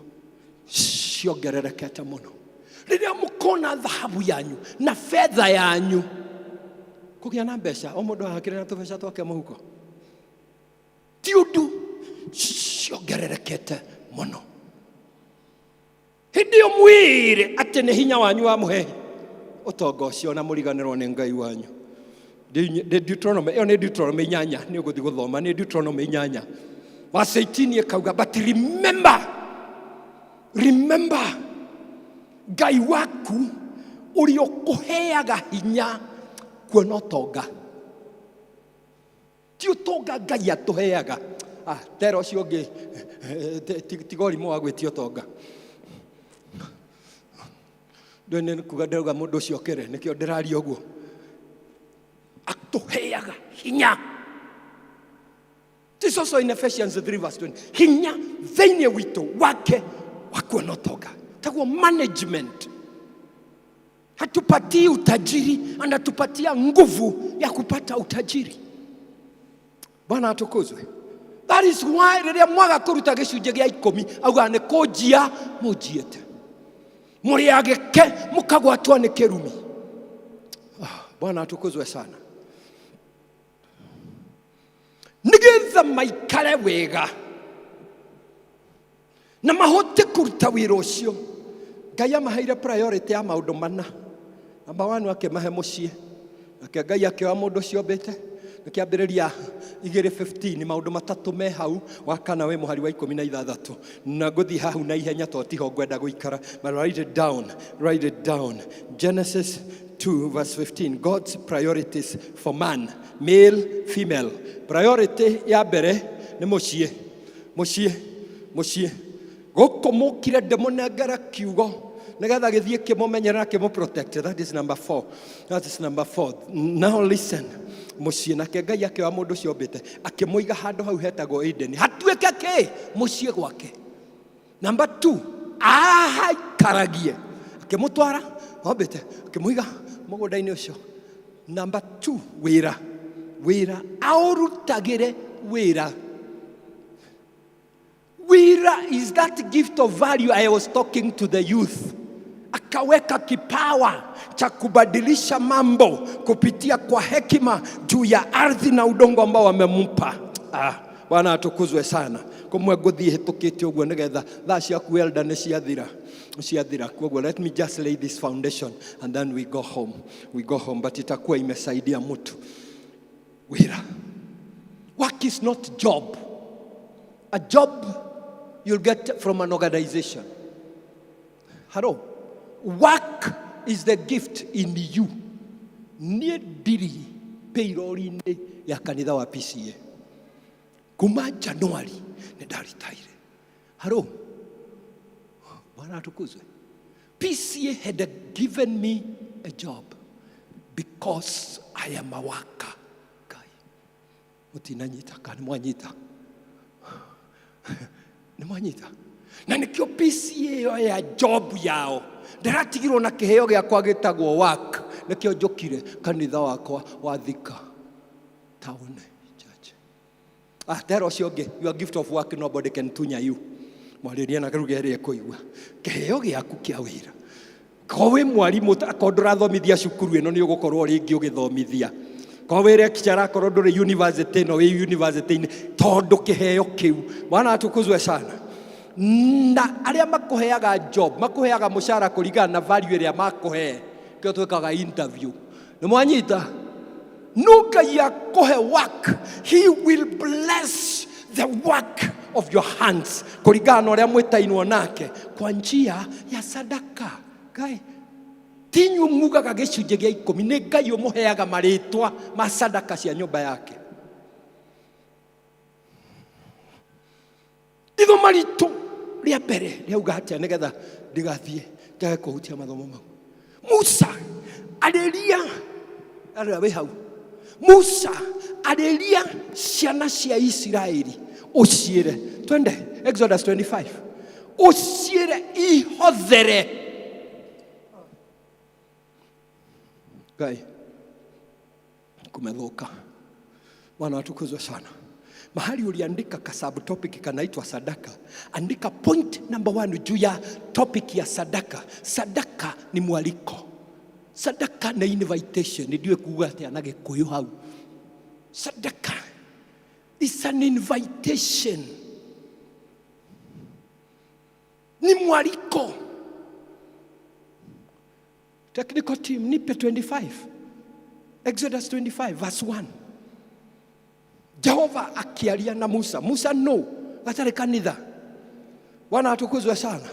ciongererekete mũno. Rĩrĩa mũkona thahabu yanyu na betha yanyu, kũgĩa na mbeca, o mũndũ ahakĩrĩ na tũbeca twake mũhuko, ti ũndũ, ciongererekete mũno. Hĩndĩ ĩyo mwĩre atĩ nĩ hinya wanyu wamũhe ũtonga ũcio na mũriganĩrwo nĩ Ngai wanyu. Nĩ Deuteronomy, ĩyo nĩ Deuteronomy 8, nĩ ũgũthiĩ gũthoma, nĩ Deuteronomy 8 verse 18 ĩkauga, but remember, remember Ngai waku ũrĩa ũkũheaga hinya kuona ũtonga. Ti ũtonga Ngai atũheaga. Ah, tera ũcio ũngĩ, tiga ũrimũ wa gwĩtia ũtonga. Ndũĩ nĩ kuga ndĩrauga mũndũ ũcio okĩre, nĩkĩo ndĩraria ũguo. Atũheaga hinya. This also in Ephesians 3 verse 20. Hinya thĩinĩ witũ wake wa kuona ũtonga. Taguo management. Hatupatii utajiri, anatupatia nguvu ya kupata utajiri. Bwana atukuzwe. That is why rĩrĩa mwaga kũruta gĩcunjĩ gĩa ikũmi, augaga nĩ kũnjia mũnjiĩte. Mũrĩ agĩke mũkagwatwo nĩ kĩrumi. Ah, Bwana atukuzwe sana. Nĩgetha maikare wega na mahote kũruta wĩra ũcio, Ngai amaheire priority ya maũndũ mana. Number one, akĩmahe mũciĩ. Nake Ngai akĩoya mũndũ ũcio ombĩte. Nĩkĩambĩrĩria 2:15, maũndũ matatũ me hau, wa kana wĩ mũhari wa 16. Na ngũthiĩ hau na ihenya tondũ tiho ngwenda gũikara. But write it down, write it down. Genesis 2 verse 15, God's priorities for man, male, female. Priority ya mbere nĩ mũciĩ, mũciĩ, mũciĩ. Gũkũ mũkire ndĩmũnengere kiugo nĩgetha gĩthiĩ kĩmũmenyerera, kĩmũ protect. That is number 4. That is number 4. Now listen. Mũciĩ, nake Ngai akĩoya mũndũ ũcio ombĩte akĩmũiga handũ hau hetagwo Eden, hatuĩke kĩ? Mũciĩ gwake. Number 2, ahaikaragie. Akĩmũtwara ombĩte akĩmũiga mũgũnda-inĩ ũcio. Number 2, wĩra, wĩra aũrutagĩre wĩra. Wira is that gift of value I was talking to the youth. Akaweka kipawa cha kubadilisha mambo kupitia kwa hekima juu ya ardhi na udongo ambao wamempa. Ah, Bwana atukuzwe sana. Kumwe ngũthiĩ hĩtũkĩte ũguo nĩgetha thaa ciaku elder nĩ ciathira. Ciathira. Koguo let me just lay this foundation and then we go home. We go home, but itakuwa imesaidia mtu. Wira. Work is not job. A job you'll get from an organization. Hello. Work is the gift in you. Niĩ ndirĩ payroll-inĩ ya kanitha wa PCA. Kuma January nĩ ndaritaire. Hello. Bwana atukuzwe. PCA had given me a job because I am a worker. Ngai. Mũtinanyita kana nĩ mwanyita? Nĩ mwanyita? Na nĩkĩo PCA ĩyo ya job yao ndĩratigirwo na kĩheo gĩakwa gĩtagwo work. Nĩkĩo njũkire kanitha wakwa wa Thika Town Church. Ah, tera ũcio ũngĩ, your gift of work, nobody can tunya you. Mwarĩrie na ruga ĩrĩa ĩkũigua. Kĩheo gĩaku kĩa wĩra. Ko wĩ mwarimũ, akorwo ndũrathomithia cukuru ĩno, nĩ ũgũkorwo rĩngĩ ũgĩthomithia. Ko wĩ lecturer, akorwo ndũrĩ university ĩno, wĩ university-inĩ, tondũ kĩheo kĩu. Bwana atukuzwe sana. Na arĩa makũheaga job, makũheaga mũcara kũringana na value ĩrĩa makũhe. Kĩo twĩkaga interview. Nĩ mwanyita? No Ngai akũhe work, he will bless the work of your hands kũringana na ũrĩa mwĩtainwo nake kwa njia ya sadaka. Ngai ti inyuĩ mugaga gĩcunjĩ gĩa ikũmi, nĩ Ngai ũmũheaga marĩtwa ma sadaka cia nyũmba yake. Ithoma ritũ rĩa mbere rĩauga atĩa nĩgetha ndigathiĩ njage kũhutia mathomo mau? Musa arĩria arĩa wĩ hau. Musa arĩria ciana cia Isiraeli ũciĩre, twende Exodus 25, ũciĩre ihothere. Ngai kumethuka. Bwana atukuzwe sana. Mahali uliandika ka subtopic kanaitwa sadaka, andika point number one juu ya topic ya sadaka. Sadaka ni mwaliko, sadaka ni invitation. Ndiwe kuga atia na Gikuyu hau. Sadaka is an invitation, ni mwaliko. Technical team, nipe 25, Exodus 25 verse 1. Jehova akiaria na Musa. Musa no gatarĩ kanitha. Bwana atukuzwe sana.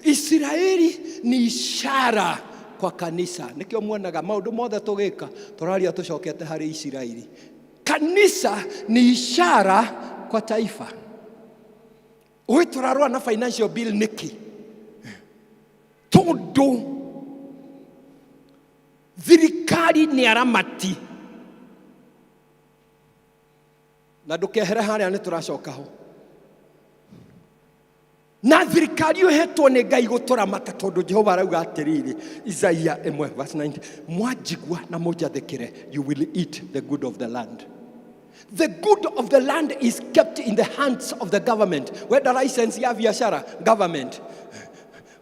Isiraeli ni ishara kwa kanisa. Nĩkĩo muonaga maũndũ mothe tũgĩka tũraria tũcokete harĩ Isiraeli. Kanisa ni ishara kwa taifa. Ũĩ tũrarũa na financial bill nĩkĩ? Tondũ thirikari nĩ aramati na ndũkehere harĩa, nĩ tũracoka ho na thirikari ĩhetwo nĩ Ngai gũtũramata, tondũ Jehova arauga atĩrĩrĩ, Isaia 1 verse 9, mwanjigua na mũnjathĩkĩre, you will eat the good of the land. The good of the land is kept in the hands of the government. Wenda license ya biashara, government.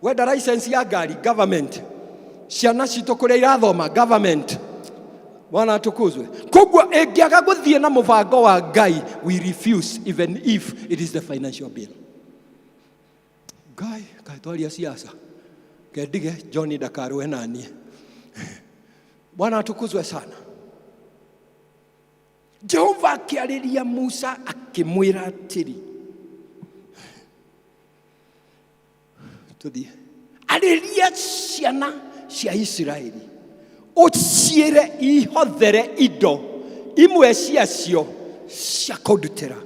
Wenda license ya ngari, government. Ciana citũ kũrĩa irathoma, government. Bwana atukuzwe. Koguo ĩngĩaga gũthiĩ na mũbango wa Ngai, we refuse even if it is the financial bill. Ngai, kaĩ twaria siasa. Kendige John ndakarũe naniĩ. Bwana atukuzwe sana. Jehova akĩarĩria Musa akĩmwĩra atĩrĩ, tũthiĩ, arĩria ciana cia Isiraeli ũciĩre ihothere indo imwe ciacio cia kũndutĩra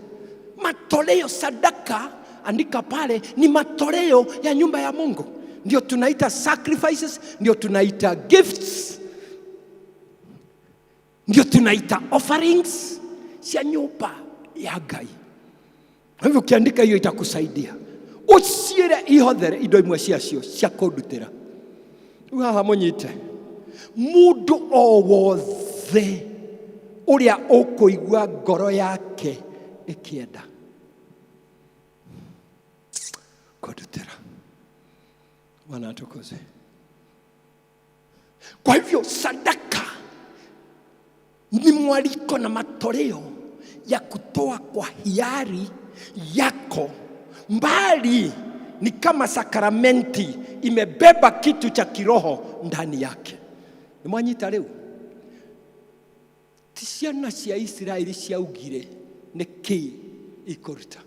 matoleo. Sadaka, andika pale, ni matoleo ya nyumba ya Mungu, ndio tunaita sacrifices, ndio tunaita gifts, ndio tunaita offerings cia nyumba ya Ngai. Kwa hivyo ukiandika hiyo itakusaidia. Ũciĩre ihothere indo imwe ciacio cia kũndutĩra. Rĩu haha mũnyite, mũndũ o wothe ũrĩa ũkũigua ngoro yake ĩkĩenda kũndutĩra. Bwana atukuzwe. Kwa hivyo sadaka ni mwaliko na matoleo ya kutoa kwa hiari yako, mbali ni kama sakramenti imebeba kitu cha kiroho ndani yake. Nĩ mwanyita rĩu? Ti ciana cia Isiraeli ciaugire nĩ kĩ ikũruta.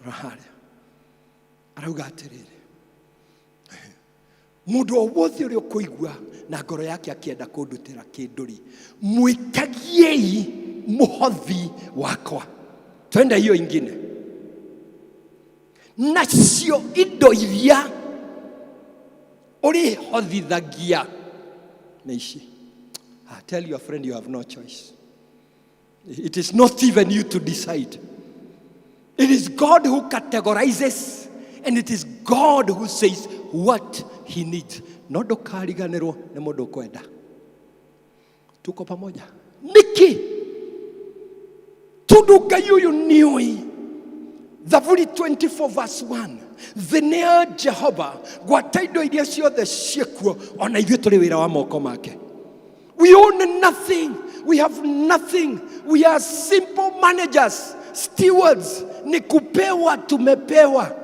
Rora harĩa arauga atĩrĩrĩ, mũndũ o wothe ũrĩa ũkũigua na ngoro yake akĩenda kũndutĩra kĩndũ rĩ, mwĩkagiei mũhothi wakwa. Twende hiyo ingine. Nacio indo iria ũrĩhotithagia nĩ ici. Ah, tell your friend you have no choice. It is not even you to decide. It is God who categorizes and it is God who says what he needs. No ndũkariganĩrwo nĩ mũndũ ũkwenda. Tuko pamoja. Nĩkĩ? Tondũ Ngai ũyũ nĩoĩ. Thaburi 24 verse 1. Thĩ nĩ ya Jehova, gwata indo iria ciothe ciĩkuo, ona ithuĩ tũrĩ wĩra wa moko make. We own nothing. We have nothing. We are simple managers, stewards. Ni kupewa tumepewa.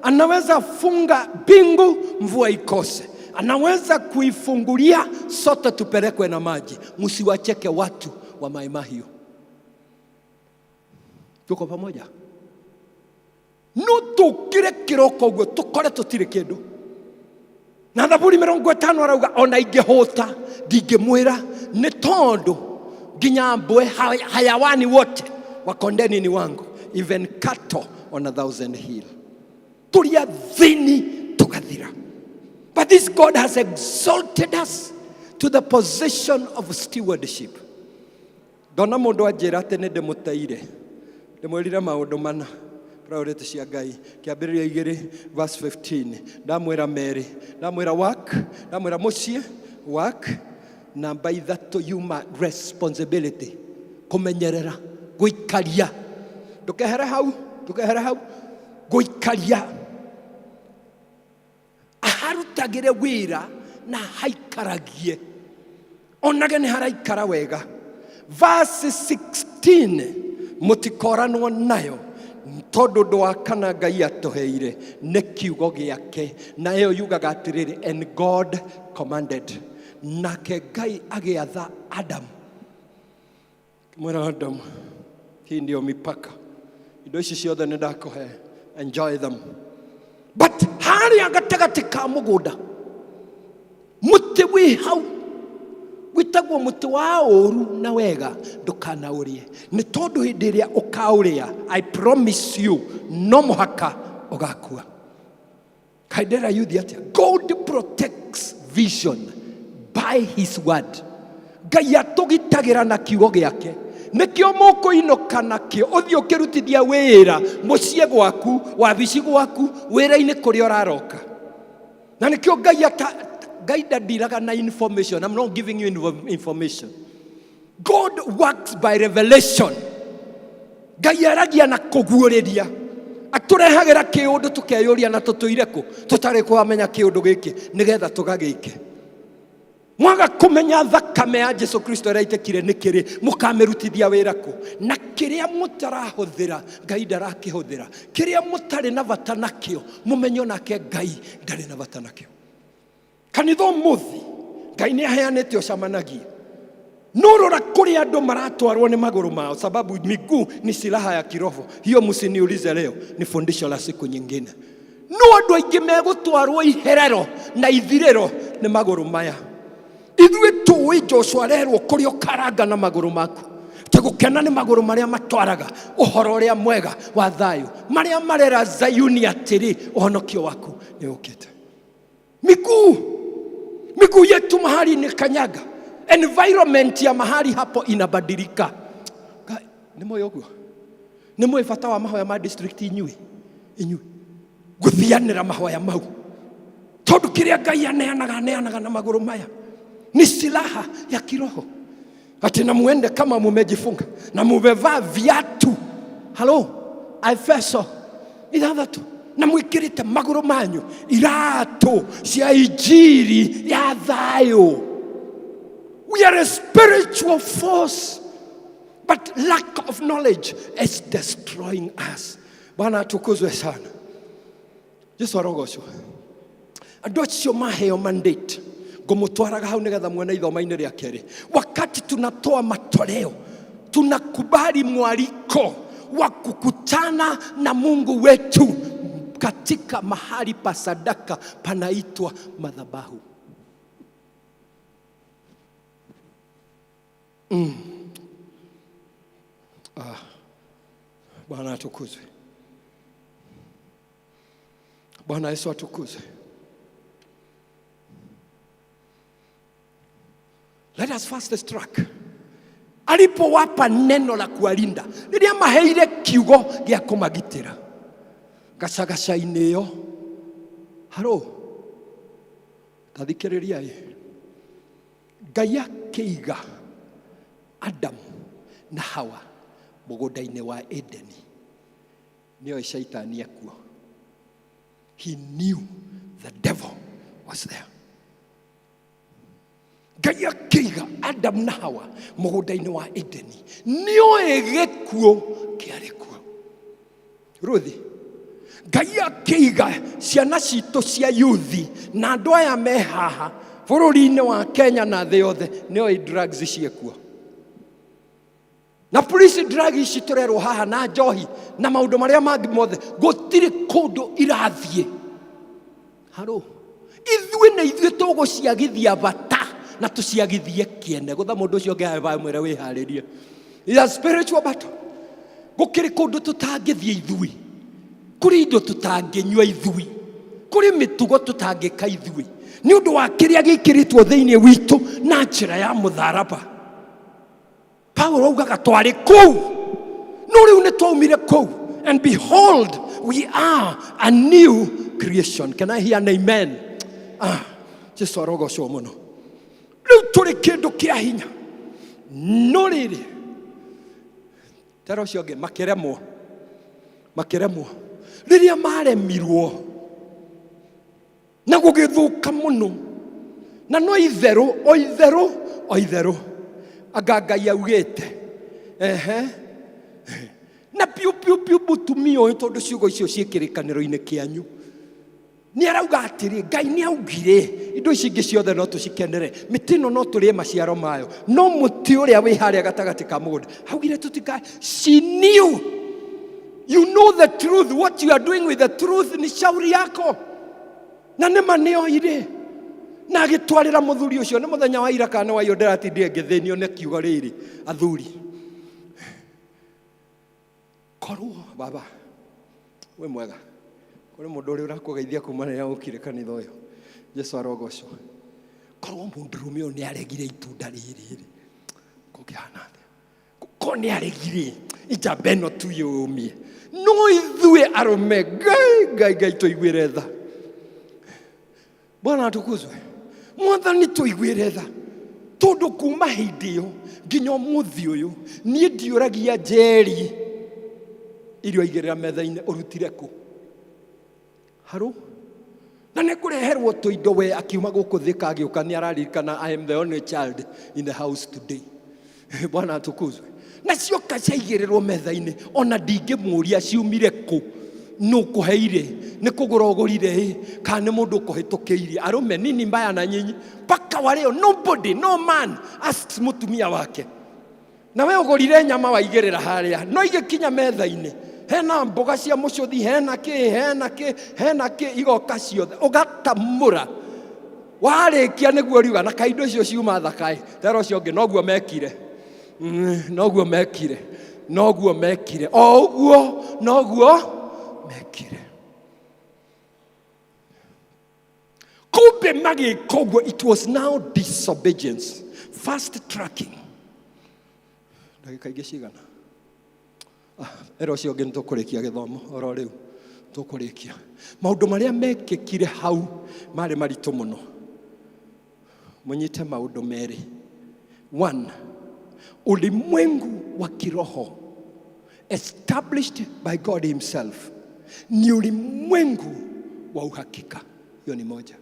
Anaweza funga mbingu mvua ikose, anaweza kuifungulia sote tupelekwe na maji. Msiwacheke watu wa Mai Mahiu. Tuko pamoja? No tũkĩre kĩroko ũguo tũkore tũtirĩ kĩndũ. Na Thaburi 50 arauga ona ingĩhũta ndingĩmwĩra, nĩ tondũ nginya mbwe hayawani wote wakondeni ni wangu, even cattle on a thousand hill. Tũrĩ athĩni tũgathira. But this God has exalted us to the position of stewardship. Ndona mũndũ anjĩra atĩ nĩ ndĩmũteire, ndĩmwĩrire maũndũ mana, priority cia Ngai. Kĩambĩrĩria 2 verse 15, ndamwĩra merĩ, ndamwĩra work, ndamwĩra mũciĩ work, namba 3 yuma responsibility, kũmenyerera, gũikaria. Ndũkehere hau, ndũkehere hau, gũikaria. Aharutagĩre wĩra na haikaragie, onage nĩ haraikara wega. Verse 16, mũtikoranwo nayo, tondũ ũndũ wa kana Ngai atũheire nĩ kiugo gĩake, na ĩyo yugaga atĩrĩrĩ, and God commanded, nake Ngai agĩatha Adam. Mwĩra Adam, hii ndio mipaka, indo ici ciothe nĩ ndakũhe, enjoy them, but harĩa gatagatĩ ka mũgũnda mũtĩ wĩ hau wĩtagwo mũtĩ wa ũũru na wega, ndũkanaũrĩe, nĩ tondũ hĩndĩ ĩrĩa ũkaũrĩa, I promise you, no mũhaka ũgakua. Kaindera yuthi atĩa? God protects vision by his word. Ngai atũgitagĩra na kiugo gĩake, nĩkĩo mũkũinũka nakĩo, ũthiĩ ũkĩrutithia wĩra mũciĩ gwaku, wabici gwaku, wĩra-inĩ kũrĩa ũraroka. Na nĩkĩo Ngai ata Ngai ndandiraga na information. I'm not giving you information. God works by revelation. Ngai aragia na kũguũrĩria, atũrehagĩra kĩũndũ tũkeyũria na tũtũire kũ tũtarĩ kwamenya kĩũndũ gĩkĩ, nĩgetha tũgagĩke. Mwaga kũmenya thakame ya Jesu Kristo ĩrĩa ĩitĩkire nĩ kĩrĩ, mũkamĩrutithia wĩra kũ? Na kĩrĩa mũtarahũthĩra Ngai ndarakĩhũthĩra, kĩrĩa mũtarĩ na bata nakĩo mũmenye onake Ngai ndarĩ na bata nakĩo. Kanitha ũmũthĩ Ngai nĩ aheanĩte ũcamanagie, no rora kũrĩa andũ maratwarwo nĩ magũrũ mao, sababu miguu ni silaha ya kiroho. Hiyo msiniulize leo, ni fundisho la siku nyingine. No andũ aingĩ megũtwarwo iherero na ithirĩro nĩ magũrũ maya. Ithuĩ tũĩ Joshua arerwo kũrĩa ũkaranga na magũrũ maku, tegũkena nĩ magũrũ marĩa matwaraga ũhoro ũrĩa mwega wa thayũ, marĩa marera Zayuni atĩrĩ, ũhonokio waku nĩ ũkĩte. Miguu, miguu yetu mahali ni kanyaga, environment ya mahali hapo inabadilika. Nĩ mũĩ ũguo? Nĩ mũĩ bata wa mahoya ma district inyuĩ? Inyuĩ gũthianĩra mahoya mau, tondũ kĩrĩa Ngai aneanaga, aneanaga na magũrũ maya, ni silaha ya kiroho. Ati na muende kama mumejifunga na mumevaa viatu. Halo, Efeso 6, na mwikirite magũrũ manyu iratũ cia injiri ya thayũ. We are a spiritual force, but lack of knowledge is destroying us. Bwana atukuzwe sana. Jesu arogocwo. Andũ acio maheo mandate, ngũmũtwaraga hau nĩgetha muone ithoma-inĩ rĩa kerĩ. Wakati tunatoa matoleo, tunakubali mwaliko wa kukutana na Mungu wetu katika mahali pa sadaka panaitwa madhabahu. Ah, Bwana atukuzwe. Bwana Yesu atukuzwe. Let us fast track. Alipowapa neno la kuwalinda, rĩrĩa maheire kiugo gĩa kũmagitĩra gacagaca-inĩ ĩyo. Haro, ta thikĩrĩriai. Ngai akĩiga Adamu na Hawa mũgũnda-inĩ wa Edeni, nĩoĩ shaitani ekuo. He knew the devil was there. Ngai akĩiga Adamu na Hawa mũgũnda-inĩ wa Edeni, nĩoĩ gĩkuũ kĩarĩ kuo. Ruthi, Ngai akĩiga ciana citũ cia yuthi na andũ aya me haha bũrũri-inĩ wa Kenya na thĩ yothe, nĩoĩ drugs ciĩkuo. Na police, drug ici tũrerwo haha na njohi na maũndũ marĩa mangĩ mothe, gũtirĩ kũndũ irathiĩ. Haro, ithuĩ nĩ ithuĩ tũgũciagithia bata na tũciagithie kĩene. Gũtha mũndũ ũcio ũngĩ haha, mwĩre wĩharĩrie. It's a spiritual battle. Gũkĩrĩ kũndũ tũtangĩthiĩ ithuĩ, kũrĩ indo tũtangĩnyua ithuĩ, kũrĩ mĩtugo tũtangĩka ithuĩ, nĩ ũndũ wa kĩrĩa gĩkĩrĩtwo thĩinĩ witũ na njĩra ya mũtharaba. Paulo augaga twarĩ kũu, no rĩu nĩ twaumire kũu, and behold, we are a new creation. Can I hear an amen? Ah, Jesu arogocwo mũno. Rĩu tũrĩ kĩndũ kĩa hinya. No rĩrĩ, tera ũcio ũngĩ, makĩremwo, makĩremwo. Rĩrĩa maremirwo na gũgĩthũka mũno, na no itherũ, o itherũ, o itherũ, anga Ngai augĩte ehe na piũ piũ piũ. Mũtumia ũyũ, tondũ ciugo icio ciĩ kĩrĩkanĩro-inĩ kĩanyu, nĩ arauga atĩrĩ, Ngai nĩ augire indo ici ingĩ ciothe no tũcikenere, mĩtĩ ĩno no tũrĩe maciaro mayo, no mũtĩ ũrĩa wĩ harĩa gatagatĩ ka mũgũnda augire tũtika. She knew. You know the truth. What you are doing with the truth ni shauri yako. Na nĩ ma nĩoire na agĩtwarĩra mũthuri ũcio. Nĩ mũthenya wa ira kana wa iyo ndĩratindire ngĩthĩnio nĩ kiugo rĩrĩ, athuri, korwo baba wĩ mwega, kũrĩ mũndũ ũrĩa ũrakũgeithia kuma rĩrĩa ũkire kanitha ũyũ. Jesu arogocwo. Korwo mũndũrũme ũyũ nĩ aregire itunda rĩrĩ rĩ, kũngĩhana atĩa? Ko nĩ aregire njamba ĩno tu yũmie. No ithuĩ arũme, Ngai, Ngai, Ngai tũiguĩre tha. Bwana atukuzwe. Mwathani tũiguĩre tha, tondũ kuma hĩndĩ ĩyo nginya ũmũthĩ ũyũ, niĩ ndiũragia Njeri irio aigĩrĩra metha-inĩ ũrutire kũ. Harũ na nĩ ngũreherwo tũindo. We akiuma gũkũ Thika agĩũka nĩ araririkana, "I am the only child in the house today." Bwana atukuzwe. Na cioka ciaigĩrĩrwo metha-inĩ, ona ndingĩmũria ciumire kũ, nũ kũheire, nĩ kũgũra ũgũrire ĩ, kana nĩ mũndũ ũkũhĩtũkĩirie. Arũme, nini mbaya na nyinyi mpaka wa leo nobody, no man asks mũtumia wake, na we ũgũrire nyama waigĩrĩra harĩa, no igĩkinya metha-inĩ hena mboga cia mũcũthi, hena kĩ, hena kĩ, hena kĩ, igoka ciothe ũgatamũra. Warĩkia nĩguo riuga na kaindo icio ciuma thakaĩ. Tera ũcio ũngĩ, noguo mekire. Noguo mekire, noguo mekire, o ũguo noguo mekire. Kumbe magĩka ũguo, it was now disobedience. Fast tracking, ndagĩka ingĩ cigana? Ah, era ũcio ũngĩ nĩ tũkũrĩkia gĩthomo oro rĩu, tũkũrĩkia. Maũndũ marĩa mekĩkire hau marĩ maritũ mũno. Mũnyite maũndũ merĩ. One, ulimwengu wa kiroho established by God himself ni ulimwengu wa uhakika. Hiyo ni moja.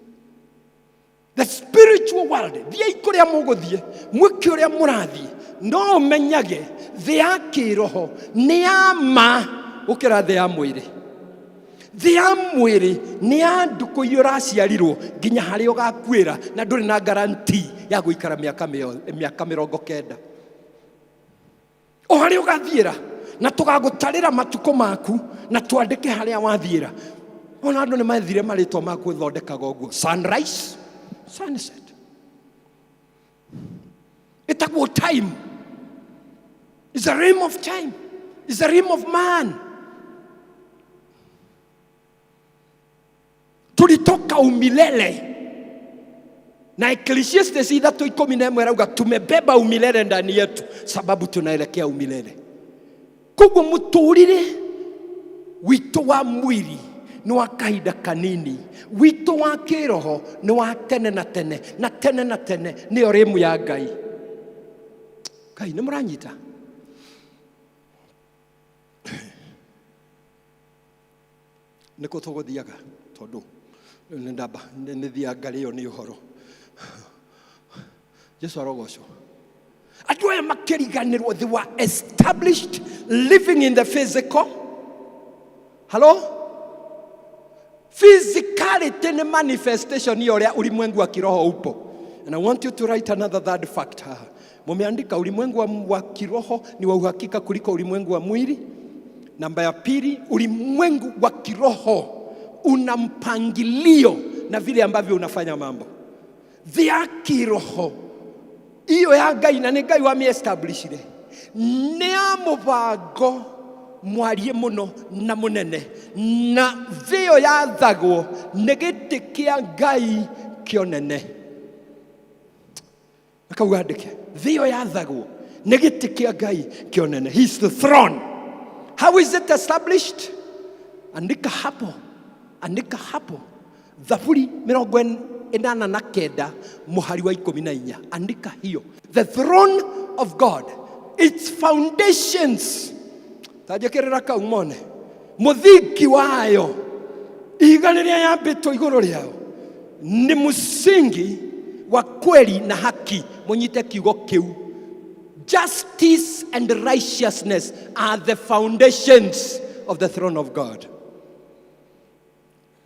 The spiritual world, thiĩi kũrĩa mũgũthiĩ, mwĩke ũrĩa mũrathiĩ, no ũmenyage thĩ ya kĩroho nĩ ya ma gũkĩra thĩ ya mwĩrĩ. Thĩ ya mwĩrĩ nĩ ya ndukũ iria ũraciarirwo nginya harĩa ũgakuĩra, na ndũrĩ na guarantee ya gũikara mĩaka 90 o harĩa ũgathiĩra. Na tũgagũtarĩra matukũ maku na twandĩke harĩa wathiĩra. Ona andũ nĩ methire marĩtwa ma gwĩthondekaga ũguo, sunrise, sunset, ĩtagwo time. Is a realm of time, is a realm of man. Tulitoka umilele na Ecclesiastes 3:11 rauga tumebeba umilele ndani yetu sababu tunaelekea umilele. Koguo muturire witũ wa mwiri nĩ wa kahinda kanini, witũ wa kĩroho nĩ wa tene na tene na tene na tene, nĩyo rĩmu ya Ngai. Ngai nĩ mũranyita? Nĩkũ tũgũthiaga? Tondũ nĩ ndamba nĩ thiaga ngarĩo nĩ ũhoro. Jesu arogocwo. Andũ aya makĩriganĩrwo, they were established living in the physical. Hello, physicality ni manifestation ya ũrĩa ulimwengu wa kiroho upo. And I want you to write another third fact haha. Mumeandika ulimwengu wa kiroho ni wa uhakika kuliko ulimwengu wa mwili. Namba ya pili, ulimwengu wa kiroho una mpangilio na vile ambavyo unafanya mambo. Thĩ ya kiroho iyo ya Ngai, na nĩ Ngai wamĩ-establishire, nĩ ya mũbango mwarie mũno na mũnene, na thĩ ĩyo yathagwo nĩ gĩtĩ kĩa Ngai kĩonene. Akau andĩke, thĩ ĩyo yathagwo nĩ gĩtĩ kĩa Ngai kĩonene. He is the throne. How is it established? Andika hapo, andika hapo Thaburi 89 mũhari wa 14. Andika hiyo, the throne of God, its foundations. Tanjĩkĩrĩra kau mone mũthingi wayo, ihiga rĩrĩa yambĩtwo igũrũ rĩao nĩ mũsingi wa kweli na haki. Mũnyite kiugo kĩu, justice and righteousness are the foundations of the throne of God.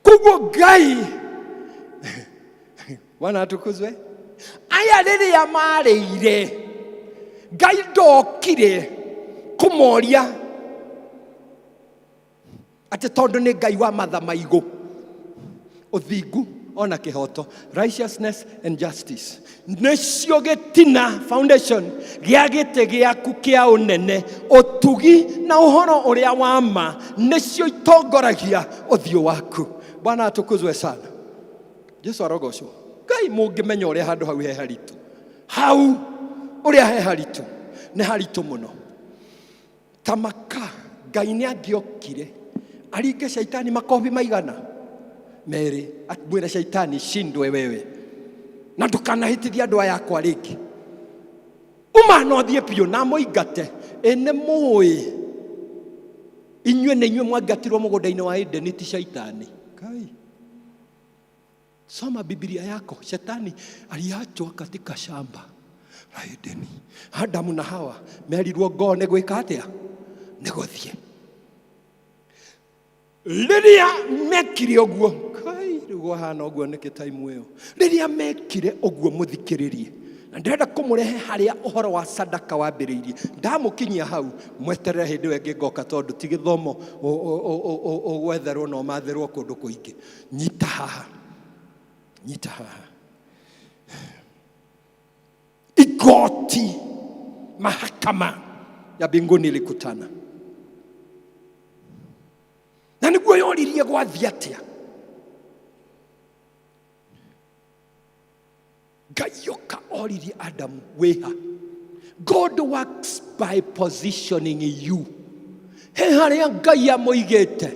Koguo Ngai, Bwana atukuzwe. Aya rĩrĩa marĩire, Ngai ndokire kũmoria atĩ tondũ nĩ Ngai wa matha maigũ, ũthingu ona kĩhoto, righteousness and justice, nĩcio gĩtina, foundation gĩa gĩtĩ gĩaku kĩa ũnene. Ũtugi na ũhoro ũrĩa wa ma nĩcio itongoragia ũthiũ waku. Bwana atukuzwe sana. Jesu arogocwo. Ngai, mũngĩmenya ũrĩa handũ hau he haritũ, hau ũrĩa he haritũ, nĩ haritũ mũno. Tamaka Ngai nĩ angĩokire aringe Shaitani makobi maigana merĩ, amwĩre, "Shaitani, shindwe wewe na ndũkanahĩtithie andũ aya akwa rĩngĩ, uma na ũthiĩ biũ," na mũingate. Ĩ nĩ mũĩ inyuĩ nĩ inyuĩ mwangatirwo mũgũnda-inĩ wa Edeni, ti Shaitani. Kai, soma Biblia yako. Shetani aliachwa katika shamba la Edeni. Adamu na Hawa merirwo ngoo nĩ gwĩka atĩa? Nĩ gũthiĩ. Rĩrĩa mekire ũguo, kai, rĩu gwahana ũguo nĩkĩ taimu ĩyo? Rĩrĩa mekire ũguo, mũthikĩrĩrie, na ndĩrenda kũmũrehe harĩa ũhoro wa sadaka wambĩrĩirie. Ndamũkinyia hau, mweterere hĩndĩ ĩyo ĩngĩ ngoka, tondũ ti gĩthomo ũgwetherwo na ũmathĩrwo kũndũ kũingĩ. Nyita haha, nyita haha. Igoti, mahakama ya mbinguni ilikutana na nĩguo yoririe gwathiĩ atĩa. Ngai oka oririe Adamu, "Wĩha?" God works by positioning you. He harĩa Ngai amũigĩte,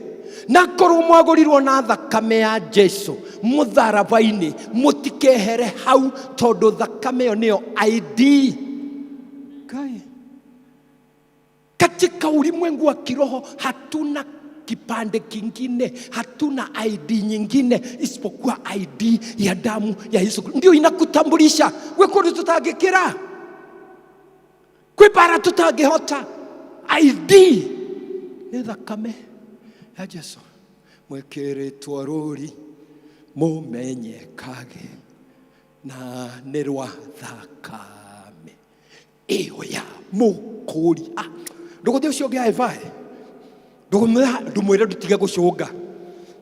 na korwo mwagũrirwo na thakame ya Jesu mũtharaba-inĩ, mũtikehere hau, tondũ thakame ĩyo nĩyo ID. Ngai, katika ulimwengu wa kiroho hatuna kipande kingine, hatuna ID nyingine isipokuwa ID ya damu ya Yesu. Ndio inakutambulisha. Gwĩ kũndũ tũtangĩkĩra, kwĩ bara tũtangĩhota. ID nĩ thakame ya Jesu. Mwĩkĩrĩtwo rũri mũmenyekage na nĩ rwa thakame ĩyo ya mũkũri. Ah, Ndũgũthiĩ ũcio ũngĩ high five. Ndũmwĩre ndũtige gũcũnga.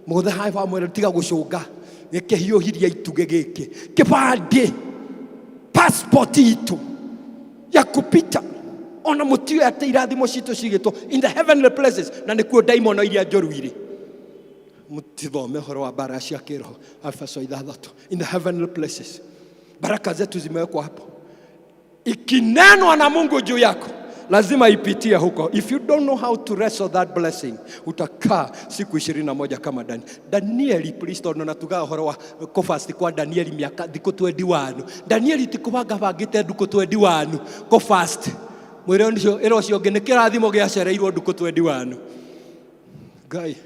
Mũgũthe high five mwĩre tiga gũcũnga. Gĩkĩhiũhirie itugĩ gĩkĩ. Kĩbandĩ. Passport itũ ya kupita ona mũtiũĩ atĩ irathimo citũ cigĩtwo in the heavenly places, na nĩkuo ndaimono iria njũru irĩ. Mtithome ũhoro wa mbara cia kĩroho, Efeso 6, in the heavenly places baraka zetu zimewekwa hapo. Ikinenwa na Mungu juu yako lazima ipitie huko. If you don't know how to wrestle that blessing, utakaa siku 21 kama Danieli. Please, tondũ na tugaga ũhoro wa kũfast kwa Danieli mĩaka thikũ 21. Danieli ti kũbanga bangĩte ndukũ 21 kũfast. Mwĩre ũcio, ĩra ũcio ũngĩ nĩ kĩrathimo gĩacereirwo ndukũ 21. Ngai,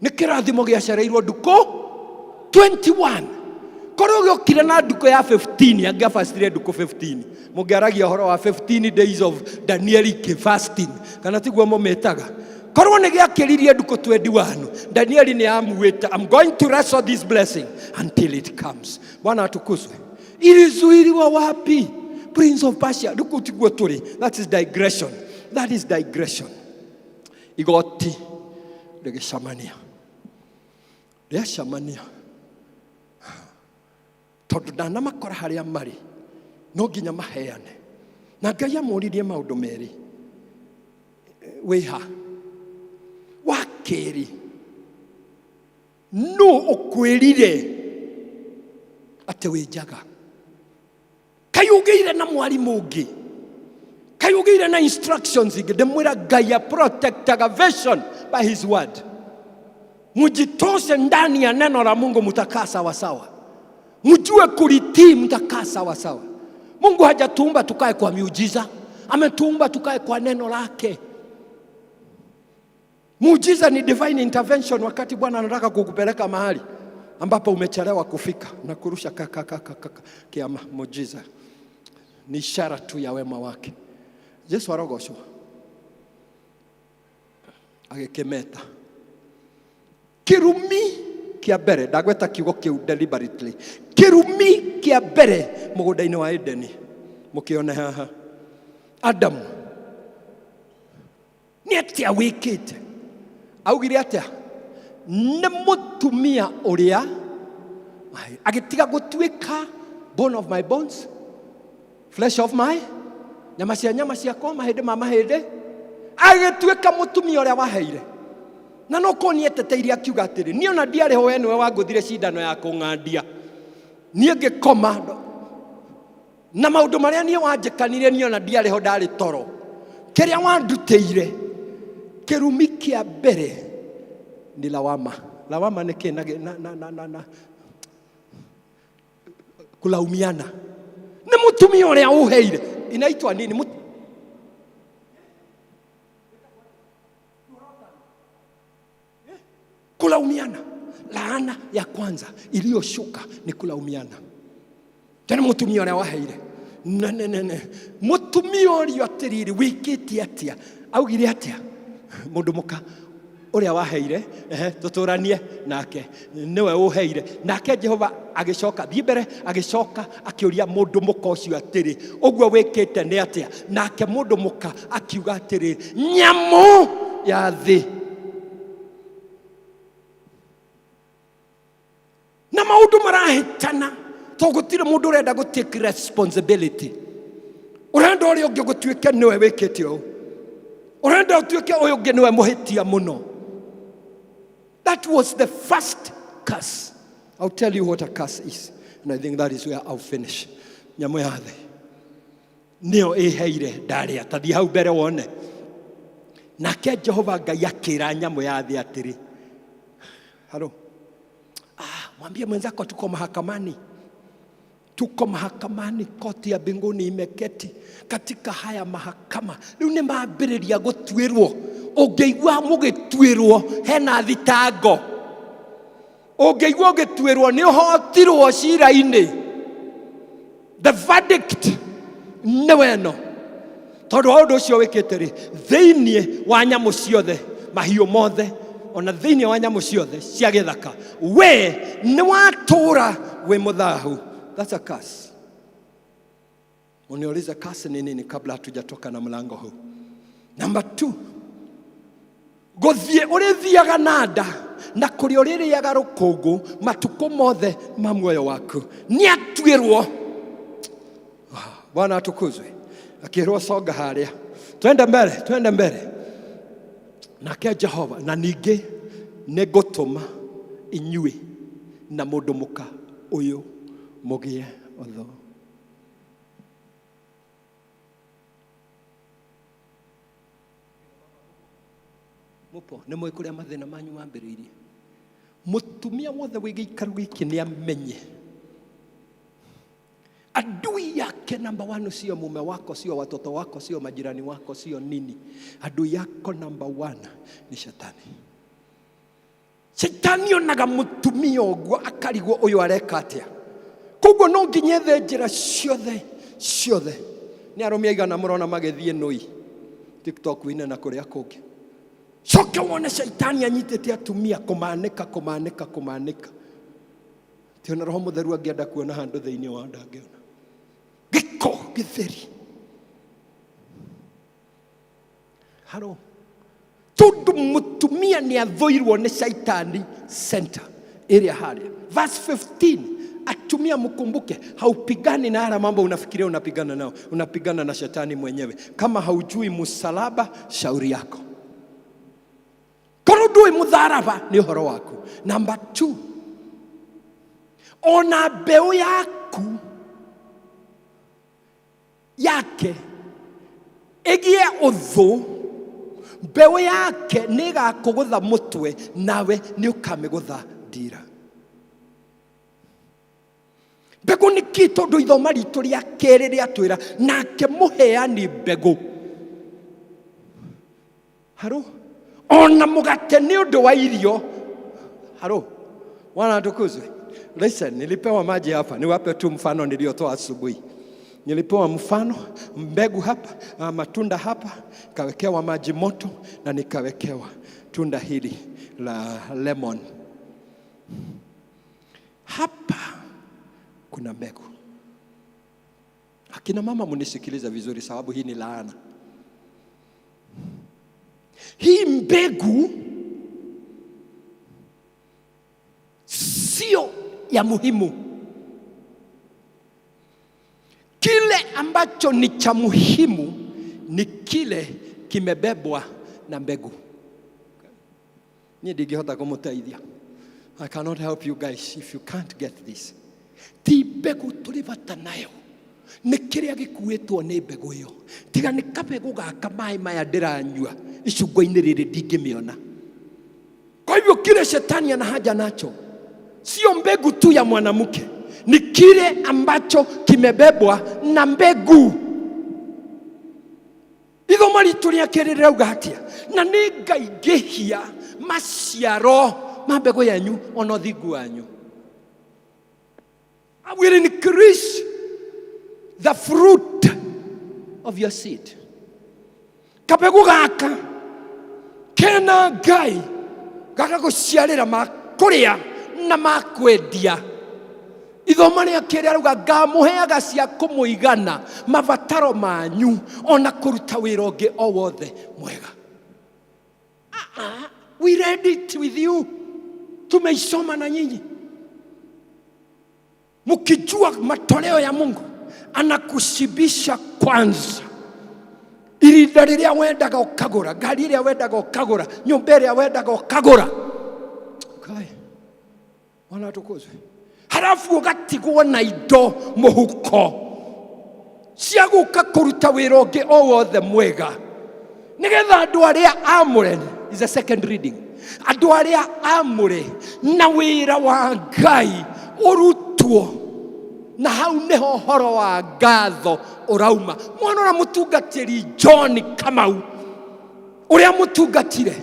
nĩ kĩrathimo gĩacereirwo ndukũ 21. Korwo gĩokire na ndukũ ya 15, angĩabastire ndukũ 15. Mũngĩaragia ũhoro wa 15 days of Daniel fasting, kana tiguo mũmĩtaga? Korwo nĩ gĩakĩririe ndukũ 21, Danieli nĩ amuĩte, "I'm going to wrestle this blessing until it comes." Bwana atukuzwe. Ilizuiliwa wapi? Prince of Persia. Ndukũ tiguo tũrĩ. That is digression, that is digression. Igoti rĩgĩcamania, rĩacamania, tondũ ndanamakora harĩa marĩ, no nginya maheane. Na Ngai amũririe maũndũ merĩ: wĩha wa kerĩ, nũ ũkwĩrire atĩ wĩ njaga? Kaĩ ũgĩire na mwarimũ ũngĩ? Kaĩ ũgĩire na instructions ingĩ? Ndĩmwĩra, Ngai aprotectaga vision by his word. Mjitoshe ndani ya neno la Mungu, mtakaa sawasawa. Mjue kulitii, mtakaa sawasawa. Mungu hajatuumba tukae kwa miujiza, ametuumba tukae kwa neno lake. Muujiza ni divine intervention, wakati Bwana anataka kukupeleka mahali ambapo umechelewa kufika na kurusha kaka kaka kaka kiama. Muujiza ni ishara tu ya wema wake. Jesu arogocwo. Agĩkĩmeta kĩrumi kĩa mbere. Ndagweta kiugo kĩu deliberately, kĩrumi kĩa mbere mũgũnda-inĩ wa Edeni. Mũkĩone haha, Adamu, nĩ atĩa wĩkĩte? Augire atĩa? Nĩ mũtumia ũrĩa. Agĩtiga gũtuĩka bone of my bones, flesh of my, nyama cia nyama ciakwa, mahĩndĩ ma mahĩndĩ, agĩtuĩka mũtumia ũrĩa waheire. Na no korwo nĩeteteire akiuga atĩrĩ, niĩ ona ndiarĩ ho, we nĩwe wangũthire cindano ya kũng'andia, niĩ ngĩkoma na maũndũ marĩa niĩ wanjĩkanire, niĩ ona ndiarĩ ho, ndarĩ toro, kĩrĩa wandutĩire. Kĩrumi kĩa mbere ni lawama. Lawama nĩ kĩ? Na kulaumiana. Nĩ mũtumia ũrĩa ũheire. Inaitwa nini? Kulaumiana. Laana ya kwanza iliyoshuka ni kulaumiana. Tena mũtumia ũrĩa waheire nene mũtumia ũrĩa, atĩrĩrĩ, wĩkĩte atĩa? Augire atĩa? Mũndũ mũka ũrĩa waheire, ehe, tũtũranie nake, nĩwe ũheire. Nake Jehova agĩcoka, thiĩ mbere, agĩcoka akĩũria mũndũ mũka ũcio atĩrĩ, ũguo wĩkĩte nĩ atĩa? Nake mũndũ mũka akiuga atĩrĩ, nyamũ ya thĩ. Na maũndũ marahĩtana to gũtirĩ mũndũ ũrenda gũ take responsibility. Ũrenda ũrĩa ũngĩ gũtuĩke nĩwe wĩkĩte ũũ, ũrenda ũtuĩke ũyũ ũngĩ nĩwe mũhĩtia mũno. That was the first curse. I'll tell you what a curse is, and I think that is where I'll finish. Nyamũ ya thĩ nĩyo ĩheire ndarĩa. Tathiĩ hau mbere wone. Nake Jehova Ngai akĩra nyamũ ya thĩ atĩrĩ, halo, ah, mwambie mwenzako tuko mahakamani, tuko mahakamani. Koti ya mbinguni imeketi katika haya mahakama. Rĩu nĩ mambĩrĩria gũtuĩrwo. Ũngĩigua mũgĩtuĩrwo, hena thitango. Ũngĩigua ũgĩtuĩrwo, nĩ ũhotirwo cira-inĩ. The verdict nĩ weno, tondũ wa ũndũ ũcio wĩkĩte rĩ, thĩinĩ wa nyamũ ciothe, mahiũ mothe, ona thĩinĩ wa nyamũ ciothe cia gĩthaka, we nĩ watũũra wĩ mũthahu. That's a curse. Uniulize curse ni nini kabla hatujatoka na mlango huu. Number 2, gũthiĩ ũrĩthiaga na nda na kũrĩa ũrĩrĩaga rũkũngũ matukũ mothe ma muoyo waku. Nĩ atuĩrwo. Bwana atukuzwe. Akĩrwo songa harĩa, twende mbere, twende mbere. Nake Jehova, na ningĩ nĩ ngũtũma inyuĩ na mũndũ mũka ũyũ mũgĩe ũthũ. Mũpo nĩ mũĩ kũrĩa mathĩna manyu mambĩrĩirie. Mũtumia wothe wĩ gĩikaro gĩkĩ nĩ amenye adui yake namba one sio mume wako, sio watoto wako, sio majirani wako, sio nini. Adui yako namba one ni shetani. Shetani onaga mutumia ũguo akarigwo ũyũ areka atĩa. Koguo no nginya ethe njĩra ciothe ciothe. Nĩ arũme aigana mũrona magĩthiĩ nũi TikTok wine na kũrĩa kũngĩ. Coke wone shaitani anyitĩte atumia kũmanĩka kũmanĩka kũmanĩka. Ti ona Roho Mũtheru angĩenda kuona handũ thĩinĩ wao ndangĩona. Gĩko gĩtheri. Haro. Tondũ mũtumia nĩ athũirwo nĩ shaitani center ĩrĩa harĩa. Verse 15, atumia mkumbuke, haupigani na haya mambo unafikiria unapigana nao, unapigana na shetani mwenyewe. Kama haujui msalaba, shauri yako. Korwo ndũĩ mũtharaba nĩ ũhoro waku. Number 2, ona mbeũ yaku yake ĩgĩe ũthũ, mbeũ yake nĩ ĩgakũgũtha mũtwe, nawe nĩ ũkamĩgũtha ndira. Mbegũ nĩ kĩ? Tondũ ithoma ritũ rĩa kerĩ rĩatwĩra nake mũheani mbegũ haro ona mũgate nĩ ũndũ wa irio. Haro, Bwana atukuzwe. Listen, nilipewa maji hapa, niwape tu mfano niliotoa asubuhi. Nilipewa mfano mbegu hapa, matunda hapa, kawekewa maji moto na nikawekewa tunda hili la lemon. Hapa kuna mbegu. Akina mama munisikiliza vizuri, sababu hii ni laana. Hii mbegu sio ya muhimu. Kile ambacho ni cha muhimu ni kile kimebebwa na mbegu. Niĩ ndingĩhota kũmũteithia. I cannot help you guys if you can't get this. Ti mbegũ tũrĩ bata nayo, nĩ kĩrĩa gĩkuĩtwo nĩ mbegũ ĩyo. Tiga nĩ kabegũ gaka maĩ maya ndĩranyua icungwa-inĩ rĩrĩ ndingĩmĩona. Kwa hivyo kile shetani ana haja nacho sio mbegu tu ya mwanamke, ni kile ambacho kimebebwa na mbegu. Ithomo ritũ rĩa kerĩ rĩrauga atĩa? Na nĩ ngaingĩhia maciaro ma mbegũ yanyu ona ũthingu wanyu. I will increase the fruit of your seed. Kabegũ gaka kena Ngai gagagũciarĩra ma kũrĩa na ma kwendia. Ithoma rĩa kerĩ arauga ngamũheaga cia kũmũigana mabataro manyu ona kũruta wĩra ũngĩ o wothe mwega. We read it with you, tumeisoma na nyinyi mkijua matoleo ya Mungu anakushibisha kwanza. Irinda rĩrĩa wendaga ũkagũra, ngari ĩrĩa wendaga ũkagũra, nyũmba ĩrĩa wendaga ũkagũra. Kai, Bwana atukuzwe. Halafu ũgatigwo na indo mũhuko cia gũka kũruta wĩra ũngĩ o wothe mwega, nĩgetha andũ arĩa amũre, is a second reading, andũ arĩa amũre na wĩra wa Ngai ũrutwo, na hau nĩho ũhoro wa ngatho ũrauma. Mwana ũrĩa mũtungatĩri John Kamau ũrĩa mũtungatire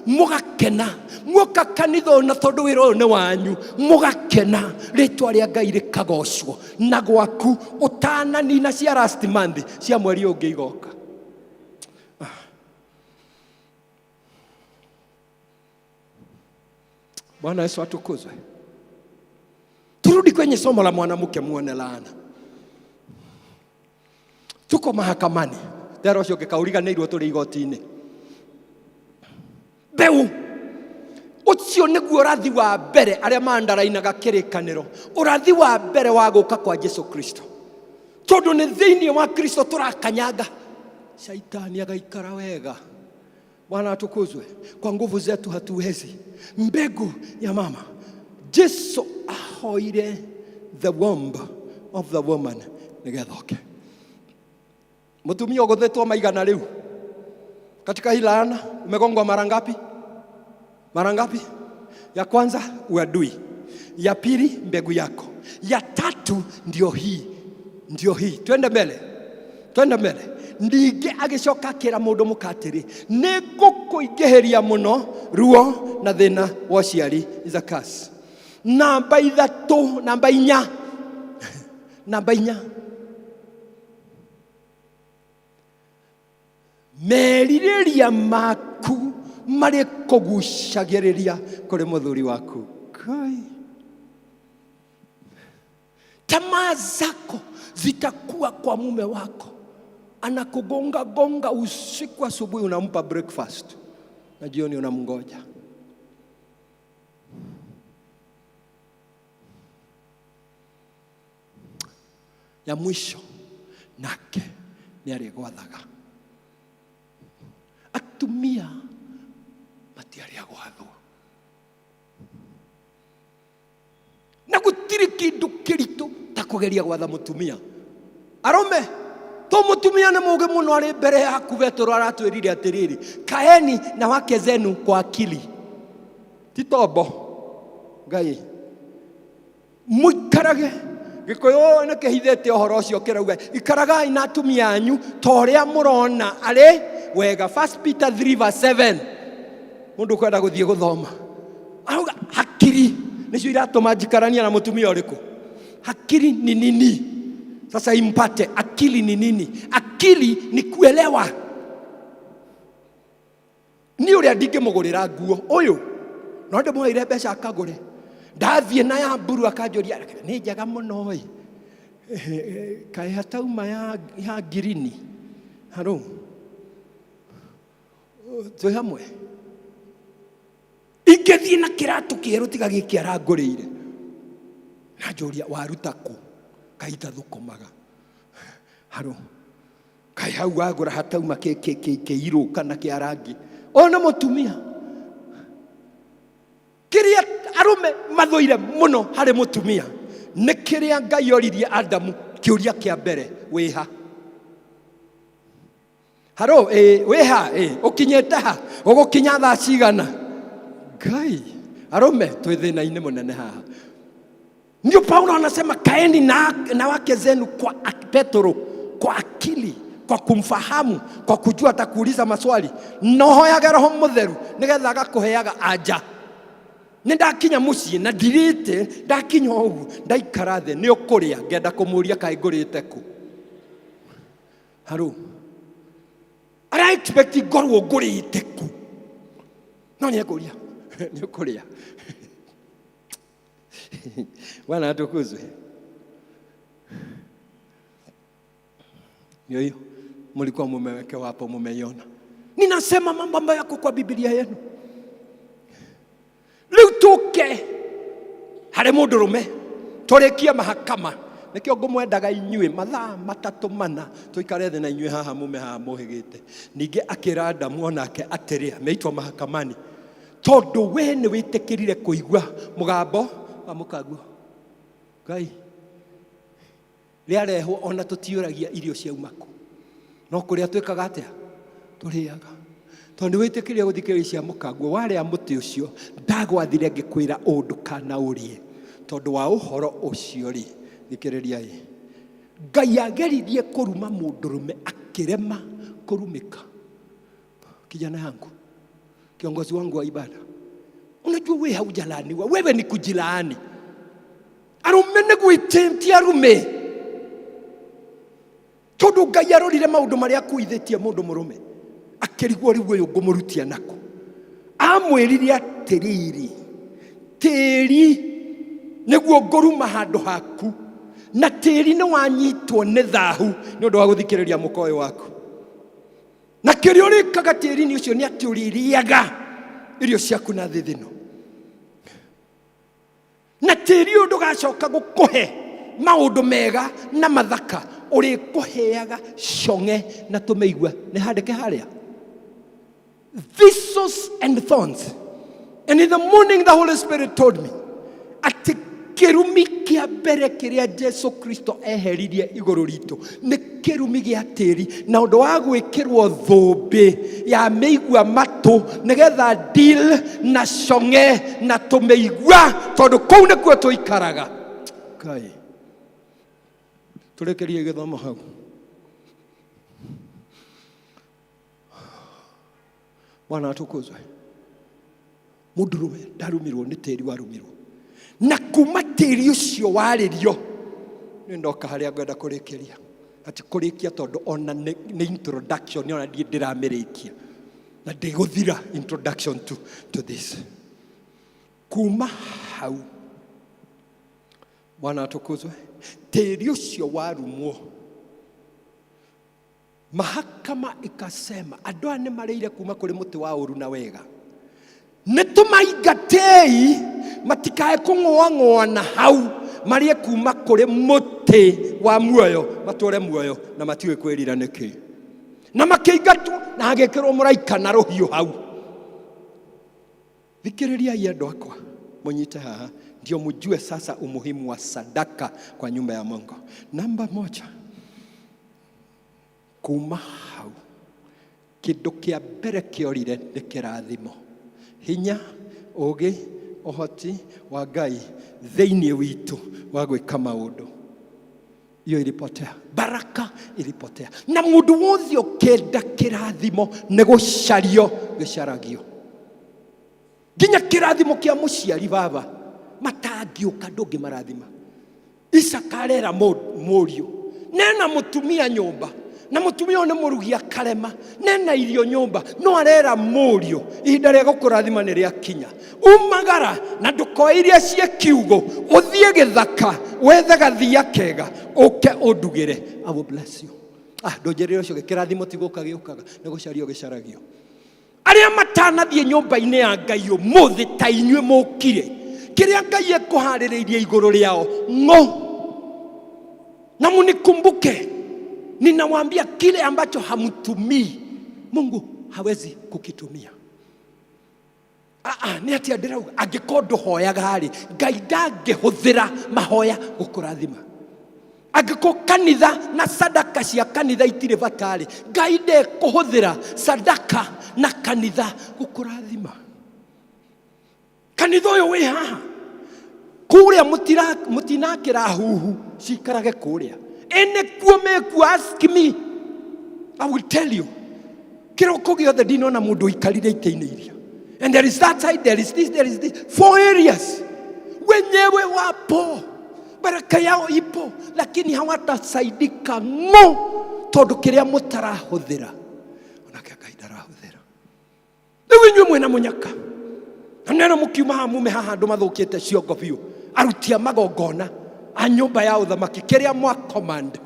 mũgakena, muoka kanitha ũyũ na tondũ wĩra ũyũ nĩ wanyu mũgakena, rĩtwa rĩa Ngai rĩkagocwo, na gwaku ũtananina cia last month cia mweri ũngĩ igoka. Bwana Yesu atukuzwe. Turudi kwenye somo la mwanamke muone laana. Tuko mahakamani, Tera ũcio ũngĩ kaũriganĩirwo tũrĩ igoti-inĩ. Mbeũ ũcio nĩguo ũrathi wa mbere arĩa mandarainaga kĩrĩkanĩro, ũrathi wa mbere wa gũka kwa Jesu Kristo, tondũ nĩ thĩinĩ wa Kristo tũrakanyanga shaitani agaikara wega. Bwana atukuzwe. Kwa nguvu zetu hatuwezi. Mbegu ya mama Jesu ahoire the womb of the woman nĩgetha oke. Mũtumia ũgũthĩtwo maigana rĩu katika hii laana, umegongwa mara ngapi? Mara ngapi? Ya kwanza uadui, ya pili mbegu yako, ya tatu ndio hii, ndio hii. Twende mbele, twende mbele. Ningĩ agĩcoka akĩra mũndũ mũka atĩrĩ, nĩ ngũkũingĩhĩria mũno ruo na thĩna wa ũciari. Is a curse. Namba ithatũ, namba inya, namba inya, merirĩria maku marĩ kũgucagĩrĩria kũrĩ mũthuri waku. Kai. Tamaa zako zitakuwa kwa mume wako, anakugonga gonga usiku, asubuhi unampa breakfast na jioni unamngoja. Ya mwisho, nake nĩ arĩgwathaga. Atumia matiarĩ a gwathwo, na gũtirĩ kĩndũ kĩritũ ta kũgeria gwatha mũtumia. Arũme, to mũtumia nĩ mũũgĩ mũno arĩ mbere yaku. Petero aratwĩrire atĩrĩrĩ, kaeni na wake zenu kwa akili, ti tombo. Ngai mũikarage gĩkũyũ nĩ kĩhithĩte ũhoro ũcio, kĩrauga ikaragai na atumia anyu ta ũrĩa mũrona arĩ wega. First Peter 3 verse 7. Mũndũ kwenda gũthiĩ gũthoma arauga hakiri nĩcio iratũma njikarania na mũtumia ũrĩkũ. Hakiri ni nini? Sasa impate akili ni nini? Akili ni kuelewa. Niĩ ũrĩa ndingĩmũgũrĩra nguo ũyũ, no ndĩmũheire mbeca akagũre. Ndathiĩ na ya mburu akanjũria nĩ njega mũno ĩ, kaĩ hatauma ya ngirini. Haro, twĩ hamwe. Ingĩthiĩ na kĩratũ kĩerũ tiga gĩkĩ arangũrĩire, na njũria waruta kũ, kaĩ itathũkũmaga. Haro, kaĩ hau wagũra hatauma kĩirũ kana kĩa rangi. Ũyũ nĩ mũtumia. Kĩrĩa arũme mathũire mũno harĩ mũtumia nĩ kĩrĩa Ngai oririe Adamu kĩũria kĩa mbere, wĩha? Haro, ĩ wĩha? Ĩ ũkinyĩte ha? Ũgũkinya thaa cigana? Ngai, arũme twĩ thĩna-inĩ mũnene haha. Ndio Paulo anasema kaeni na wake zenu kwa Petro, kwa akili, kwa kumfahamu, kwa kujua atakuuliza maswali. Nohoyaga Roho Mũtheru nĩgetha agakũheaga anja. Nĩ ndakinya mũciĩ na ndirĩte, ndakinya ũguo ndaikara thĩ nĩ ũkũrĩa, ngenda kũmũria kaĩ ngũrĩte kũ. Haro, ara expect ngorwo ngũrĩte kũ, no nĩ ekũria nĩ ũkũrĩa. Bwana atukuzwe. Ndio hiyo mlikuwa mumewekewa hapo, mumeiona. Ninasema mambo ambayo yako kwa Biblia yenu. Rĩu tũke harĩ mũndũrũme tũrĩkie mahakama. Nĩkĩo ngũmwendaga inyuĩ mathaa matatũ mana tũikare thĩ na inyuĩ haha mume haha mũhĩgĩte. Ningĩ akĩra Adamu onake atĩrĩ, ameitwo mahakamani, tondũ we nĩ wĩtĩkĩrire kũigua mũgambo wa mũkaguo. Ngai rĩarehwo ona tũtiũragia irio ciauma kũ, no kũrĩa twĩkaga atĩa? Tũrĩaga. Tondũ nĩ wĩtĩkĩrire gũthikĩrĩria cia mũkaguo, warĩa mũtĩ ũcio ndagwathire ngĩkwĩra ũũ ndũkanaũrĩe. Tondũ wa ũhoro ũcio rĩ, thikĩrĩria ĩ, Ngai ageririe kũruma mũndũrũme akĩrema kũrumĩka. Kijana yangu, kiongozi wangu wa ibada, unajua we haujalaaniwa, wewe ni kujilaani. Arume nĩ gwĩtĩtia arume, tondũ Ngai arorire maũndũ marĩa akuithĩtie mũndũ mũrũme akĩrigwo rĩu ũyũ ngũmũrutia nakũ. Amwĩrire atĩrĩrĩ, tĩri nĩguo ngũruma handũ haku, na tĩri nĩ wanyitwo nĩ thahu nĩ ũndũ wa gũthikĩrĩria mũka ũyũ waku. Kĩrĩa ũrĩkaga tĩri-inĩ ũcio nĩ atĩ ũrĩrĩaga irio ciaku na thithino, na tĩri ũyũ ndũgacoka gũkũhe maũndũ mega na mathaka, ũrĩkũheaga cong'e na tũmĩigua. Nĩ handĩke harĩa, thistles and thorns. And in the morning the Holy Spirit told me atĩ kĩrumi kĩa mbere kĩrĩa Jesu Kristo eheririe igũrũ ritũ nĩ kĩrumi gĩa tĩri, na ũndũ wa gwĩkĩrwo thũmbĩ ya mĩigua matũ nĩgetha deal na cong'e na tũmĩigua, tondũ kũu nĩkuo tũikaraga. Ngai, tũrĩkĩrie gĩthomo hau. Bwana atukuzwe. Mũndũrũme ndarumirwo nĩ tĩri, warumirwo na kuma tĩri ũcio warĩrio. Nĩ ndoka harĩa ngwenda kũrĩkĩria, ati kũrĩkia, tondũ ona nĩ introduction, ona ndiĩ ndĩramĩrĩkia na ndĩgũthira introduction to this. Kuma hau, Bwana atukuzwe, tĩri ũcio warumwo, mahakama ikasema andũ aya nĩ marĩire kuma kũrĩ mũtĩ wa ũru na wega, nĩ tũmaingatei matikae kũng'oang'oa na hau marĩe kuma kũrĩ mũtĩ wa muoyo, matũre muoyo na matiũĩ kwĩrira nĩkĩ. Na makĩingatwo na hagĩkĩrwo mũraika na rũhiũ hau. Thikĩrĩriai andũ akwa, mũnyite haha ndio mjue sasa umuhimu wa sadaka kwa nyumba ya Mungu. Namba moja, kuma hau kĩndũ kĩa mbere kĩorire nĩ kĩrathimo, hinya, ũgĩ, ũhoti wa Ngai thĩinĩ witũ wa gwĩka maũndũ. Hiyo ilipotea, baraka ilipotea. Na mũndũ wothe ũkenda kĩrathimo nĩ gũcario gĩcaragio, nginya kĩrathimo kĩa mũciari baba matangĩũka ndũngĩmarathima. Isaka arera mũriũ nena mũtumia nyũmba, na mũtumia ũyũ nĩ mũrugi akarema, nena irio nyũmba, no arera mũriũ ihinda rĩa gũkũrathima nĩ rĩakinya, umagara na ndũkoe iria ciĩ kiugo, ũthiĩ gĩthaka wethe gathia kega ũke ũndugĩre, I will bless you. Ah, ndũnjĩrĩre ũcio kĩrathimo ti gũka gĩũkaga, nĩ gũcario gĩcaragio. Arĩa matanathiĩ nyũmba-inĩ ya Ngai ũmũthĩ ta inyuĩ mũkire, kĩrĩa Ngai ekũharĩrĩirie igũrũ rĩao ng'o. Na munikumbuke, ninawaambia kile ambacho hamtumii Mungu hawezi kukitumia. Ah, ah, nĩ atĩa ndĩrauga? Angĩkorwo ndũhoyaga rĩ, Ngai ndangĩhũthĩra mahoya gũkũrathima. Angĩkorwo kanitha na sadaka cia kanitha itirĩ bata rĩ, Ngai ndekũhũthĩra sadaka na kanitha gũkũrathima. Kanitha ũyũ wĩ haha kũrĩa, mũtinakĩra huhu cikarage kũrĩa, ĩ nĩkuo mekuo. Ask me, I will tell you. Kĩroko gĩothe ndinona mũndũ ũikarire itĩ-inĩ iria. And there is that side, there is this, there is this, four areas. Wenyewe wapo, baraka yao ipo, lakini hawatasaidika ng'o, tondũ kĩrĩa mũtarahũthĩra onake Ngai ndarahũthĩra. Rĩu inyuĩ mwĩna mũnyaka na nero mũkiuma haha, mume haha andũ mathũkĩte ciongo biũ, aruti a magongona a nyũmba ya ũthamaki. Kĩrĩa mwa command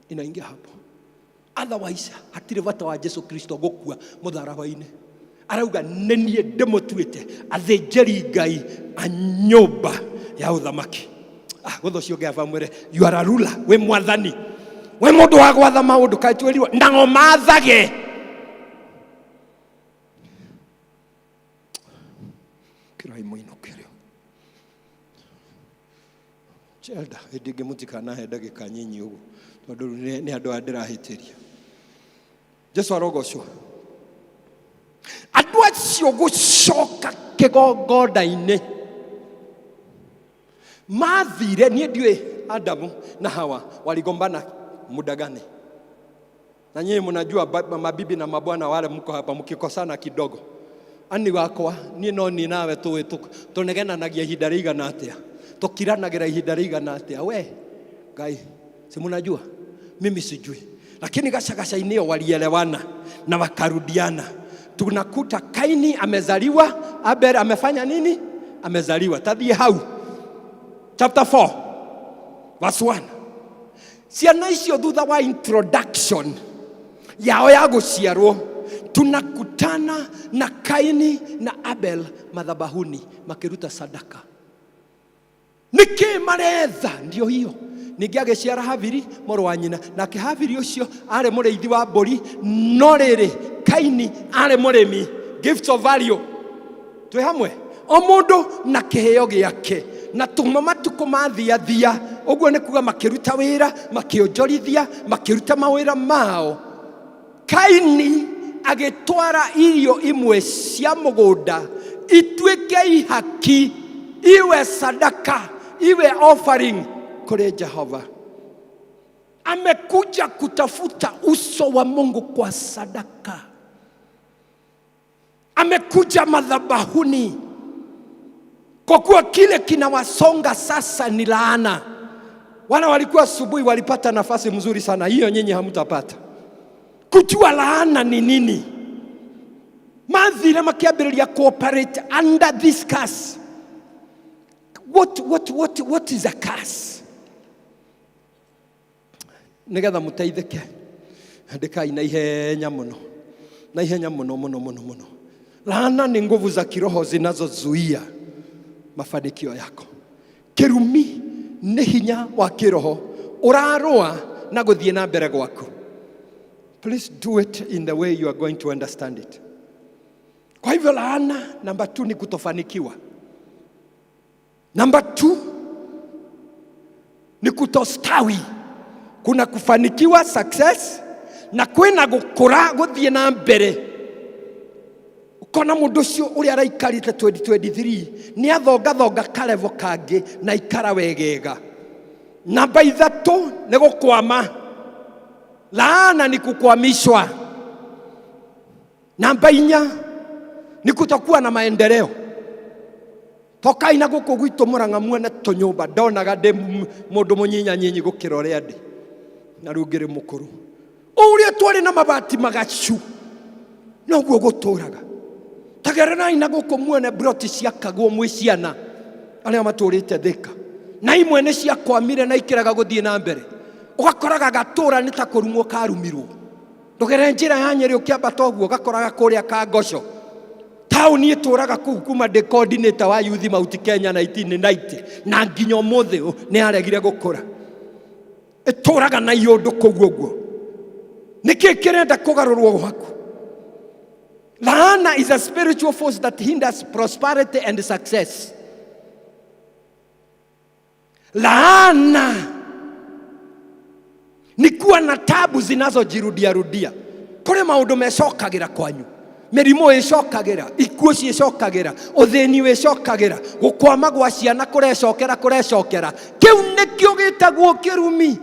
inaingia hapo, otherwise hatirĩ bata wa Jesu Kristo gũkua mũtharaba-inĩ. Arauga nĩ niĩ ndĩmũtuĩte athĩnjĩri Ngai a nyũmba ya ũthamaki. Ah, gũtha ũcio ũngĩ aba mwĩre, you are a ruler, wĩ mwathani, wĩ mũndũ wa gwatha maũndũ. Kaĩ twĩrirwo nao mathage? Kĩrai mũinũke rĩu. Chelda, hĩndĩ ĩngĩ mũtikanahe ndagĩka nyinyi ũguo, tondũ rĩu nĩ andũ aya ndĩrahĩtĩria. Jesu arogocwo. Andũ acio gũcoka kĩgongona-inĩ mathire, niĩ ndiũĩ Adamu na Hawa waligombana muda gani, na nyinyi mnajua mabibi na mabwana wale mko hapa, mkikosana kidogo, ani wakwa niĩ no niĩ nawe tũĩ tũnegenanagia ihinda rĩigana atĩa, tũkiranagĩra ihinda rĩigana atĩa. We Ngai, si mnajua, mimi sijui, lakini gacagaca-inĩ ĩyo walielewana na wakarudiana. Tunakuta Kaini amezaliwa, Abel amefanya nini? Amezaliwa. Tathiĩ hau chapter 4 verse 1. Ciana icio thutha wa introduction. Yao ya gũciarwo, tunakutana na Kaini na Abel madhabahuni makĩruta sadaka. Nĩkĩ maretha? Ndio hiyo. Ningĩ agĩciara Habili mũrũ wa nyina, nake Habili ũcio arĩ mũrĩithi wa mbũri, no rĩrĩ, Kaini arĩ mũrĩmi. Gifts of value. Twĩ hamwe, o mũndũ na kĩheo gĩake. Na tuma matukũ mathiathia ũguo nĩ kuga makĩruta wĩra, makĩonjorithia, makĩruta mawĩra mao. Kaini agĩtwara irio imwe cia mũgũnda ituĩke ihaki, iwe sadaka, iwe offering kũrĩ Jehova. Amekuja kutafuta uso wa Mungu kwa sadaka. Amekuja madhabahuni kwa kuwa kile kinawasonga sasa ni laana. Wale walikuwa asubuhi walipata nafasi mzuri sana, hiyo nyinyi hamtapata kujua laana ni nini. Mathire makiambĩrĩria cooperate under this curse. What is a curse? Nigetha mũteithĩke, andĩkai na ihenya mũno, na ihenya mũno mũno mũno mũno. Laana ni nguvu za kiroho zinazozuia mafanikio yako. Kĩrumi nĩ hinya wa kĩroho ũrarũa na gũthiĩ na mbere gwaku. Please do it in the way you are going to understand it. Kwa hivyo laana namba 2 ni kutofanikiwa. Namba 2 ni kutostawi. Kuna kufanikiwa, success, na kwĩna gũkũra, gũthiĩ na mbere. Ukona mũndũ ũcio ũrĩa araikarĩte 2023 nĩ athongathonga karevo kangĩ na ikara wegega. Namba 3 nĩ gũkwama. Laana ni kukwamishwa. Namba 4 ni kutokuwa na maendeleo. Tokai na gũkũ gwitũ Mũrang'a muone tũnyũmba, ndonaga ndĩ mũndũ mũnyinyanyinyi gũkĩra ũrĩa ndĩ, na rĩu ngĩrĩ mũkũrũ. O ũrĩa twarĩ na mabati magacu noguo gũtũraga. Tagererai na gũkũ muone broti ciakagwo mwĩ ciana arĩa matũrĩte Thika, na imwe nĩ ciakwamire na ikĩrega gũthiĩ na mbere. Ũgakoraga gatũra nĩ ta kũrumwo karumirwo. Ndũgere njĩra ya Nyĩrĩ ũkĩambata ũguo ũgakoraga kũrĩa Kangoco. Taũni ĩtũraga kũu kuma ndĩ coordinator wa Youth Mount Kenya 1990 na nginya ũmũthĩ ũyũ nĩ yaregire gũkũra. Ĩtũraga na iũndũ kũu ũguo. Nĩkĩ kĩrenda kũgarũrwo gwaku? Laana is a spiritual force that hinders prosperity and success. Laana ni kuwa na tabu zinazojirudia rudia. Kũrĩ maũndũ mecokagĩra kwanyu, mĩrimũ ĩcokagĩra, ikuũ ciĩcokagĩra, ũthĩni wĩcokagĩra, gũkwama gwa ciana kũrecokera kũrecokera. Kĩu nĩkĩo gĩtagwo kĩrumi.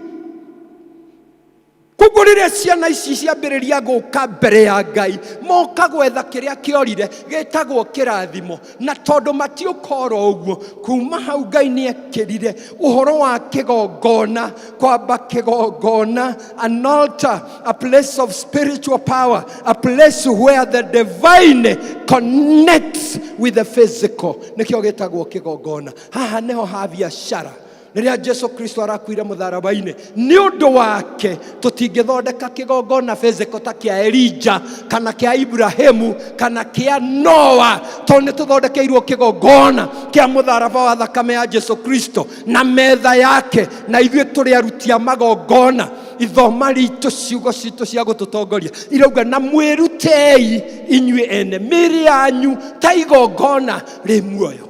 Koguo rĩrĩa ciana ici ciambĩrĩria gũka mbere ya Ngai, moka gwetha kĩrĩa kĩorire gĩtagwo kĩrathimo, na tondũ matiũka oro ũguo, kuma hau Ngai nĩekĩrire ũhoro wa kĩgongona, kwamba kĩgongona, an altar, a place of spiritual power, a place where the divine connects with the physical. Nĩkĩo gĩtagwo kĩgongona. Haha nĩho ha biacara. Rĩrĩa Jesu Kristo arakuire mũtharaba-inĩ, nĩ ũndũ wake tũtingĩthondeka kĩgongona physical ta kĩa Elija kana kĩa Ibrahimu kana kĩa Noa, tondũ nĩ tũthondekeirwo kĩgongona kĩa mũtharaba wa thakame ya Jesu Kristo na metha yake, na ithuĩ tũrĩ aruti a magongona. Ithoma ritũ, ciugo citũ cia gũtũtongoria irauga, na mwĩrutei inyuĩ ene mĩĩrĩ yanyu ta igongona rĩ muoyo.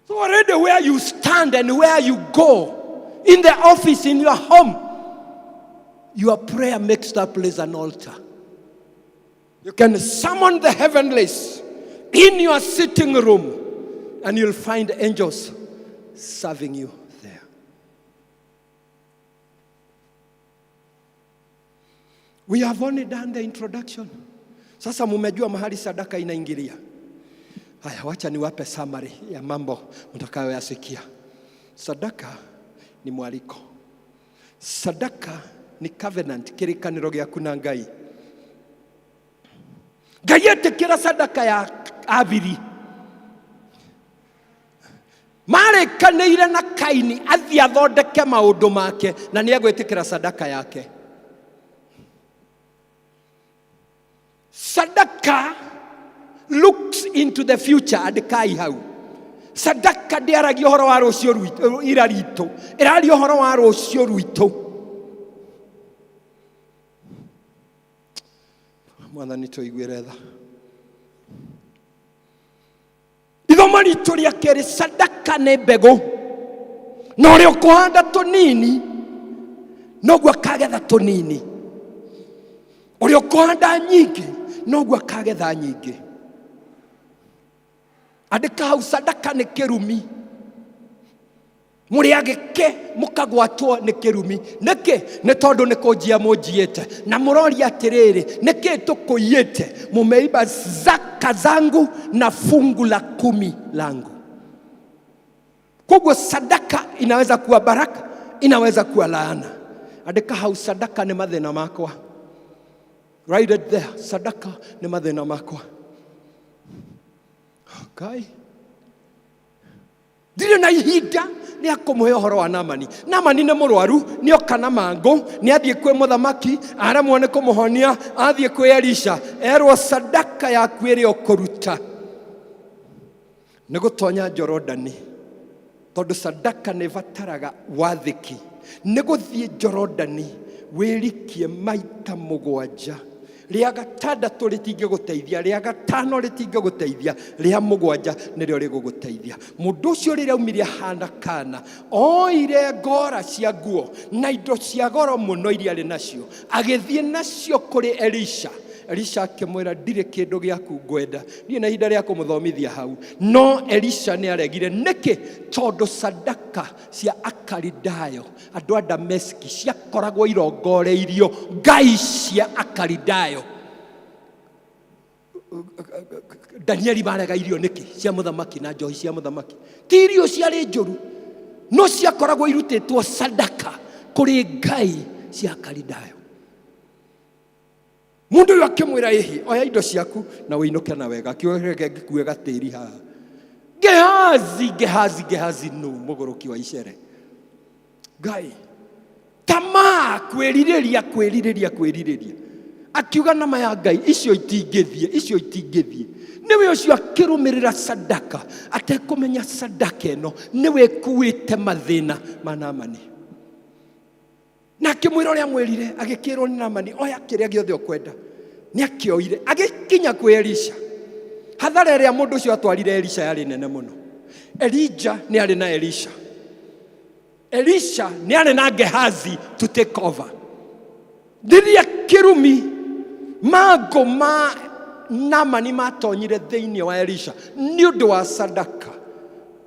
So already where you stand and where you go, in the office, in your home, your prayer makes that place an altar. You can summon the heavenlies in your sitting room and you'll find angels serving you there. We have only done the introduction. Sasa mumejua mahali sadaka inaingilia. Haya, wacha niwape summary ya mambo mtakayoyasikia. Sadaka ni mwaliko. Sadaka ni covenant, kĩrĩkanĩro gĩaku na Ngai. Ngai etĩkĩra sadaka ya Abili. Marĩkanĩire na Kaini athiĩ athondeke maũndũ make na nĩ egwĩtĩkĩra sadaka yake. Sadaka looks into the future. Andĩkai hau, sadaka ndĩaragia ũhoro wa rũciũ rwitũ, ira ritũ, ĩraria ũhoro wa rũciũ rwitũ. Mwathani tũiguĩre tha. Ithomo ritũ rĩa kerĩ, sadaka nĩ mbegũ, na ũrĩa ũkũhanda tũnini noguo akagetha tũnini, ũrĩa ũkũhanda nyingĩ noguo akagetha nyingĩ. Andĩka hau, sadaka nĩ kĩrumi. Mũrĩ agĩke mũkagwatwo nĩ kĩrumi nĩkĩ? Nĩ tondũ nĩ kũnjia mũnjiĩte na mũroria atĩrĩrĩ, nĩkĩ tũkũiyĩte? Mumeiba zaka zangu na fungu la kumi langu. Koguo sadaka inaweza kuwa baraka, inaweza kuwa laana. Andĩka hau, sadaka nĩ mathĩna makwa. Write it there, sadaka nĩ mathĩna makwa. Ngai, ndirĩ na ihinda rĩa kũmũhe ũhoro wa Namani. Namani nĩ mũrwaru, nĩ oka na mangũ, nĩ athiĩ kwĩ mũthamaki, aremwo nĩ kũmũhonia, athiĩ kwĩ Elisha, erwo sadaka yaku ĩrĩa ũkũruta nĩ gũtonya Jorodani, tondũ sadaka nĩ ĩbataraga wathĩki. Nĩ gũthiĩ Jorodani wĩrikie maita mũgwanja, rĩa gatandatũ rĩtingĩgũteithia, rĩa gatano rĩtingĩgũteithia, rĩa mũgwanja nĩrĩo rĩgũgũteithia. Mũndũ ũcio rĩrĩa aumire ahana kana, oire ngora cia nguo na indo cia goro mũno iria arĩ nacio, agĩthiĩ nacio kũrĩ Elisha. Elisha akĩmwĩra, ndirĩ kĩndũ gĩaku ngwenda, niĩ na ihinda rĩa kũmũthomithia hau. No Elisha nĩ aregire. Nĩkĩ? Tondũ sadaka cia Akalidayo, andũ a Dameski, ciakoragwo irongoreirio ngai cia Akalidayo. Danieli marega irio nĩkĩ cia mũthamaki na njohi cia mũthamaki? Ti irio ciarĩ njũru, no ciakoragwo irutĩtwo sadaka kũrĩ ngai cia Akalidayo. Mũndũ ũyũ akĩmwĩra, ĩhĩ, oya indo ciaku na ũinũke na wega. Akiuga, reke ngĩkue gatĩri haha. Gehazi, Gehazi, Gehazi, nũ mũgũrũki wa icere? Ngai, tamaa, kwĩrirĩria, kwĩrirĩria, kwĩrirĩria. Akiuga, nama ya Ngai, icio itingĩthiĩ, icio itingĩthiĩ. Nĩwe ũcio akĩrũmĩrĩra sadaka atekũmenya sadaka ĩno nĩwe ĩkuĩte mathĩna ma Naamani. Na akĩmwĩra ũrĩa mwĩrire, agĩkĩrwo nĩ Naamani, oya kĩrĩa gĩothe ũkwenda. Nĩ akĩoire, agĩkinya kwĩ Elisha. Hathara ĩrĩa mũndũ ũcio atwarire Elisha yarĩ nene mũno. Elija nĩ arĩ na Elisha, Elisha nĩ arĩ na Gehazi to take over. Rĩrĩa kĩrumi mangũ ma Naamani matonyire thĩinĩ wa Elisha nĩ ũndũ wa sadaka,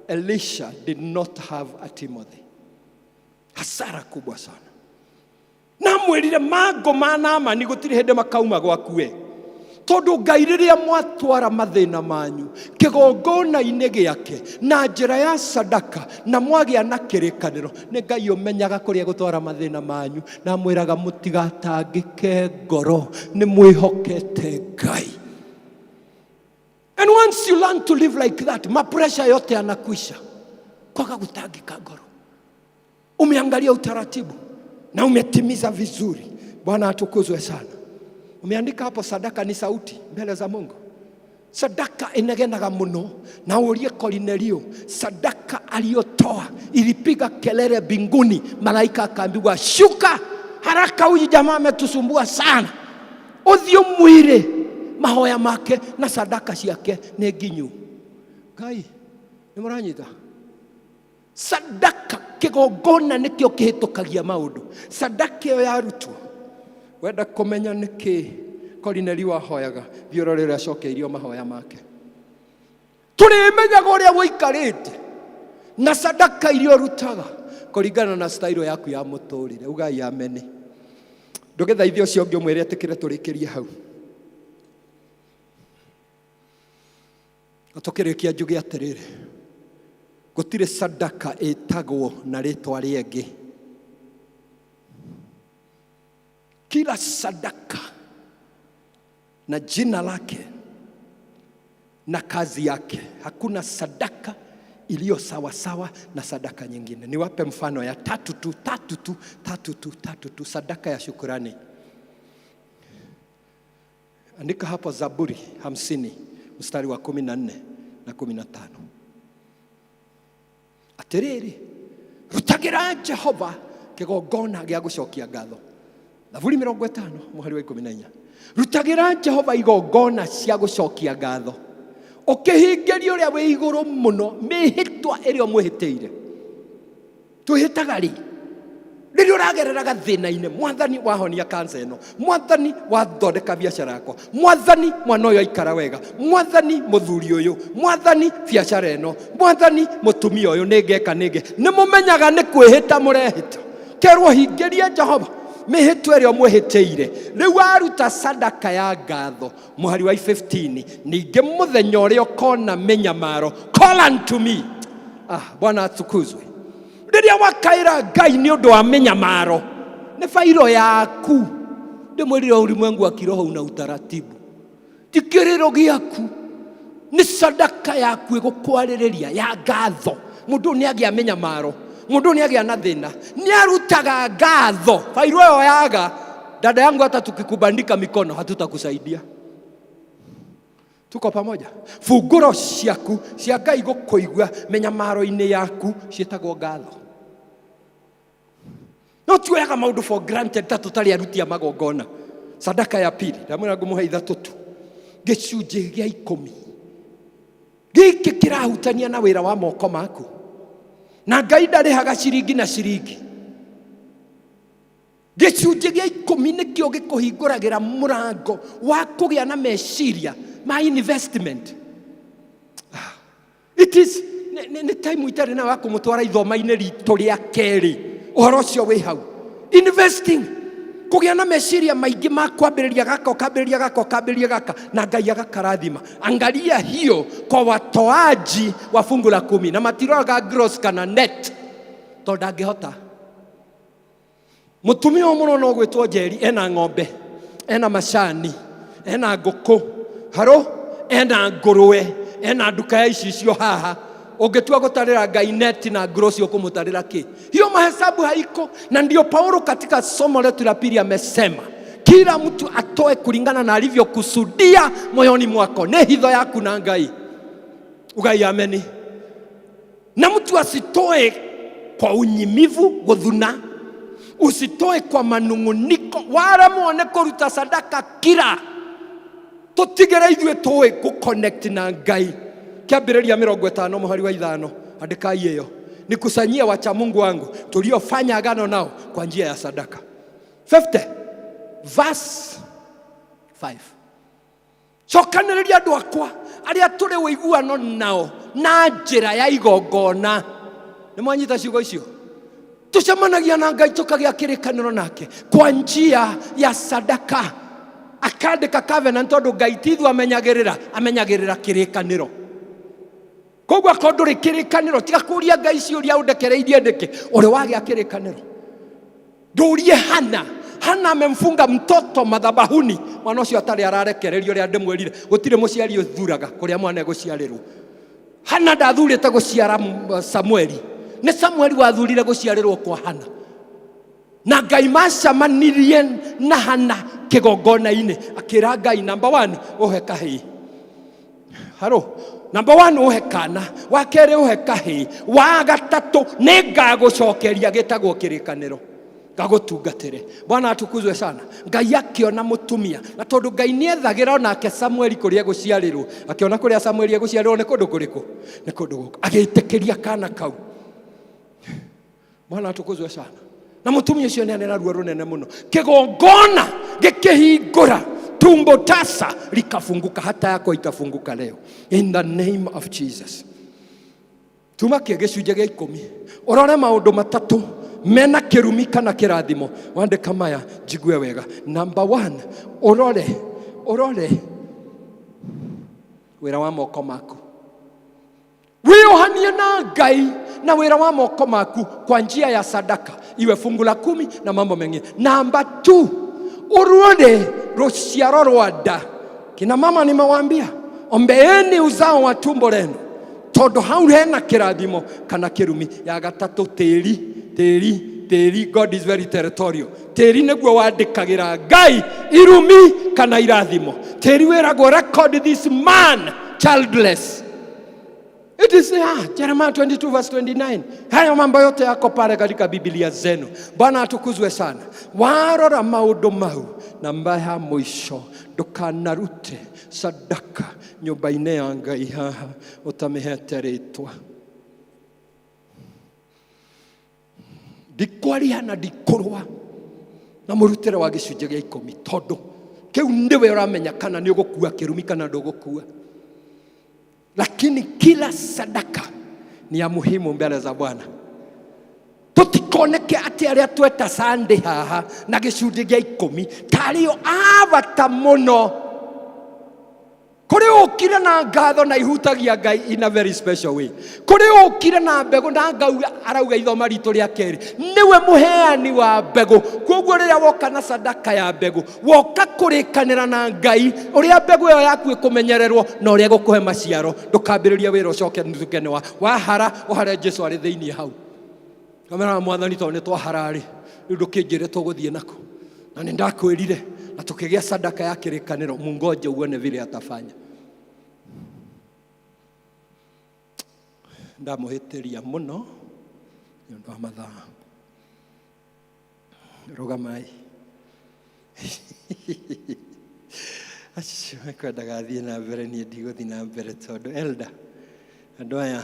Elisha did not have a Timothy. Hasara kubwa sana. Namwĩrire mangũ ma Naamani gũtirĩ hĩndĩ makauma gwaku we, tondũ Ngai rĩrĩa mwatwara mathĩna manyu kĩgongona-inĩ gĩake na njĩra ya sadaka na mwagĩa na kĩrĩkanĩro, nĩ Ngai ũmenyaga kũrĩa gũtwara mathĩna manyu, na mwĩraga mũtigatangĩke ngoro, nĩ mwĩhokete Ngai. And once you learn to live like that, mapresha yote yanakwisha. Kwaga gutangika ngoro, umeangalia utaratibu na umetimiza vizuri. Bwana atukuzwe sana. Umeandika hapo, sadaka ni sauti mbele za Mungu. Sadaka inegenaga muno, na urie Korinelio, sadaka aliyotoa ilipiga kelele mbinguni, malaika akaambiwa shuka haraka, huyu jamaa ametusumbua sana, uthio mwire mahoya make na sadaka ciake nĩ nginyu. Ngai, nĩ mũranyita? Sadaka, kĩgongona nĩkĩo kĩhĩtũkagia maũndũ. Sadaka ĩyo yarutwo, wenda kũmenya nĩkĩ Korinelio ahoyaga, thiĩ ũrore ũrĩa acokeirio mahoya make. Tũrĩmenyaga ũrĩa ũikarĩte na sadaka iria ũrutaga kũringana na style yaku ya mũtũrĩre. Ugai ameni. Ndũgĩthaithie ũcio ũngĩ ũmwĩre etĩkĩre tũrĩkĩrie hau. Na tũkĩrĩkia njuge atĩrĩrĩ, gũtirĩ sadaka ĩtagwo na rĩtwa rĩengĩ. Kila sadaka na jina lake na kazi yake. Hakuna sadaka iliyo sawasawa na sadaka nyingine. Niwape mfano ya tatu tu, tatu tu, tatu tu, tatu tu. Sadaka ya shukurani. Andika hapo Zaburi 50 mstari wa 14 na 15. Atĩrĩrĩ, rutagĩra Jehova kĩgongona gĩa gũcokia ngatho. Thaburi 50 mũhari wa 14. Rutagĩra Jehova igongona cia gũcokia ngatho, ũkĩhingĩria ũrĩa wĩ igũrũ mũno mĩhĩtwa ĩrĩa ũmwĩhĩtĩire. Twĩhĩtaga rĩ? Rĩrĩa ũragerera gathĩna-inĩ, Mwathani wahonia kansa ĩno, Mwathani wathondeka biacara yakwa, Mwathani mwana ũyũ aikara wega, Mwathani mũthuri ũyũ, Mwathani biacara ĩno, Mwathani mũtumia ũyũ, nĩngeka nĩnge. Nĩ mũmenyaga nĩ kwĩhĩta mũrehĩta. Kerwo hingĩrie Jehova mĩhĩtwa ĩrĩa ũmwĩhĩtĩire. Rĩu aruta sadaka ya ngatho, mũhari wa 15, ningĩ mũthenya ũrĩa ũkona mĩnyamaro, call unto me. Ah, Bwana atukuzwe. Rĩrĩa wakaĩra Ngai nĩ ũndũ wa mĩnyamaro, nĩ bairo yaku. Ndĩmwĩrire ulimwengu wa kiroho una utaratibu. Ti kĩrĩro gĩaku, nĩ sadaka yaku ĩgũkwarĩrĩria ya ngatho. Mũndũ ũyũ nĩ agĩa mĩnyamaro, mũndũ ũyũ nĩ agĩa na thĩna, nĩ arutaga ngatho. Bairo ĩyo yaga, dada yangu, hata tukikubandika mikono hatutakusaidia. Tuko pamoja? Bungũro ciaku cia Ngai gũkũigua mĩnyamaro-inĩ yaku ciĩtagwo ngatho. No tuoyaga maũndũ for granted ta tũtarĩ aruti a magongona. Sadaka ya pili, ndamwĩra ngũmũhe ithatũ tu. Gĩcunjĩ gĩa 10 gĩkĩ kĩrahutania na wĩra wa moko maku, na Ngai ndarĩhaga ciringi na ciringi. Gĩcunjĩ gĩa 10 nĩkĩo gĩkũhingũragĩra mũrango wa kũgĩa na meciria ma investment. It is nĩ time itarĩ na wa kũmũtwara ithoma-inĩ ritũ rĩa kerĩ. Ũhoro ũcio wĩ hau. Investing, kũgĩa na meciria maingĩ ma kwambĩrĩria gaka, ũkambĩrĩria gaka, ũkambĩrĩria gaka, na Ngai agakarathima. Angalia hiyo kwa watoaji wa fungu la 10, na matiroraga gross kana net, tondũ ndangĩhota. Mũtumia ũyũ mũno no gwĩtwo Njeri, ena ng'ombe, ena macani, ena ngũkũ, harũ, ena ngũrwe, ena nduka ya icicio haha. Ũngĩtua gũtarĩra Ngai net na gross, ũkũmũtarĩra kĩ? Hiyo mahesabu haiko. Na ndio Paulo katika somo letu la pili amesema kila mtu atoe kulingana na alivyokusudia moyoni mwako. Nĩ hitho yaku na Ngai. Ugai ameni. Na mtu asitoe kwa unyimivu guthuna, usitoe kwa manunguniko, waremwo nĩ kũruta sadaka kira. Tũtigĩre ithuĩ tũĩ gũconnect na Ngai. Kĩambĩrĩria 50 mũhari wa 5, andĩkai ĩyo. Nikusanyie wacha Mungu wangu tuliofanya agano nao kwa njia ya sadaka. 50 verse 5. Cokanĩrĩria andũ akwa arĩa tũrĩ ũiguano nao na njĩra ya igongona. Nĩ mwanyita ciugo icio? Tucemanagia na Ngai tũkagĩa kĩrĩkanĩro nake kwa njia ya sadaka. Akandĩka covenant tondũ Ngai ti ithuĩ amenyagĩrĩra, amenyagĩrĩra kĩrĩkanĩro. Koguo akorwo ndũrĩ kĩrĩkanĩro, tiga kũria Ngai ciũria ũndekereirie nĩkĩ. Ũrĩ wagĩa kĩrĩkanĩro. Ndũrie Hana. Hana amemfunga mtoto madhabahuni, mwana ũcio atarĩ ararekererio. Ũrĩa ndĩmwĩrire, gũtirĩ mũciari ũthuraga kũrĩa mwana egũciarĩrwo. Hana ndathurĩte gũciara Samueli, nĩ Samueli wathurire gũciarĩrwo kwa Hana. Na Ngai macamanirie na Hana kĩgongona-inĩ, akĩra Ngai, number 1 ũhe kahĩĩ. Haro, number 1 ũhe kana, wa kerĩ ũhe kahĩĩ, wa gatatũ nĩ ngagũcokeria gĩtagwo kĩrĩkanĩro, ngagũtungatĩre. Bwana atukuzwe sana. Ngai akĩona mũtumia, na tondũ Ngai nĩethagĩra onake Samueli kũrĩa egũciarĩrwo, akĩona kũrĩa Samueli egũciarĩrwo nĩ kũndũ kũrĩkũ? Nĩ kũndũ gũkũ. Agĩtĩkĩria kana kau. Bwana atukuzwe sana. Na mũtumia ũcio nĩ arĩ na ruo rũnene mũno. Kĩgongona gĩkĩhingũra, tumbo tasa likafunguka, hata yako itafunguka leo in the name of Jesus. Tuma kĩ gĩcunjĩ gĩa 10, ũrore maũndũ matatũ mena kĩrumi kana kĩrathimo. Wandĩka maya njigue wega. Number 1, ũrore wĩra wa moko maku. Wĩohanie na Ngai na wĩra wa moko maku kwa njia ya sadaka, iwe fungu la 10 na mambo mengine. Namba 2, urore rũciaro rwa nda. Kina mama nimewaambia, ombeeni uzao wa tumbo lenu, tondũ hau hena kĩrathimo kana kĩrumi. Ya gatatũ, tĩri, tĩri, Tĩri, God is very territorial. Tĩri nĩguo wandĩkagĩra Ngai irumi kana irathimo. Tĩri wĩragwo record this man childless. It is Jeremiah 22 verse 29. Hayo mambo yote yako pale katika Biblia zenu. Bwana atukuzwe sana. Warora maundu mau na mbaya mwisho ndukanarute sadaka nyumba-inĩ ya Ngai haha ũtamĩhete rĩtwa. Ndikwaria na ndikũrũa na mũrutĩre wa gĩcunjĩ gĩa ikũmi tondũ kĩu nĩwe ũramenya kana nĩ ũgũkua kĩrumi kana ndũgũkua. Lakini kila sadaka ni ya muhimu mbele za Bwana. Tutikoneke atĩ arĩa tweta Sunday haha na gĩcunjĩ gĩa ikũmi tarĩo a bata mũno. Kũrĩ ũkire na ngatho na ihutagia Ngai in a very special way. Kũrĩ ũkire na mbegũ na Ngai arauga ithoma ritũ rĩa kerĩ nĩwe mũheani wa mbegũ. Koguo rĩrĩa woka na sadaka ya mbegũ woka kũrĩkanĩra na Ngai ũrĩa mbegũ ĩyo yaku ĩkũmenyererwo na ũrĩa ĩgũkũhe maciaro. Ndũkambĩrĩria wĩra ũcoke nduke nĩ wahara ũhare Jesu arĩ thĩinĩ hau. Kamera mwathani tondũ nĩ twahara rĩ rĩu ndũkĩnjĩre tũgũthiĩ nakũ na nĩ ndakwĩrire na tũkĩgĩa sadaka ya kĩrĩkanĩro. Mungoje uone vile atafanya. Ndamũhĩtĩria mũno nĩ ũndũ wa mathaa. Rũgamai. Acio mekwendaga thiĩ na mbere, niĩ ndigũthiĩ na mbere tondũ elder andũ aya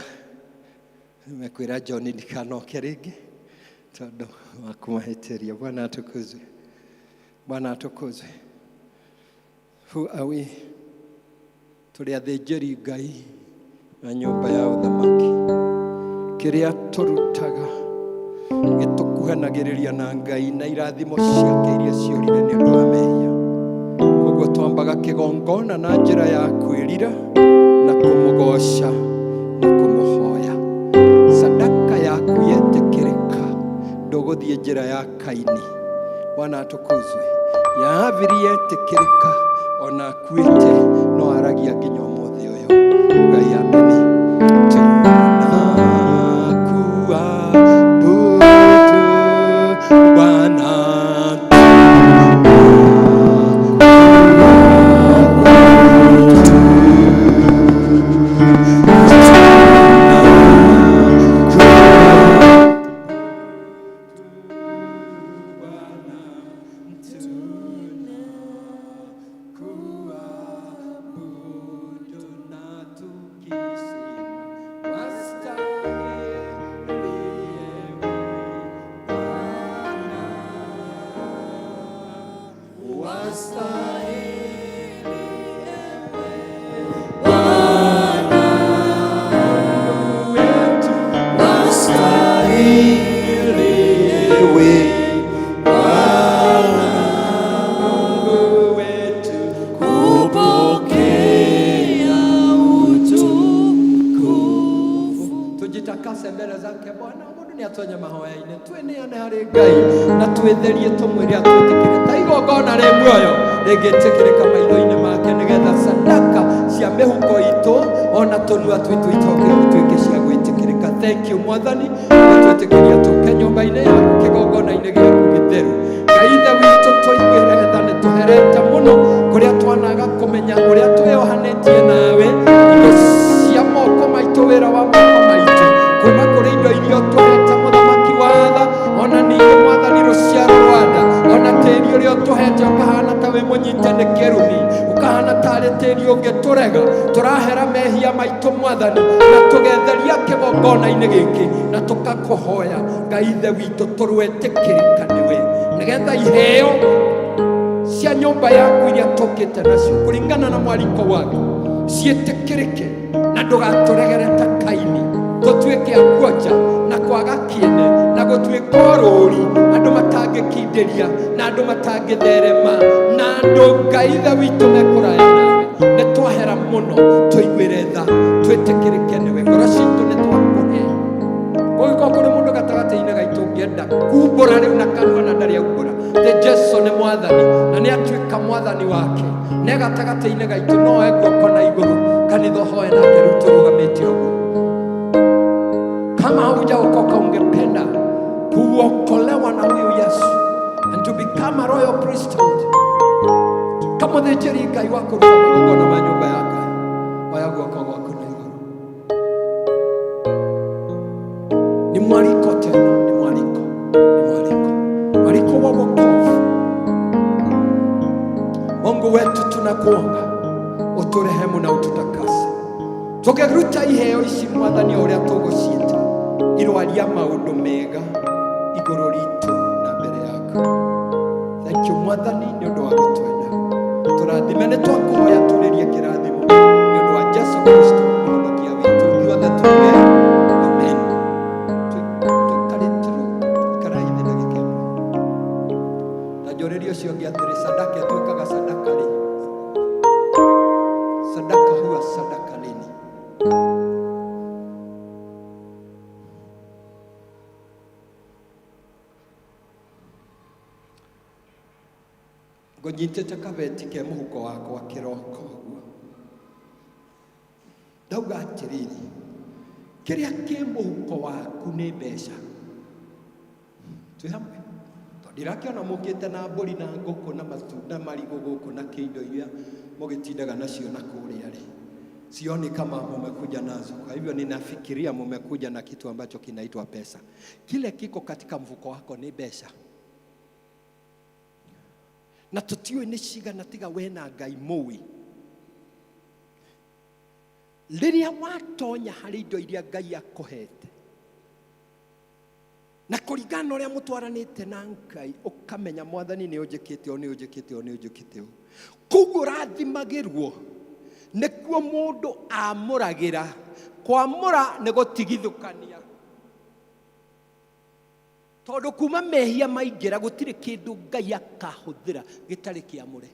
mekwĩra John ndikanoke rĩngĩ tondũ wa kũmahĩtĩria. Bwana atukuzwe. Bwana atukuzwe. Who are we? Tũrĩ athĩnjĩri Ngai na nyũmba ya ũthamaki. Kĩrĩa tũrutaga gĩtũkuhanagĩrĩria na Ngai na irathimo ciake iria ciũrire nĩ ũndũ wa mehia. Koguo twambaga kĩgongona na njĩra ya kwĩrira na kũmũgoca na kũmũhoya. Sadaka yaku yetĩkĩrĩka ndũgũthiĩ njĩra ya Kaini. Bwana atukuzwe. Ya Habili yetĩkĩrĩka ona akuĩte no aragia nginya ũmũthĩ ũyũ. Ngai ameni. Tunakuabudu Bwana. Tujitakase mbele zake Bwana. Mundu nĩ atonye mahoya-inĩ twĩneane harĩ Ngai na twĩtherie tũmwĩre atwĩtĩkĩre ta igongona rĩ muoyo rĩngĩtĩkĩrĩka maitho-inĩ make nĩgetha sadaka cia mĩhuko itũ ona tũnua twitũ itoke ituĩke cia gwĩtĩkĩrĩka. Thank you Mwathani gũtwĩtĩkĩria tũke nyũmba-inĩ yaku kĩgongona-inĩ gĩaku gĩtheru. Ngai Ithe witũ tũiguĩre tha nĩ tũherete mũno kũrĩa twanaga kũmenya ũrĩa twĩyohanĩtie nawe indo cia moko maitũ wĩra wa moko maitũ kuma kũrĩ indo iria ũtũhete mũthamaki wa tha ona ningĩ Mwathani rũciaro rwa nda ona tĩri ũrĩa ũtũhete ũkahana ta wĩ mũnyite nĩ kĩrumi ũkahana tarĩ tĩri ũngĩtũrega. Tũrahera mehia maitũ Mwathani na tũgetheria kĩgongona-inĩ gĩkĩ na tũkakũhoya Ngai Ithe witũ tũrwetĩkĩrĩka nĩwe nĩgetha iheo cia nyũmba yaku iria tũkĩte nacio kũringana na mwariko waku ciĩtĩkĩrĩke na ndũgatũregere ta Kaini tũtuĩke a kuonja na kwaga kĩene na gũtuĩka ũrũri andũ matangĩkindĩria na andũ matangĩtherema na andũ Ngai Ithe witũ mekũraya nawe. Nĩ twahera mũno tũiguĩre tha twĩtĩkĩrĩke nĩwe ngoro citũ nĩ twakũhe. Kũngĩkorwo kũrĩ mũndũ gatagatĩ-inĩ gaitũ ũngĩenda kumbũra rĩu na kanua na ndarĩ aumbũra atĩ Jesu nĩ Mwathani na nĩ atuĩka Mwathani wake ne gatagatĩ-inĩ gaitũ no oe guoko na igũrũ kanitha ũhoe nake rĩu tũrũgamĩte ũguo. Kama haujaokoka ungependa kuokolewa Mũthĩnjĩri Ngai wa kũruta magongona ma nyũmba ya Ngai, oya guoko gwaku na igũrũ. Ni mwaliko tena, ni mwaliko, ni mwaliko, mwaliko wa wokovu. Mungu wetu, tunakuomba uturehemu na ututakase. Tũngĩruta iheo ici Mwathani, o ũrĩa tũgũciĩta, irwaria maũndũ mega igũrũ ritũ na mbere yaku. Thank you Mwathani nĩ ũndũ wa gũtwenda. Tũrathime, nĩ twakũhoya turĩrie kĩrathimo nĩ ũndũ wa Jesu Kristo mũhonokia witũ. Ithuothe tuge amen. Tũikarĩte rĩu, ikarai thĩ ndagĩka ĩmwe. Na njũrĩrie ũcio ũngĩ atĩrĩ, sadaka ĩtuĩkaga sadaka rĩ? Sadaka huwa sadaka lini? Ngũnyitĩte kabeti ke mũhuko wakwa kĩroko ũguo, ndauga atĩrĩrĩ, kĩrĩa kĩ mũhuko waku nĩ mbeca. Twĩ hamwe? Tondũ ndirakĩona mũkĩte na mbũri na ngũkũ na matunda, marigũ gũkũ na kĩindo iria mũgĩtindaga nacio na kũrĩa rĩ, sioni kama mumekuja nazo. Kwa hivyo ninafikiria mumekuja na kitu ambacho kinaitwa pesa. Kile kiko katika mfuko wako ni mbeca, na tũtiũĩ nĩ cigana tiga we na Ngai mũĩ. Rĩrĩa watonya harĩ indo iria Ngai akũhete na kũringana na ũrĩa mũtwaranĩte na Ngai, ũkamenya Mwathani nĩ ũnjĩkĩte ũũ, nĩ ũnjĩkĩte ũũ, nĩ ũnjĩkĩte ũũ, koguo ũrathimagĩrwo. Nĩkuo mũndũ amũragĩra. Kwamũra nĩ gũtigithũkania, tondũ kuma mehia maingĩra gũtirĩ kĩndũ Ngai akahũthĩra gĩtarĩ kĩamũre.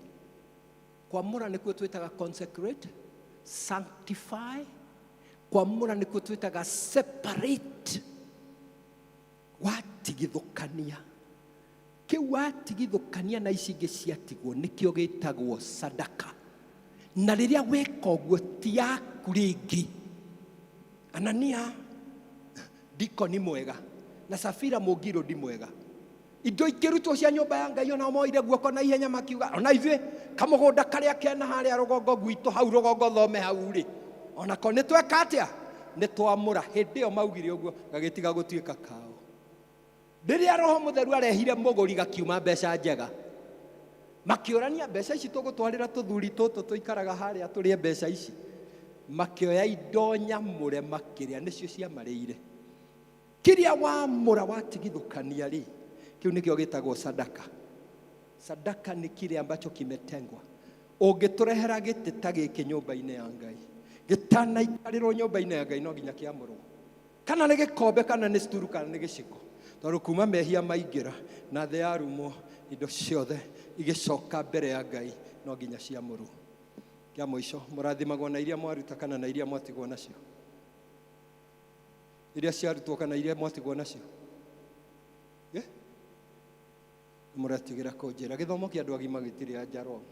Kwamũra nĩkuo twĩtaga consecrate, sanctify. Kwamũra nĩkuo twĩtaga separate. Watigithũkania kĩu, watigithũkania na ici ingĩ ciatigwo, nĩkĩo gĩtagwo sadaka. Na rĩrĩa weka ũguo, ti yaku rĩngĩ. Anania ndikoni mwega na Safira mũngirũ ndi mwega, indo ikĩrutwo cia nyũmba ya Ngai, ona moire guoko na ihenya makiuga, ona ithuĩ kamũgũnda karĩa kena harĩa rũgongo gwitũ, hau rũgongo thome hau rĩ, onako nĩ tweka atĩa? Nĩ twamũra. Hĩndĩ ĩyo maugire ũguo, gagĩtiga gũtuĩka kao. Rĩrĩa Roho Mũtheru arehire mũgũri, gakiuma mbeca njega. Makĩũrania, mbeca ici tũgũtwarĩra tũthuri tũtũ tũikaraga harĩa tũrĩe mbeca ici? Makĩoya indo nyamũre makĩrĩa, nĩcio ciamarĩire. Kĩrĩa wamũra watigithũkania rĩ, kĩu nĩkĩo gĩtagwo sadaka. Sadaka nĩ kile ambacho kimetengwa. Ũngĩtũrehera gĩtĩ ta gĩkĩ nyũmba-inĩ ya Ngai, gĩtanaikarĩrwo nyũmba-inĩ ya Ngai no nginya kĩamũrwo, kana nĩ gĩkombe, kana nĩ sturu, kana nĩ gĩciko, tondũ kuma mehia maingĩra na thĩ yarumwo, indo ciothe igĩcoka mbere ya Ngai no nginya ciamũrwo. Kĩa mũico, mũrathimagwo na iria mwaruta kana na iria mwatigwo nacio? Iria ciarutwo kana iria mwatigwo nacio? Eh? Mũretigĩra kũnjĩra gĩthomo kĩa andũ agima gĩtirĩ anja wrong.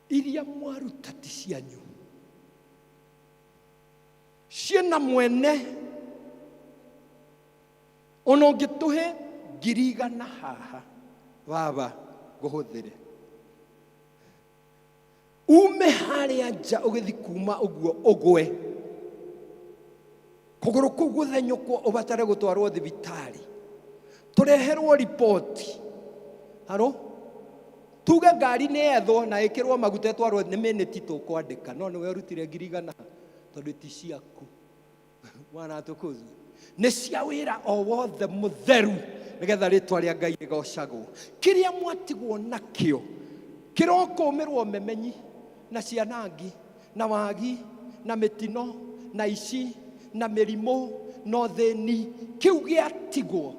Iria mwaruta ti cianyu, ciĩna mwene. Ona ũngĩtũhe 100,000 haha, baba ngũhũthĩre, ume harĩa nja ũgĩthi kuma ũguo, ũgwe kũgũrũ kũu gũthenyũkwo, ũbatare gũtwarwo thibitarĩ, tũreherwo riboti haro, tuge ngari nĩ yethwo na ĩkĩrwo maguta ĩtwarwo, nĩ mĩnĩti tũkwandĩka, no nĩwe ũrutire 100,000, tondũ ti ciaku. Bwana atukuzwe. Nĩ cia wĩra o wothe mũtheru, nĩgetha rĩtwa rĩa Ngai rĩgocagwo. Kĩrĩa mwatigwo nakĩo kĩrokũmĩrwo memenyi na cianangi na wagi na mĩtino na ici na mĩrimũ na ũthĩni. Kĩu gĩatigwo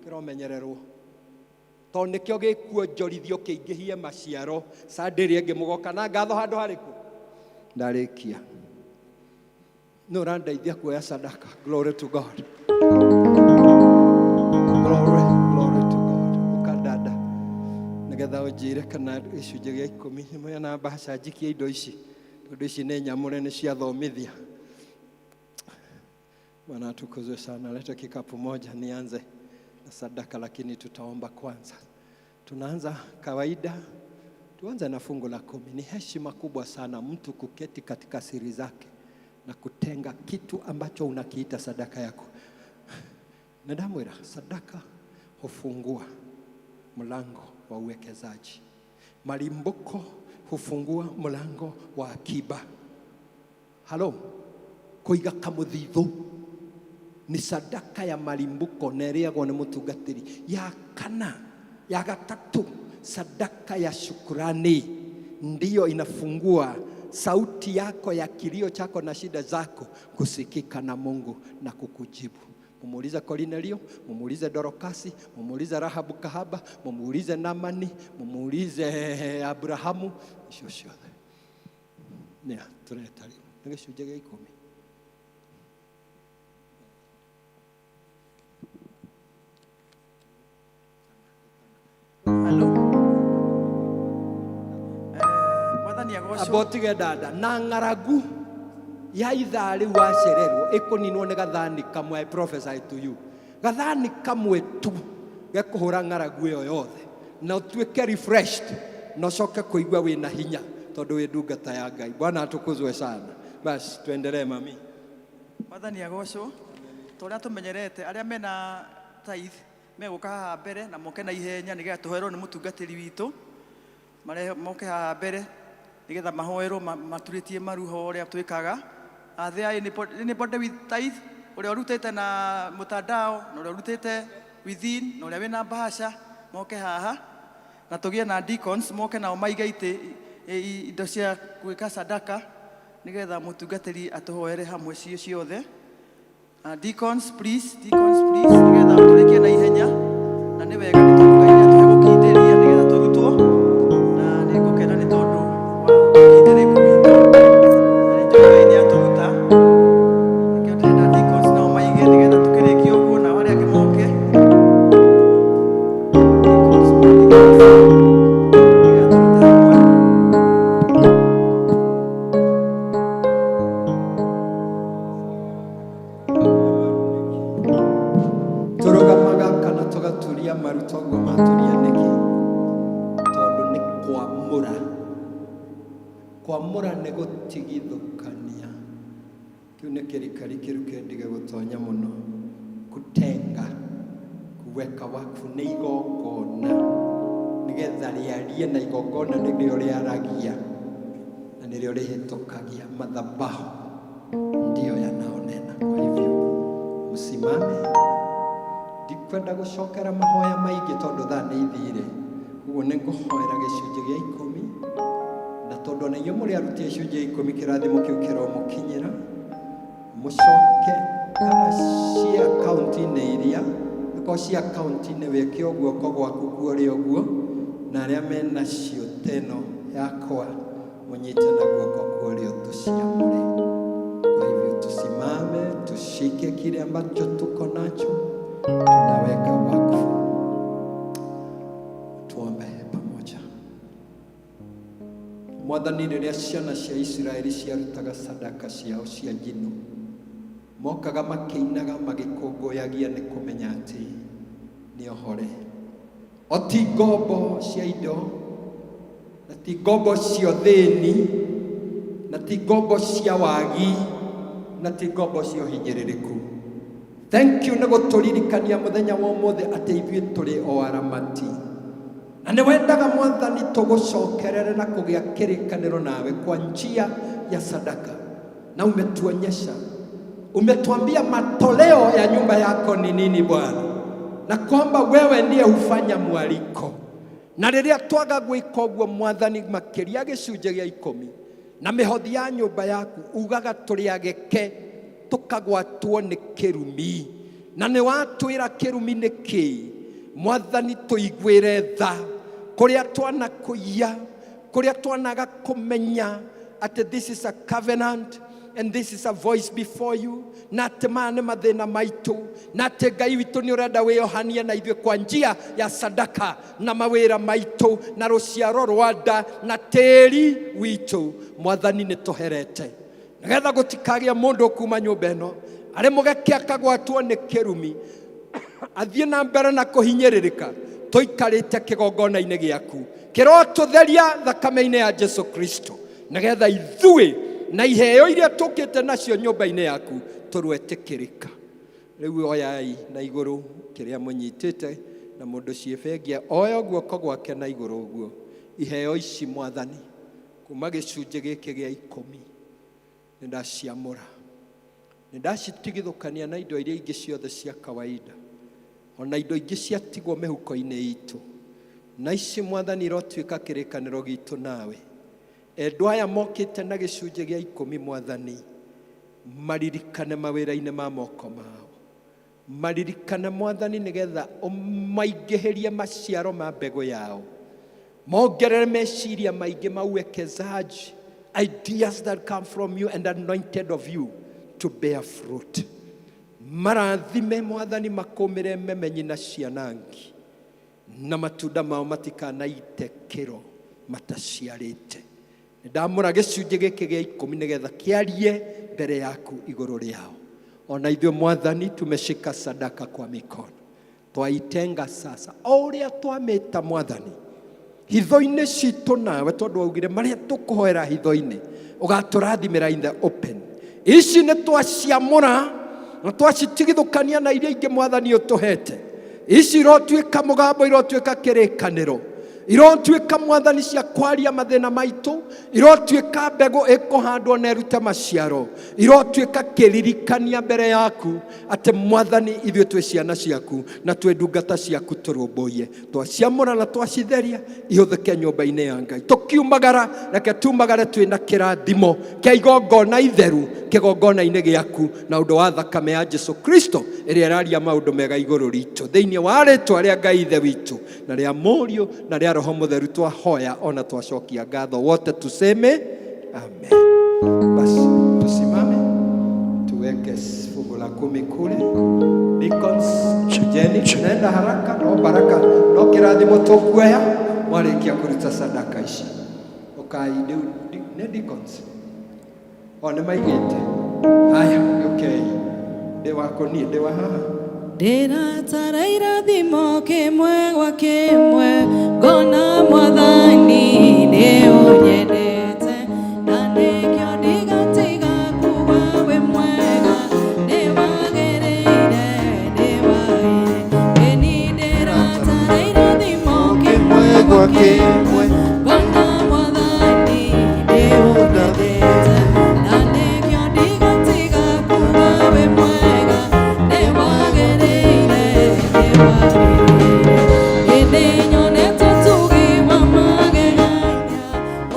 kĩromenyererwo, tondũ nĩkĩo gĩkuonjorithio kĩingĩhie maciaro. Sande ĩrĩa ĩngĩ mũgoka na ngatho handũ harĩkũ? Ndarĩkia, nĩ ũrandeithia kuoya sadaka. Glory to God, glory, glory to God. Ũkandanda nĩgetha ũnjĩre kana gĩcunjĩ gĩa ikũmi nĩ na mbaca njikie indo ici, tondũ ici nĩ nyamũre, nĩ ciathomithia. Bwana atukuzwe sana. Leta kikapu moja nianze na sadaka, lakini tutaomba kwanza. Tunaanza kawaida. Tuanze na fungu la kumi. Ni heshima kubwa sana mtu kuketi katika siri zake na kutenga kitu ambacho unakiita sadaka yako. Nadamwira, sadaka hufungua mlango wa uwekezaji. Malimbuko hufungua mlango wa akiba. Halo, kuiga kamuthithu ni sadaka ya malimbuko na ĩrĩagwo nĩ mũtungatĩri. Ya kana, ya gatatu, sadaka ya shukurani ndiyo inafungua sauti yako ya kilio chako na shida zako kusikika na Mungu na kukujibu. Mumuulize Kornelio, mumuulize Dorokasi, mumuulize Rahabu kahaba, mumuulize Namani, mumuulize Abrahamu, icio ciothe nĩa tũreta rĩu nĩ gĩcunjĩ gĩa ikũmi. Mwathani agocwo. Amba ũtige dada na ng'aragu ya ithaa rĩu wacererwo ĩkũninwo nĩ gathani kamwe. I prophesy to you, gathani kamwe tu gekũhũra ng'aragu ĩyo yothe na ũtuĩke refreshed na ũcoke kũigua wĩna hinya tondũ wĩ ndungata ya Ngai. Bwana atukuzwe sana. Basi tuendelee mami. Mwathani agocwo. Ta ũrĩa tũmenyerete arĩa mena tithe megũka haha mbere na moke na ihenya nĩgetha tũhoerwo nĩ mũtungatĩri witũ. Marehe moke haha mbere nĩgetha mahoerwo maturĩtie maru ho ũrĩa twĩkaga. Are there anybody with tithe? Ũrĩa ũrutĩte na mtandao na ũrĩa ũrutĩte within na ũrĩa wĩna bahasha moke haha na tũgĩe na deacons moke nao maige itĩ indo cia gwĩka sadaka nĩgetha mũtungatĩri atũhoere hamwe cio ciothe. Deacons, please, deacons, please, nĩgetha tũrĩkie na ihenya na nĩ wega nĩ tondũ Ngai nĩatũhe gũkindĩria nĩgetha tũrutwo na nĩ ngũkena nĩ tondũ wa ũkindĩrĩku witũ na nĩ njũĩ Ngai nĩatũruta. Nĩkĩo ndĩrenda deacons nao maige nĩgetha tũkĩrĩkie ũguo nao arĩa angĩ moke. Deacons, deacons, nĩgetha tũrute hamwe. Tũrũgamaga kana tũgaturia maru toguo maturia nĩkĩ? Tondũ nĩ kwamũra. Kwamũra nĩ gũtigithũkania. Kĩu nĩ kĩrikari kĩru kĩndige gũtonya mũno. Kutenga, kuweka wakfu nĩ igongona nĩgetha rĩarie, na igongona nĩrĩo rĩaragia na nĩrĩo rĩhĩtũkagia. Madhabahu ndiyo yanaonena. Kwa hivyo msimame, ndikwenda gũcokera mahoya maingĩ tondũ thaa nĩ ithire. Ũguo nĩ ngũhoera gĩcunjĩ gĩa ikũmi, na tondũ ona inyuĩ mũrĩ aruti a icunjĩ gĩa ikũmi, kĩrathimo kĩu kĩromũkinyĩra. Mũcoke kana cia akaunti-inĩ iria akorwo cia akaunti-inĩ wĩke ũguo guoko gwaku kuore ũguo, na arĩa menacio teno yakwa mũnyite na guoko kuorio tũciamũre. Kwa hivyo tusimame, tushike kile ambacho tuko nacho, tunaweka wakfu. Tuombe pamoja. Mwathani, rĩrĩa ciana cia Isiraeli ciarutaga sadaka ciao cia njino, mokaga makĩinaga magĩkũngũyagia nĩ kũmenya atĩ nĩ ohore, o ti ngombo cia indo na ti ngombo cia ũthĩni na ti ngombo cia wagi na ti ngombo cia ũhinyĩrĩrĩku. Thank you nĩ gũtũririkania mũthenya wa ũmũthĩ atĩ ithuĩ tũrĩ o aramati na nĩ wendaga Mwathani tũgũcokerere na kũgĩa kĩrĩkanĩro nawe kwa njia ya sadaka, na umetuonyesha, umetuambia matoleo ya nyumba yako ni nini Bwana, na kwamba wewe ndiye hufanya mwaliko, na rĩrĩa twaga gwĩka ũguo Mwathani, makĩria gĩcunjĩ gĩa ikũmi na mĩhothi ya nyũmba yaku, ugaga tũrĩ ageke tũkagwatwo nĩ kĩrumi, na nĩ watwĩra kĩrumi nĩ kĩĩ. Mwathani, tũiguĩre tha kũrĩa twanakũiya, kũrĩa twanaga kũmenya atĩ this is a covenant and this is a voice before you, na atĩ maya nĩ mathĩna maitũ, na atĩ Ngai witũ nĩ ũrenda wĩyohanie na ithuĩ kwa njia ya sadaka na mawĩra maitũ na rũciaro rwa nda na tĩri witũ. Mwathani, nĩ tũherete nĩgetha gũtikagĩa mũndũ kuma nyũmba ĩno arĩ mũgeke akagwatwo nĩ kĩrumi, athiĩ na mbere na kũhinyĩrĩrĩka. Tũikarĩte kĩgongona-inĩ gĩaku, kĩrotũtheria thakame-inĩ ya Jesu Kristo, nĩgetha ithuĩ na iheo iria tũkĩte nacio nyũmba-inĩ yaku tũrwetĩkĩrĩka. Rĩu oyai na igũrũ kĩrĩa mũnyitĩte, na mũndũ ciĩbengia oyo guoko gwake na igũrũ ũguo. Iheo ici Mwathani, kuma gĩcunjĩ gĩkĩ gĩa 10 nĩ ndaciamũra, nĩ ndacitigithũkania na indo iria ingĩ ciothe cia kawaida, ona indo ingĩ ciatigwo mĩhuko-inĩ itũ. Na ici Mwathani irotuĩka kĩrĩkanĩro gitũ nawe. Endwa aya mokĩte na gĩcunjĩ gĩa 10, Mwathani, maririkane mawĩra-inĩ ma moko mao, maririkane Mwathani, nĩgetha ũmaingĩhĩrie maciaro ma mbegũ yao, mongerere meciria maingĩ ma uwekezaji, ideas that come from you and anointed of you to bear fruit. Marathime Mwathani, makũmĩre memenyi na cianangi, na matunda mao matikanaite kĩro mataciarĩte. Ndamũra gĩcunjĩ gĩkĩ gĩa 10 nĩgetha kĩarie mbere yaku igũrũ rĩao. Ona ithuĩ Mwathani tumeshika sadaka kwa mikono, twaitenga sasa o ũrĩa twamĩta Mwathani hitho-inĩ citũ nawe, tondũ waugire marĩa tũkũhoera hitho-inĩ ũgatũrathimĩra in the open. Ici nĩ twaciamũra na twacitigithũkania na iria ingĩ Mwathani ũtũhete. Ici irotuĩka mũgambo, irotuĩka kĩrĩkanĩro, irotuĩka Mwathani cia kwaria mathĩna maitũ, irotuĩka mbegũ ĩkũhandwo na ĩrute maciaro, irotuĩka kĩririkania mbere yaku atĩ Mwathani ithuĩ twĩ ciana ciaku na twĩ ndungata ciaku. Tũrũmbũiye, twaciamũra na twacitheria ihũthĩke nyũmba-inĩ ya Ngai. Tũkiumagara, reke tumagare twĩna kĩrathimo kĩa igongona itheru kĩgongona-inĩ gĩaku, na ũndũ wa thakame ya Jesu Kristo ĩrĩa ĩraria maũndũ mega igũrũ ritũ. Thĩinĩ wa rĩtwa rĩa Ngai Ithe witũ na rĩa Mũriũ na rĩa Roho Mũtheru twahoya ona twacokia ngatho. Wote tuseme amen. Basi tusimame tuweke fungu la 10 kule. Deacons, kujeni, tunaenda haraka, no baraka no kĩrathimo tũkuoya mwarĩkia kũruta sadaka ici. Ũkai rĩu nĩ deacons o nĩ maigĩte. Haya, okay, ndĩ wako niĩ ndĩ wa haha. Ndĩratara irathimo kĩmwe gwa kĩmwe, ngona Mwathani nĩ ũnyendete, na nĩkĩo ndigatiga kuga wĩ mwega, nĩ wagĩrĩire, nĩ wagĩrĩire. Ĩni ndĩratara irathimo kĩmwe gwa kĩmwe, ngona Mwathani nĩ ũnyendete, na nĩkĩo ndigatiga kuga wĩ mwega, nĩ wagĩrĩire, nĩ wagĩrĩire. Ĩndĩ nyonete ũtugi wa magegania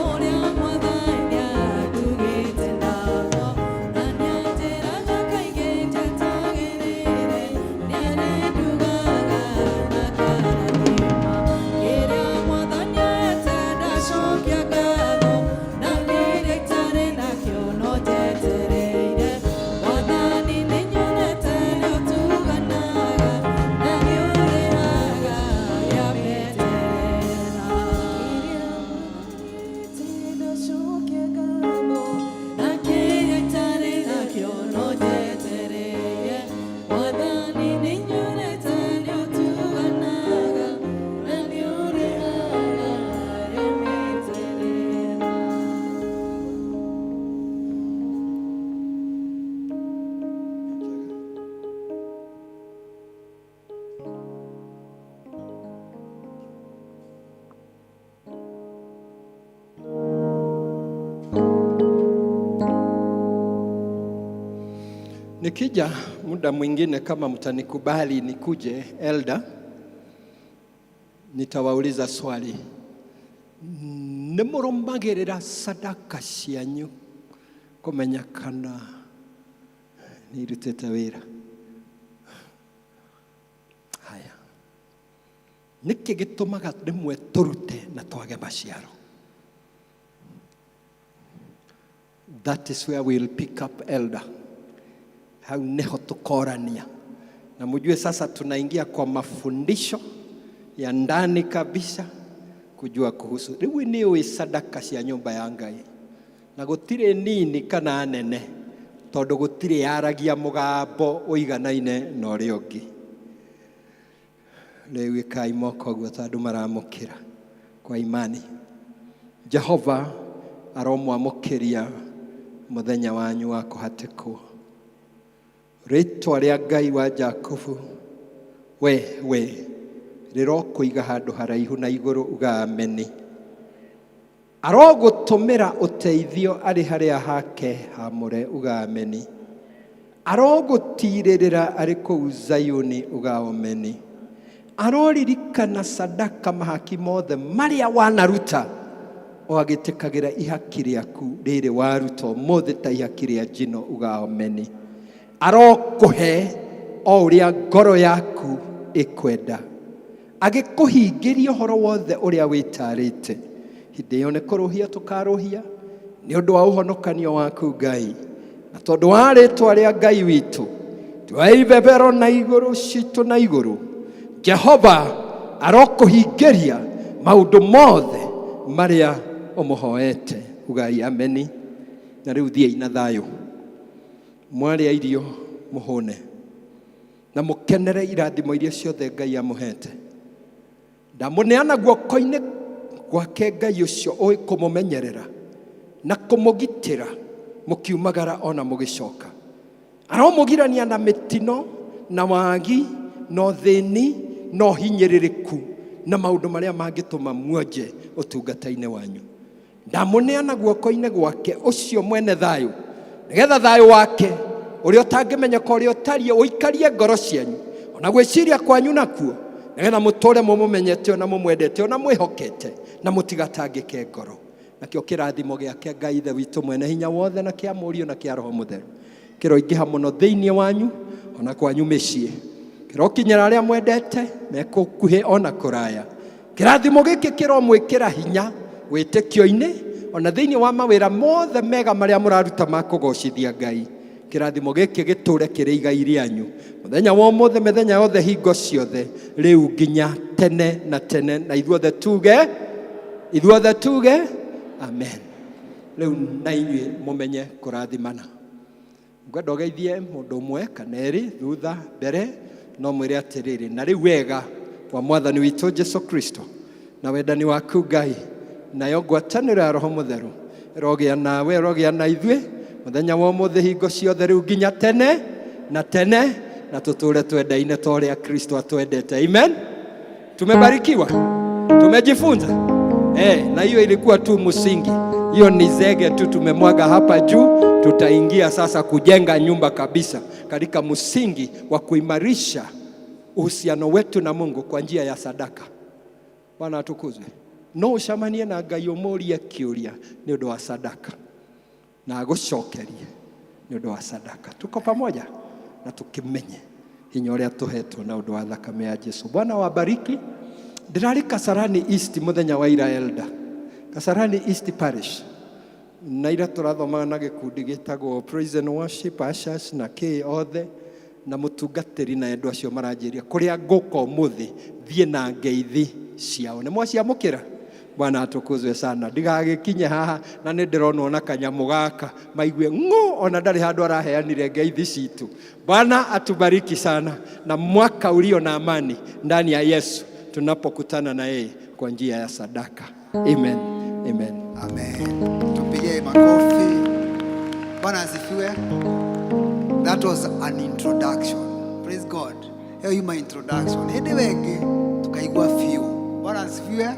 ũrĩa Mwathani andugĩte naguo, na nĩanjĩraga kaingĩ njetagĩrĩre, nĩarĩndugaga na akarathima. Kĩrĩa Mwathani ahete ndacokia ngatho, na kĩrĩa itarĩ nakĩo no njetereire. Mwathani nĩnyonete nĩũtuganaga na nĩũrĩhaga arĩa meterera. Ndacokia ngatho, na kĩrĩa itarĩ nakĩo no njetereire. Mwathani nĩnyonete nĩũtuganaga na nĩũrĩhaga arĩa meterera. Nikija muda mwingine, kama mtanikubali nikuje elder, nitawauliza swali. Nĩ mũrũmagĩrĩra sadaka cianyu kũmenya kana nĩ irutĩte wĩra? Haya, nĩkĩ gĩtũmaga rĩmwe tũrute na twage maciaro? That is where we'll pick up, elder. Hau niho tukorania, na mjue sasa tunaingia kwa mafundisho ya ndani kabisa kujua kuhusu rĩu nĩ ũĩ sadaka cia nyũmba ya Ngai, na gũtirĩ nini kana nene, tondũ gũtirĩ yaragia mũgambo ũiganaine na ũrĩa ũngĩ. Rĩu ĩkai moko ũguo ta andũ maramũkĩra kwa imani. Jehova aromwamũkĩria mũthenya wanyu wa kũhatĩkwo. Rĩtwa rĩa Ngai wa Jakubu we rĩrokũiga handũ haraihu na igũrũ, uga ameni. Arogũtũmĩra ũteithio arĩ harĩa hake hamũre, uga ameni. Arogũtirĩrĩra arĩ kũu Zayuni, uga ameni. Aroririkana sadaka mahaki mothe marĩa wanaruta o agĩtĩkagĩra ihaki rĩaku rĩrĩ waruta ũmũthĩ ta ihaki rĩa njino, uga ameni. Arokũhe o ũrĩa ngoro yaku ĩkwenda, agĩkũhingĩria ũhoro wothe ũrĩa wĩtarĩte. Hĩndĩ ĩyo nĩ kũrũhia tũkarũhia nĩ ũndũ wa ũhonokanio waku Ngai, na tondũ wa rĩtwa rĩa Ngai witũ tuoe ibebero na igũrũ citũ na igũrũ. Jehova arokũhingĩria maũndũ mothe marĩa ũmũhoete, ugai ameni. Na rĩu thiĩi na thayũ, mwarĩa irio mũhũne na mũkenere irathimo iria ciothe Ngai amũhete. Ndamũneana guoko-inĩ gwake Ngai ũcio ũĩ kũmũmenyerera na kũmũgitĩra mũkiumagara ona mũgĩcoka. Aromũgirania na mĩtino na wagi na ũthĩni na ũhinyĩrĩrĩku na maũndũ marĩa mangĩtũma muonje ũtungata-inĩ wanyu. Ndamũneana guoko-inĩ gwake ũcio mwene thayũ, nĩgetha thayũ wake ũrĩa ũtangĩmenyeka ũrĩa ũtariĩ ũikarie ngoro cianyu ona gwĩciria kwanyu nakuo, nĩgetha mũtũre mũmũmenyete ona mũmwendete ona mwĩhokete na mũtigatangĩke ngoro. Nakĩo kĩrathimo gĩake Ngai Ithe witũ mwene hinya wothe na kĩa Mũriũ na kĩa Roho Mũtheru kĩroingĩha mũno thĩinĩ wanyu ona kwanyu mĩciĩ, kĩrokinyĩra arĩa mwendete mekũkuhĩ ona kũraya. Kĩrathimo gĩkĩ kĩromwĩkĩra hinya wĩtĩkio-inĩ ona thĩinĩ wa mawĩra mothe mega marĩa mũraruta ma kũgocithia Ngai. Kĩrathimo gĩkĩ gĩtũre kĩrĩ igai rĩanyu mũthenya wa ũmũthĩ, mĩthenya yothe, hingo ciothe, rĩu nginya tene na tene. Na ithuothe tuge, ithuothe tuge amen. Rĩu na inyuĩ mũmenye kũrathimana. Ngwenda ũgeithie mũndũ ũmwe kana erĩ thutha mbere, no mwĩre atĩrĩrĩ, na rĩu wega wa Mwathani witũ Jesu Kristo na wendani waku Ngai nayo ngwatanĩro ya Roho Mũtheru ĩrogĩa nawe, ĩrogĩa na ithuĩ mũthenya wa ũmũthĩ, hingo ciothe, rĩu nginya tene na tene, na tũtũre twendaine ta ũrĩa Kristo atwendete. Amen. Tumebarikiwa, tumejifunza na hiyo ilikuwa tu msingi, hiyo ni zege tu tumemwaga hapa juu. Tutaingia sasa kujenga nyumba kabisa katika msingi wa kuimarisha uhusiano wetu na Mungu kwa njia ya sadaka. Bwana atukuzwe. No ucemanie na Ngai ũmũrie kĩũria nĩ ũndũ wa sadaka na agũcokerie nĩ ũndũ wa sadaka. Tuko pamoja na tukimenye hinya ũrĩa tũhetwo na ũndũ wa thakame ya Jesu. Bwana wabariki. Ndĩrarĩ Kasarani East mũthenya wa ira, elder Kasarani East Parish, na ira tũrathomaga na gĩkundi gĩtagwo Praise and Worship Ushers na kĩ othe na mũtungatĩri na endwa acio maranjĩria kũrĩa ngũka ũmũthĩ thiĩ na ngeithi ciao. Nĩ mwaciamũkĩra? Bwana atukuzwe sana. Ndigagĩkinye haha na nĩ ndĩronwo na kanyamũ gaka maigue ng'ũ, ona ndarĩ handũ araheanire ngeithi citũ. Bwana atubariki sana na mwaka ulio na amani ndani ya Yesu tunapokutana na yeye kwa njia ya sadaka. Amen. Amen. Amen. Tupigie makofi. Bwana asifiwe. That was an introduction. Praise God. Hiyo yuma introduction. Hĩndĩ wengĩ tukaigua biũ. Bwana asifiwe.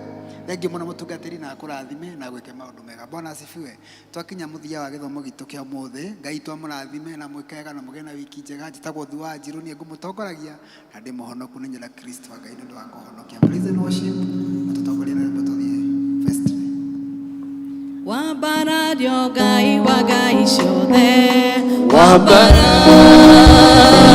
Thengiũ mũno mũtungatĩri na akũrathime na gwĩke maũndũ mega. Bwana asifiwe. Twakinya mũthia wa gĩthomo gitũ kĩa ũmũthĩ. Ngai twamũrathime na mwĩke wega na mũgĩe na wiki njega. Njĩtagwo Thuwa Njirũ, niĩ ngũmũtongoragia na ndĩ mũhonoku nĩ nyenda Kristo wa Ngai nĩ ũndũ wa kũhonokia. Praise and worship. Na tũtongorie na rwĩmbo tũthiĩ vestry. Wambarario Ngai wa ngai ciothe. Wambarario.